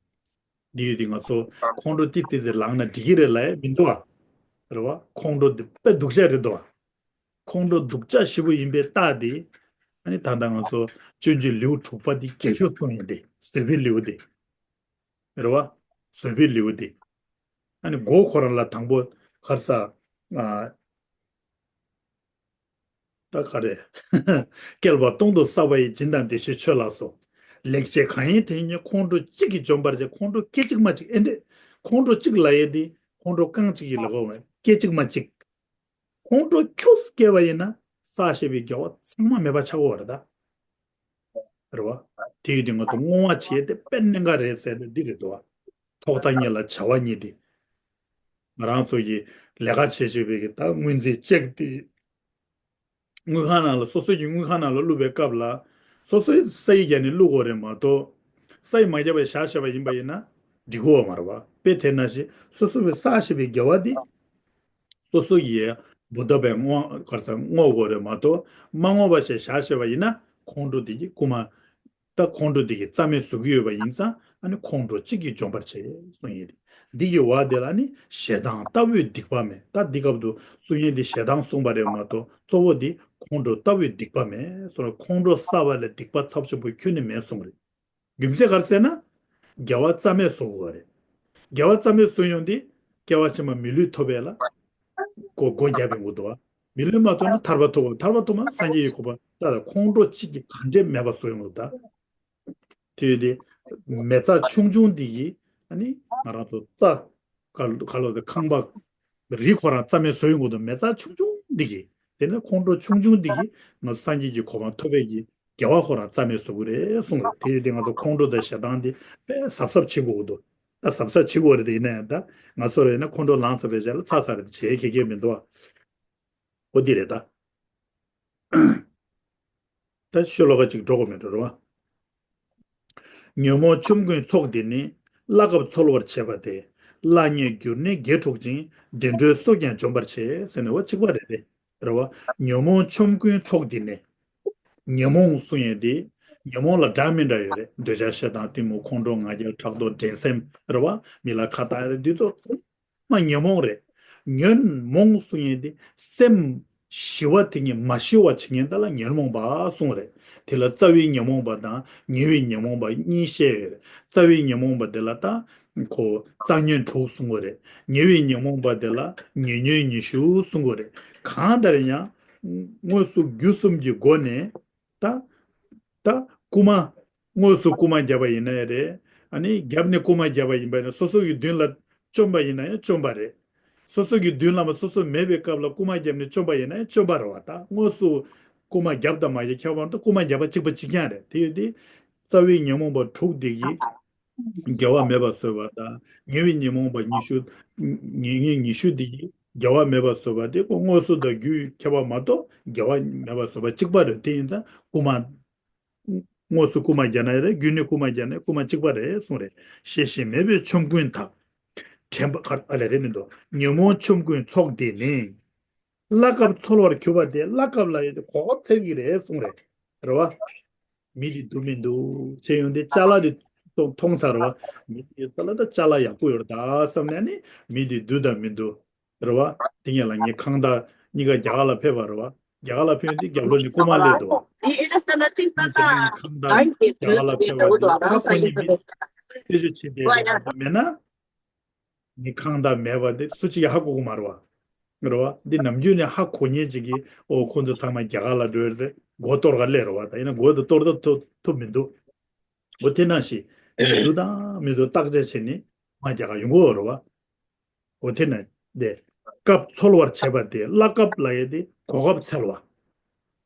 འདི་ཡོད་དེ་ང་ཚོ་ཁོང་ཁྲོ་ཏི་ཏི་ཏི་ལངས་ན་འགྲིག་གི་རེད་ལབ་ཡས་མི་འདུག་ཨ། རེད་བ། ཁོང་ཁྲོ་འདི་དཔེ་སྡུག་ཅག་རེད་འདུག་ཨ། ཁོང་ཁྲོ་སྡུག་ཅག་ཞེ་པོ་ཡིན་པའི་རྟགས་དེ་ཨ་ནི་ད་ལྟ་ང་ཚོ་སྤྱོད་འཇུག་ལེའུ་དྲུག་པ་འདི་རྒྱས་ཤོག་གསུངས་ཡིན་ཏེ་བཟོད་པའི་ལེའུ་དེ། རེད་བ། བཟོད་པའི་ལེའུ་དེ། ཨ་ནི་མགོ་ཁོ་རང་ལ་དང་པོ་ག་རེ་ཟ། ཨ། ད་ག་རེ། བསྐལ་པ་སྟོང་དུ་བསགས་པ་ཡི་སྦྱིན་དང་བདེ་གཤེགས་མཆོད་ལགས་སོ། ལེགས་སྤྱད་གང་ཡིན་དེ་ཉིད་ཁོང་ཁྲོ་གཅིག་གིས་འཇོམས་པར་བྱེད། ཁོང་ཁྲོ་སྐད་ཅིག་མ་གཅིག་ཨེ་འདྲས། ཁོང་ཁྲོ་གཅིག་ལ་ཡས་དེ་ཁོང་ཁྲོ་རྐང་གཅིག་གིས་ལ་གོ་བ་སྐད་ཅིག་མ་གཅིག་ཁོང་ཁྲོ་ཁྱོགས་སུ་སྐྱེ་བ་ཡིན་ན་བསགས་བཞག་པའི་དགེ་བ་ཚང་མ་མེད་པ་ཆགས་ཀྱི་ཡོད་རེད་ད། རེད་བ། དེ་ཡིན་དུས་ང་ཚོ་བསྔོ་བ་བྱེད་དེ་དཔེ་གནད་འགག་རེད་ཟེར་ཏེ་འདི་རེད་འདུག་བ། ཐོག་མཐའ་གཉིས་ལ་བྱ་བ་གཉིས་ཏེ། ང་རང་ཚོ་ཡི་ལས་ཀ་བྱེད་བྱེད་པའི་གི་ད་སྔོན་རྩིས་ཅེག་དེ། དངུལ་ཁང་ནང་ལ་སོ་སོ་ཡི་དངུལ་ཁང་ནང་ལ་བླུགས་པའི་སྐབས་ལ་སོ་སོའི་ས་ཡིག་བརྒྱབ་ནས་བླུགས་དགོས་རེད་མ་གཏོགས། ས་ཡིག་མ་བརྒྱབ་པའི་བཞག་བཞག་པ་ཡིན་པ་ཡིན་ན་འགྲིག་གི་ཡོད་མ་རེད་བ། དཔེ་དེ་ནང་བཞིན་སོ་སོ་བའི་བསགས་བཞག་པའི་དགེ་བ་འདི། སོ་སོ་ཡིས་བུ་ད་པའི་བསྔོ་ག་རེ་ཟ་བསྔོ་དགོས་རེད་མ་གཏོགས་མ་བསྔོ་བ་ཞིག་བཞག་བཞག་པ་ཡིན་ན་ཁོང་ཁྲོ་དེ་གི་རྐུ་མ། ད་ཁོང་ཁྲོ་དེ་གི་རྩ་མེད་བཟོ་གི་ཡོད་པ་ཡིན་ཙང་ཨ་ནི་ཁོང་ཁྲོ་གཅིག་གིས་འཇོམས་པར་བྱེད་གསུངས་ཡོད་དེ། འདི་གི་བར་དེ་ལ་ནི་ཞེ་སྡང་ལྟ་བུའི་སྡིག་པ་མེད། ད་འདི་སྐབས་དུ་གསུང་ཡས་འདི་ཞེ་སྡང་གསུངས་པ་རེད་མ་གཏོགས་གཙོ་བོ་འདི་ཁོང་ཁྲོ་ལྟ་བུའི་སྡིག་པ་མེད་གསུངས་རེད། ཁོང་ཁྲོ་བསགས་པ་ལས་སྡིག་པ་ཚབས་ཆེན་པོ་ཁྱོན་ནས་མེད་གསུངས་རེད། རྒྱུ་མཚན་ག་རེ་ཟེར་ན། དགེ་བ་རྩ་མེད་བཟོ་དགོས་རེད། དགེ་བ་རྩ་མེད་བཟོ་ཡོང་དུས་སྐྱེ་བ་ཕྱི་མ་མི་ལུས་ཐོབ་པ་ལ་སྒོ་སྒོ་བརྒྱབ་ཡོང་གི་འདུག་བ། མི་ལུས་མ་ཐོབ་ན་ཐར་པ་ཐོབ་པ། ཐར་པ་ཐོབ་ན་སངས་རྒྱས་ཀྱི་གོ་འཕང་ད་ལྟ་ཁོང་ཁྲོ་གཅིག་གིས་ག་འདྲས་མེད་པ་བཟོ་ཡོང་གི་འདུག་ད། དེ་ཡོད་དེ། མེ་བཙའ་ཆུང་ཆུང་འདི་ཡིས་ཨ་ནི་ང་རང་ཚོ་རྩྭ་ག་ག་ལོ་དེ་ཁང་པ་རི་ཁོ་རང་རྩ་མེད་བཟོ་ཡོང་གི་འདུག་མེ་བཙའ་ཆུང་ཆུང་འདི་གིས་དེ་ནས་ཁོང་ཁྲོ་ཆུང་ཆུང་འདི་གིས་ང་ཚོ་སངས་རྒྱས་ཀྱི་གོ་འཕང་ཐོབ་པའི་གི་དགེ་བ་ཁོ་རང་རྩ་མེད་བཟོ་གི་རེད་གསུངས་རེད། དེ་ཡོད་དེ་ང་ཚོ་ཁོང་ཁྲོ་དང་ཞེ་སྡང་འདི་དཔེ་གཟབ་གཟབ་བྱེད་དགོས་ཀྱི་འདུག་ད་གཟབ་གཟབ་བྱེད་དགོས་རེད། དེ་ཡིན་ན་ཡང་ད་ང་ཚོ་རེད་ན་ཁོང་ཁྲོ་ལངས་ཚར་བའི་རྗེས་ལ་ཚར་ཚར་རེད་བྱེད་ཁེ་ཁེ་མི་འདུག་ཨ། འོ་འདི་རེད་ད། ད་ཤོ་ལོ་ཀ་གཅིག་འགྲོ་དགོས་མེད་འགྲོ་རེད་བ། ཉོན་མོངས་ཆོམ་རྐུན་ཚོགས་འདི་ནི། བླ་གབ་འཚོལ་བར་བྱེད་པ་སྟེ། བླ་ཉེས་གྱུར་ནས་དགེ་འཕྲོག་ཅིང་། བདེ་འགྲོའི་སྲོག་ཀྱང་འཇོམས་པར་བྱེད། ཟེར་ནས་འོ་གཅིག་པ་རེད་དེ། རེད་བ། ཉོན་མོངས་ཆོམ་རྐུན་ཚོགས་འདི་ནི། ཉོན་མོངས་གསུང་ཡས་འདི། ཉོན་མོངས་ལ་འདྲ་མི་འདྲ་ཡོད་རེད། འདོད་ཆགས་ཞེ་སྡང་གཏི་མུག་ཁོང་ཁྲོ་ང་རྒྱལ་ཕྲག་དོག་འགྲན་སེམས་རེད་བ། མི་ལ་ཁ་བཏང་ཡ་རེད། འདི་ཚོ་ཚང་མ་ཉོན་མོངས་རེད། ཉོན་མོངས་གསུང་ཡས་དེ་སེམས་ཞི་བ་དེ་ཉིད་མ་ཞི་བ་བྱེད་མཁན་དེ་ལ་ཉོན་མོངས་པ་གསུངས་རེད། དེ་ལ་རྩ་བའི་ཉོན་མོངས་པ་དང་ཉེ་བའི་ཉོན་མོངས་པ་གཉིས་བཤད་ཡོད་རེད། རྩ་བའི་ཉོན་མོངས་པ་དེ་ལ་ད་ཁོ་རྩ་ཉོན་དྲུག་གསུང་གི་རེད། ཉེ་བའི་ཉོན་མོངས་པ་དེ་ལ་ཉེ་ཉོན་ཉི་ཤུ་གསུང་གི་རེད། གང་ལྟར་ཡང་དངོས་སུ་རྒྱུ་གསུམ་གྱི་སྒོ་ནས་ད། ད་རྐུ་མ། དངོས་སུ་རྐུ་མ་བརྒྱབ་པ་ཡིན་ན་ཡང་རེད། ཨ་ནི་རྒྱབ་ནས་རྐུ་མ་བརྒྱབ་པ་ཡིན་པ་ཡིན་ན་སོ་སོ་གི་མདུན་ལ་བཅོམ་པ་ཡིན་ན་ཡང་བཅོམ་པ་རེད། སོ་སོ་གི་མདུན་ལ་མ་སོ་སོ་མེད་པའི་སྐབས་ལ་རྐུ་མ་བརྒྱབ་ནས་བཅོམ་པ་ཡིན་ན་ཡང་བཅོམ་པ་རེད་བ། ད་དངོས་སུ་རྐུ་མ་བརྒྱབ་དང་མ་བརྒྱབ་ཁྱད་པར་དུ་རྐུ་མ་བརྒྱབ་པ་གཅིག་པ་གཅིག་རྐྱང་རེད། དེ་ཡོད་དེ། རྩ་བའི་ཉོན་མོངས་པ་དྲུག་དེ་གིས་དགེ་བ་མེད་པ་བཟོས་པ་དང་ཉེ་བའི་ཉོན་མོངས་པ་ཉི་ཤུ། ཉེ་ཉོན་ཉི་ཤུ་དེ་གིས་དགེ་བ་མེད་པ་བཟོས་པ་དེ་ཁོ་དངོས་སུ་དང་རྒྱུའི་ཁྱད་པར་མ་གཏོགས་དགེ་བ་མེད་པ་བཟོས་པ་གཅིག་པ་རེད། དེ་ཡིན་ཙང་རྐུ་མ། དངོས་སུ་རྐུ་མ་བརྒྱབ་ན་ཡང་རེད། རྒྱུ་ནི་རྐུ་མ་བརྒྱབ་ན་རྐུ་མ་གཅིག་པ་རེད་གསུངས་རེད། ཤེས་བཞིན་མེད་པའི་ཆོམ་རྐུན་དག་དྲན་པ་ཨ་ལས་རེད་མི་འདུག་ཉོན་མོངས་ཆོམ་རྐུན་ཚོགས་འདི་ནི། བླ་གབ་འཚོལ་བར་གྱུར་པ་དེ་བླ་གབ་ལ་ཡོད་དེ་གོ་སྐབས་འཚོལ་གྱི་རེད་གསུངས་རེད། རེད་བ། མི་འདི་སྡུག་མི་འདུག་བྱས་ཡོང་དེ་ཅ་ལག་དེ་མཐོང་མཐོང་ཚར་བ། མི་དེ་ཡོད་ས་ལ་ད་ཅ་ལག་ཡག་པོ་ཡོད་རེད་ད་བསམ་ནས་ནི་མི་འདི་སྡུག་དང་མི་འདུག་རེད་བ། དེ་ངས་ལ་ངའི་ཁང་བདག་གཉིས་ཀ་རྒྱ་གར་ལ་ཕེབས་པ་རེད་བ། རྒྱ་གར་ལ་ཕེབས་དུས་རྒྱབ་ལོགས་ནས་རྐུ་མ་སླེབས་འདུག་བ། ངས་བྱས་ན་ངའི་ཁང་བདག་རྒྱ་གར་ལ་ཕེབས་པ་དེ་ད་ཁོ་གཉིས་མི་ཐེ་ཇུ་བྱེད་བསྡད་མེད་ན། ངའི་ཁང་བདག་མེད་པ་དེ་སུ་གཅིག་ཧ་གོ་གི་མ་རེད་བ། རེད་བ། འདི་ནམ་རྒྱུན་ནས་ཧ་གོ་མཁན་ཅིག་གིས་ཨོ་ཁོང་ཚོ་ཚང་མ་རྒྱ་གར་ལ་འགྲོ་ཡོད་ཟེར་མགོ་གཏོར་ག་སླེབས་རེད་བ། ད་ཡིན་ན་མགོ་དེ་གཏོར་ད་ཐུབ་ཐུབ་མི་འདུག་འོ་དེ་ནང་བཞིན་འདུག་དང་མི་འདུག་བརྟག་དཔྱད་བྱས་ནས་མ་རྒྱ་གར་ཡོང་གི་ཡོད་རེད་བ། འོ་དེ་ནས་དེ་སྐབས་འཚོལ་བར་བྱེད་པ་དེ་བླ་སྐབས་ལབ་ཡས་དེ་གོ་སྐབས་འཚོལ་བ།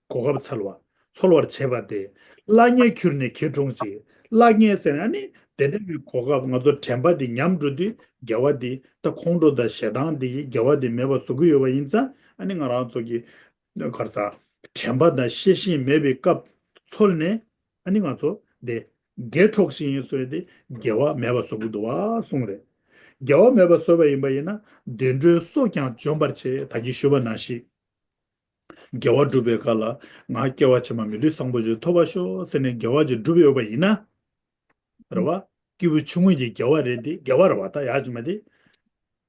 གོ་སྐབས་འཚོལ་བ། འཚོལ་བར་བྱེད་པ་དེ་བླ་ངས་ཁྱུར་ནས་ཁེ་གྲོང་ཅིག་བླ་ངས་ཟེར་ན་ནི་དེ་འདྲ་བའི་གོ་སྐབས་ང་ཚོ་དྲན་པ་དེ་ཉམས་འགྲོ་དུས་དགེ་བ་དེ་ད་ཁོང་ཁྲོ་དང་ཞེ་སྡང་དེ་དགེ་བ་དེ་མེད་པ་བཟོ་གི་ཡོད་པ་ཡིན་ཙང་ཨ་ནི་ང་རང་ཚོ་གི་གར་ས་དྲན་པ་དང་ཤེས་བཞིན་མེད་པའི་སྐབས་འཚོལ་ནས། ཨ་ནི་ང་ཚོ་དེ་དགེ་གྲོགས་ཤིག་ཡིན་ཟེར་ཏེ་དགེ་བ་མེད་པ་བཟོ་གི་འདུག་བ་གསུངས་རེད། དགེ་བ་མེད་པ་བཟོས་པ་ཡིན་པ་ཡིན་ན་བདེ་འགྲོའི་སྲོག་ཀྱང་འཇོམས་པར་བྱེད། ད་གིན་ཞུས་པ་ནང་བཞིན། དགེ་བ་སྒྲུབ་པའི་སྐབས་ལ་ང་སྐྱེ་བ་ཕྱི་མ་མི་ལུས་བཟང་པོ་ཞིག་ཐོབ་པར་ཤོག་ཟེར་ནས་དགེ་བ་ཅིག་བསྒྲུབས་ཡོད་པ་ཡིན་ན། རེད་བ། སྐྱེས་བུ་ཆུང་ངུ་གི་དགེ་བ་རེད་དེ་དགེ་བ་རེད་བ། ད་ཡག་ཅིག་མ་དེ།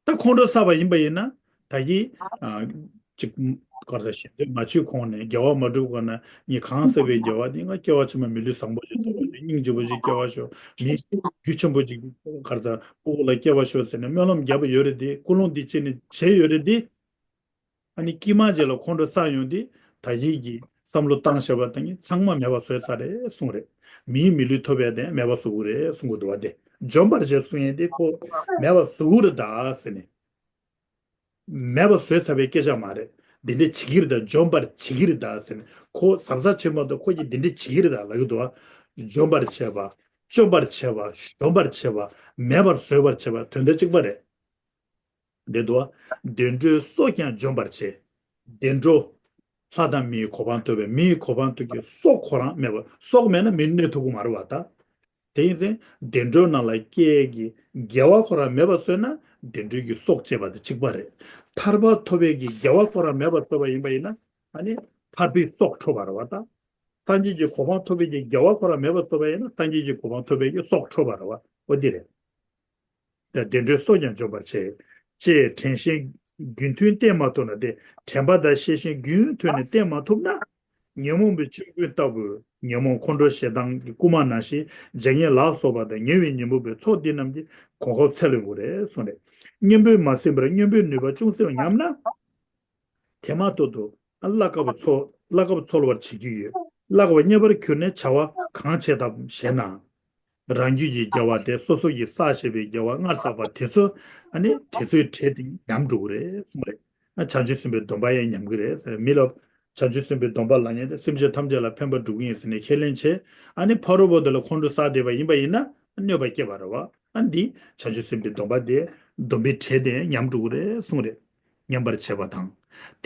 ད་ཁོང་ཁྲོ་ཟ་བ་ཡིན་པ་ཡིན་ན་ད་གི་ཨ། ཅིག་གར་ས་ཞེ་འདོད་མ་བྱེད་གོང་ནས་དགེ་བ་མ་སྒྲུབ་གོང་ན་ངས་གང་ཟེར་བའི་དགེ་བ་དེ་ང་སྐྱེ་བ་ཕྱི་མ་མི་ལུས་བཟང་པོ་ཞིག་ཐོབ་པ་ཞིག་སྙིང་རྗེ་པོ་ཞིག་སྐྱེ་བ་ཤོག་མི་རྒྱུ་ཆེན་པོ་ཅིག་གར་ས་ཕྲུ་གུ་ལ་སྐྱེ་བ་ཤོག་ཟེར་ནས་སྨོན་ལམ་བརྒྱབ་པ་ཡོད་རེད་དེ་ཀུན་སློང་འདི་བྱས་ནས་བྱས་ཡོད་རེད་དེ། ཨ་ནི་དཀྱིལ་མ་རྗེས་ལ་ཁོང་ཁྲོ་ཟ་ཡོང་དུས་ད་ཡིད་ཀྱི་བསམ་བློ་བཏང་བྱས་པ་དང་ཚང་མ་མེད་པ་བཟོས་ཚར་རེད་གསུངས་རེད། མིའི་མི་ལུས་ཐོབ་པའི་དེ་མེད་པ་བཟོ་གི་རེད་གསུང་གི་འདུག་བ། དེ་འཇོམས་པར་བྱེད་གསུང་ཡས་དེ་ཁོ་མེད་པ་བཟོ་གི་རེད་ད་ཟེར་ནས། མེད་པ་བཟོས་ཚར་བའི་སྐད་ཆ་མ་རེད། འདི་འདྲས་བྱེད་ཀྱི་རེད་ད་འཇོམས་པར་བྱེད་ཀྱི་རེད་ད་ཟེར་ནས་ཁོ་གཟབ་གཟབ་བྱེད་མ་གཏོགས་ཁོ་གིས་འདི་འདྲས་བྱེད་ཀྱི་རེད་ད་ལབ་ཀྱི་འདུག་བ། འཇོམས་པར་བྱེད་པ། བཅོམ་པར་བྱེད་པ། གཞོམ་པར་བྱེད་པ། མེད་པར་བཟོས་པར་བྱེད་པ་དོན་དག་གཅིག་པ་རེད། འདི་འདུག་བ། བདེ་འགྲོའི་སྲོག་ཀྱང་འཇོམས་པར་བྱེད། བདེ་འགྲོ། ལྷ་དང་མིའི་གོ་འཕང་ཐོབ་པའི་མིའི་གོ་འཕང་ཐོབ་ཀྱི་སྲོག་ཁོ་རང་མེད་པ་སྲོག་མེད་ན་མི་གནས་ཐུབ་ཀྱི་མ་རེད་བ་ད། དེ་ཡིན་ཙང་བདེ་འགྲོའི་ནང་ལ་སྐྱེ་ཡས་ཀྱི་དགེ་བ་ཁོ་རང་མེད་པ་བཟོས་ན་བདེ་འགྲོའི་གི་སྲོག་བཅད་པ་དང་གཅིག་པ་རེད། ཐར་པ་ཐོབ་ཡས་ཀྱི་དགེ་བ་ཁོ་རང་མེད་པ་བཟོས་པ་ཡིན་པ་ཡིན་ན་ཨ་ནི་ཐར་པའི་སྲོག་འཕྲོག་པ་རེད་བ་ད། སངས་རྒྱས་ཀྱི་གོ་འཕང་ཐོབ་པའི་གི་དགེ་བ་ཁོ་རང་མེད་པ་བཟོས་པ་ཡིན་ན་སངས་རྒྱས་ཀྱི་གོ་འཕང་ཐོབ་པའི་གི་སྲོག་འཕྲོག་པ་རེད་བ། འོ་འདི་རེད། དང་བདེ་འགྲོའི་སྲོག་ཀྱང་འཇོམས་པར་བྱེད། ཅེས་དྲན་ཤེས་རྒྱུ་མཐུན་བསྟེན་མ་ཐུབ་ན་སྟེ། དྲན་པ་དང་ཤེས་བཞིན་རྒྱུ་མཐུན་ནས་བསྟེན་མ་ཐུབ་ན། ཉོན་མོངས་པའི་ཆོམ་རྐུན་ལྟ་བུའི་ཉོན་མོངས་ཁོང་ཁྲོ་ཞེ་སྡང་གི་རྐུན་མ་ནང་བཞིན་བྱ་ངན་ལ་སོགས་པ་དང་ཉེ་བའི་ཉོན་མོངས་པའི་ཚོགས་འདི་རྣམས་ཀྱི་གོ་སྐབས་འཚོལ་དགོས་རེད་གསུངས་རེད། གཉེན་པོས་མ་ཟིན་པར་གཉེན་པོའི་ནུས་པ་ཅུང་ཟད་ཉམས་ན། དེ་མ་ཐག་ཏུ་བླ་གབ་འཚོལ་བླ་གབ་འཚོལ་བར་བྱེད་ཀྱི་ཡོད། བླ་གབ་རྙེད་པར་གྱུར་ནས་བྱ་བ་གང་བྱེད་དམ་ཞེ་ན། རང་རྒྱུད་ཀྱི་དགེ་བ་དེ་སོ་སོ་ཡིས་བསགས་བཞིན་པའི་དགེ་བ་སྔར་བསགས་པ་དེ་ཚོ་ཨ་ནི་དེ་ཚོའི་གྲས་དེ་ཉམས་འགྲོ་གི་རེད་གསུངས་རེད། ཨ་བྱང་ཆུབ་སེམས་དཔའི་སྡོམ་པ་ཡང་ཉམས་ཀྱི་རེད་ཟེར། མི་ལ་བྱང་ཆུབ་སེམས་དཔའི་སྡོམ་པ་ལ་ཉན་ཏེ་སེམས་ཅན་ཐམས་ཅད་ལ་ཕན་པར་འགྲོ་གི་ཡིན་ཟེར་ནས་ཁས་ལེན་བྱས་ཨ་ནི་ཕ་རོལ་པོ་དེ་ལ་ཁོང་ཁྲོ་ཟ་བསྡད་པ་ཡིན་པ་ཡིན་ན་གནོད་པ་སྐྱེལ་བ་རེད་བ། ཨ་འདི་བྱང་ཆུབ་སེམས་དཔའི་སྡོམ་པ་དེ་སྡོམ་པའི་གྲས་དེ་ཉམས་འགྲོ་གི་རེད་གསུངས་རེད། ཉམས་པར་བྱེད་པ་དང་།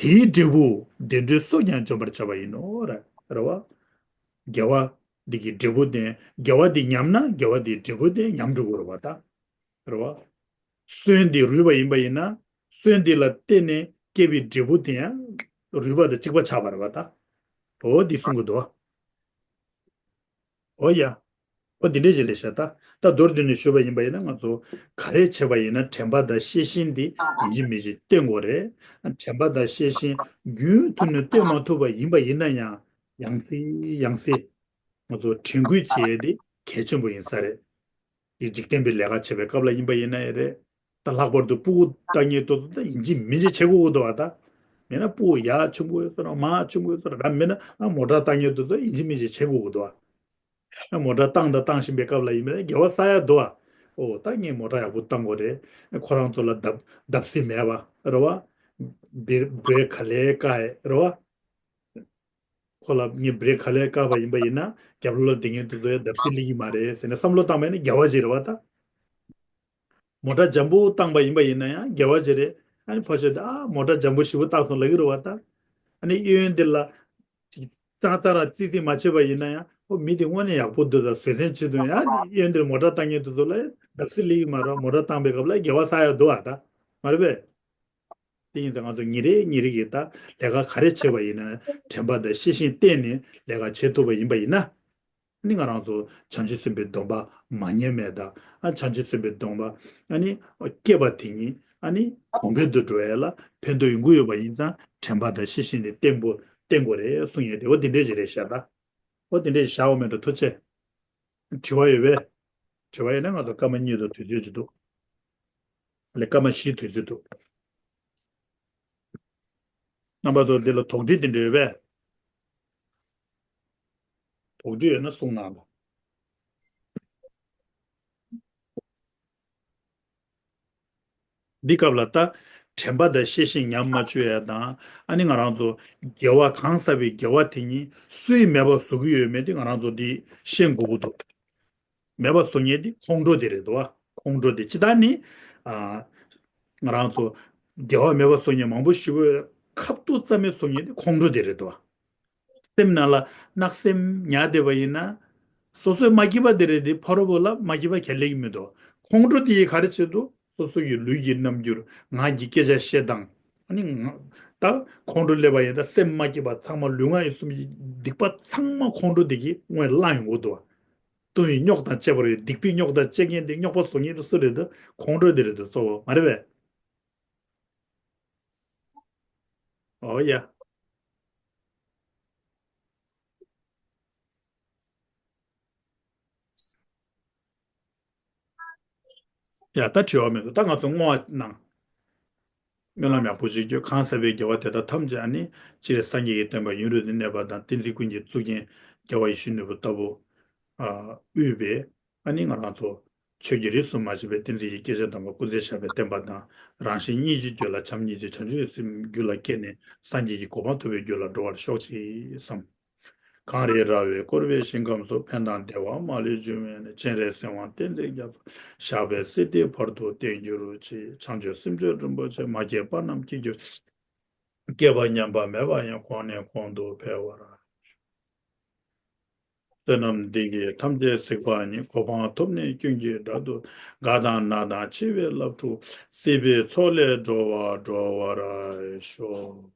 དེའི་འབྲས་བུ་བདེ་འགྲོའི་སྲོག་ཀྱང་འཇོམས་པར་བྱ་བ་ཡིན་ནོ། རེད་རེད་བ། དགེ་བ་འདི་གི་འབྲས་བུ་དེ་དགེ་བ་འདི་ཉམས་ན་དགེ་བ་འདིའི་འབྲས་བུ་དེ་ཉམས་འགྲོ་གི་རེད་བ་ད། རེད་བ། སོན་འདི་རུལ་བ་ཡིན་པ་ཡིན་ན་སོན་འདི་ལ་བརྟེན་ནས་སྐྱེས་པའི་འབྲས་བུ་དེ་ཡང་རུལ་བ་དང་གཅིག་པ་ཆགས་པ་རེད་བ་ད། འོ་འདི་གསུང་གི་འདུག་བ། ཨོ་ཡ། ཨོ་འདི་འདྲས་ཅིག་རེད་ཤག་ད། ད་མདོར་བསྡུས་ནས་ཞུས་པ་ཡིན་པ་ཡིན་ན། ང་ཚོ་ག་རེ་བྱས་པ་ཡིན་ན་དྲན་པ་དང་ཤེས་བཞིན་དེ་ཡིན་གཅིག་མིན་གཅིག་བསྟེན་དགོས་རེད། དྲན་པ་དང་ཤེས་བཞིན་རྒྱུན་མཐུད་ནས་བསྟེན་མ་ཐུབ་པ་ཡིན་པ་ཡིན་ན་ཡང་། ཡང་སེ་ཡང་སེ་ང་ཚོ་དྲན་སྐུལ་བྱེད་ཡས་དེ་གལ་ཆེན་པོ་ཡིན་ས་རེད། འཇིག་རྟེན་པའི་ལས་ཀ་བྱེད་པའི་སྐབས་ལ་ཡིན་པ་ཡིན་ན་ཡང་རེད། ད་ལྷག་པར་དུ་སྤུ་གུ་ལྟ་མཁན་དེ་ཚོ་ད་ཡིན་གཅིག་མིན་གཅིག་བྱེད་དགོས་ཀྱི་འདུག་བ། ད་མེད་ན་སྤུ་གུ་ཡར་ཆུང་གུ་ཡོད་ས་ར་མར་ཆུང་གུ་ཡོད་ས་ར། མེད་ན་ཨ་མོ་ཊ་ལྟ་མཁན་དེ་ཚོ་ཡིན་གཅིག་མིན་གཅིག་བྱེད་དགོས་ཀྱི་འདུག་བ། ཨ་མོ་ཊ་བཏང་དང་བཏང་བཞིན་པའི་སྐབས་ལ་ཡིན་པ་ཡིན་ན་དགེ་བ་བསགས་ཡ་འདུག་བ། ཨོ་ད་ངས་མོ་ཊ་ཡག་པོ་བཏང་དགོས་རེད། ཁོ་རང་ཚོ་ལ་བརྡབ་བརྡབ་གསིག་མེད་པ་རེད་བ། བེ་བྷི་རེག་ག་ལེར་བཀག་ཡས་རེད་བ། ཁོ་ལ་ངས་བྷི་རེག་ག་ལེར་བཀག་པ་ཡིན་པ་ཡིན་ན་རྒྱབ་ལོགས་ལ་བསྡད་མཁན་དེ་ཚོ་ཡང་བརྡབ་གསིག་སླེབས་ཀྱི་མ་རེད་ཟེར་ནས་བསམ་བློ་བཏང་བ་ཡིན་ན་དགེ་བ་ཅིག་རེད་བ་ད། མོ་ཊ་འཇམ་པོ་བཏང་པ་ཡིན་པ་ཡིན་ན་ཡང་དགེ་བ་ཅིག་རེད། ཨ་ནི་ཕར་ཕྱོགས་དེ་ཨ་མོ་ཊ་འཇམ་པོ་ཞེ་པོ་བཏང་སོང་ལབ་ཀྱི་རེད་བ་ད། ཨ་ནི་གཡས་གཡོན་དེ་ལ་ཏག་ཏག་རང་ཙིག་ཙིག་མ་བྱས་པ་ཡིན་ན་ཡང་། ཨོ་མི་དེ་དངོས་གནས་ཡག་པོ་འདུག་ད་བཟོད་བསྲན་བྱེད་དུས་ཡང་གཡོན་དེར་མོ་ཊ་བཏང་མཁན་དེ་ཚོ་ལ་བརྡབ་གསིག་སླེབས་ཀྱི་མ་རེད། མོ་ཊ་བཏང་པའི་སྐབས་ལ་དགེ་བ་བསགས་ཡ་འདུག་བ་ད། མ་རེད་པས། དེ་ཡིན་ཙང་ང་ཚོ་ཉིན་རེ་ཉིན་རེ་གི་ད་ལས་ཀ་ག་རེ་བྱས་པ་ཡིན་ན་དྲན་པ་དང་ཤེས་བཞིན་བསྟེན་ནས་ལས་ཀ་བྱེད་ཐུབ་པ་ཡིན་པ་ཡིན་ན། ཨ་ནི་ང་རང་ཚོ་བྱང་ཆུབ་སེམས་དཔའི་སྡོམ་པ་མ་ཉམས་པ་དང་། ཨ་བྱང་ཆུབ་སེམས་དཔའི་སྡོམ་པ་ཨ་ནི་སྐྱེས་པ་དེ་ཉིད་ཨ་ནི་གོང་འཕེལ་དུ་འགྲོ་ཡ་ལ་ཕན་ཐོགས་ཡོང་གི་ཡོད་པ་ཡིན་ཙང་། དྲན་པ་དང་ཤེས་བཞིན་དེ་བསྟེན་པོ་བསྟེན་དགོས་རེད་གསུང་ཡས་དེ། འོ་དེ་འདྲས་ཞིག་རེད་ཤག་ད། འོ་དེ་འདྲས་བཞག་འོ་མེད་འགྲོ། ཐུགས་རྗེ་ཆེ། དྲི་བ་ཡོད་པས། དྲི་བ་ཡོད་ན་ང་ཚོ་སྐར་མ་གཉིས་དང་དུས་ཚོད་ཅིག་འདུག་ལས་སྐར་མ་བཞི་དུས་ཚོད་འདུག་རྣམ་པ་ཚོ་འདི་ལ་དོགས་འདྲི་དེ་འདྲ་ཡོད་པས། དོགས་འདྲི་ཡོད་ན་གསུང་གནང་དང་། འདི་སྐབས་ལ་ད་དྲན་པ་དང་ཤེས་བཞིན་ཉམས་མ་བཅུག་ཡ་དང་། ཨ་ནི་ང་རང་ཚོ་དགེ་བ་གང་བསགས་པའི་དགེ་བ་དེ་ཉིད་སུས་མེད་པ་བཟོ་གི་ཡོད་མེད་དེ་ང་རང་ཚོ་འདི་ཤེས་དགོས་ཀྱི་འདུག་མེད་པ་བཟོ་མཁན་དེ་ཁོང་ཁྲོ་དེ་རེད་དོ། ཁོང་ཁྲོ་དེ་ཅི་ལྟར་ནི། ཨ། ང་རང་ཚོ་དགེ་བ་མེད་པ་བཟོ་མཁན་མང་པོ་ཞིག་ཡོད། ཁ་ཐུག་རྩ་མེད་བཟོ་མཁན་དེ་ཁོང་ཁྲོ་དེ་རེད་དོ། སེམས་ནང་ལ་བརྣག་སེམས་ཉར་བསྡད་པ་ཡིན་ན། སོ་སོས་མ་སྐྱིད་པ་དེ་རེད་དེ། ཕ་རོལ་པོ་ལ་མ་སྐྱིད་པ་ག་ལས་ཀྱི་མི་འདུག་ཁོང་ཁྲོ་དེ་ཡིས་ག་རེ་བྱེད་དོ། སོ་སོ་ཡི་ལུས་ཀྱི་རྣམ་འགྱུར། ངག་གི་སྐད་ཆ་བཤད་སྟངས། ཨ་ནི་ང་ད་ཁོང་ཁྲོ་སླེབས་པ་ཡིན་ད། སེམས་མ་སྐྱིད་པ་ཚང་མ། ལུས་ངག་ཡིད་གསུམ་གྱི་སྡིག་པ་ཚང་མ་ཁོང་ཁྲོ་དེ་གིས་སྔོན་བླངས་ཡོང་གི་འདུག་བ། ལྟུང་བའི་རྙོག་དང་བཅས་པ་རེད། སྡིག་པའི་རྙོག་དང་བཅས་མཁན་དེ། རྙོག་པ་བཟོ་མཁན་དེ་སུ་རེད་དོ། ཁོང་ཁྲོ་དེ་རེད་དོ་གཙོ་བོ། མ་རེད་པས། ཨོ་ཡ། ཡ་ད་དྲི་བ་མེད་དོ། ད་ང་ཚོ་བསྔོ་བ་གནང་། སྨོན་ལམ་ཡག་པོ་ཞིག་བརྒྱབ། གང་བསགས་པའི་དགེ་བ་དེ་དག་ཐམས་ཅད་ཨ་ནི་སྤྱིར་སངས་རྒྱས་ཀྱི་བསྟན་པ་ཡུན་རིང་དུ་གནས་པ་དང་། བསྟན་འཛིན་ཀུན་གྱི་གཙུག་རྒྱན་རྒྱལ་བ་ཡིད་བཞིན་ནོར་བུ་ལྟ་བུ་དབུས་པའི་ཨ་ནི་ང་རང་ཚོ་ཆོས་ཀྱི་རིས་སུ་མ་ཆད་པའི་བསྟན་འཛིན་གྱི་སྐྱེས་ཆེན་དམ་པ་སྐུ་ཚེ་ཞབས་པད་བརྟན་པ་དང་། རང་གཞན་གཉིས་ཀྱི་རྒྱུད་ལ་བྱམས་སྙིང་རྗེ་བྱང་ཆུབ་སེམས་རྒྱུད་ལ་སྐྱེས་ནས་སངས་རྒྱས་ཀྱི་གོ་འཕང་ཐོབ་པའི་རྒྱུ་ལ་འགྲོ་བར་ཤོག་ཅིག་བསམ། གངས་རི་ར་བས་བསྐོར་བའི་ཞིང་ཁམས་སུ། ཕན་དང་བདེ་བ་མ་ལུས་འབྱུང་བའི་གནས། སྤྱན་རས་གཟིགས་དབང་བསྟན་འཛིན་རྒྱ་མཚོ། ཞབས་པད་སྲིད་མཐའི་བར་དུ་བརྟན་གྱུར་ཅིག་བྱང་ཆུབ་སེམས་མཆོག་རིན་པོ་ཆེ། མ་སྐྱེས་པ་རྣམས་སྐྱེ་གྱུར་ཅིག་སྐྱེས་པ་ཉམས་པ་མེད་པ་ཡང་། གོང་ནས་གོང་དུ་འཕེལ་བར། བསོད་ནམས་འདི་ཡིས་ཐམས་ཅད་གཟིགས་པ་ཉིད། གོ་འཕང་ཐོབ་ནས་ཀུན་གྱི་བདག་ཏུ། རྒ་དང་ན་དང་འཆི་བའི་རླབས་འཁྲུགས། སྲིད་པའི་མཚོ་ལས་སྒྲོལ་བར་སྒྲོལ་བར་ཤོག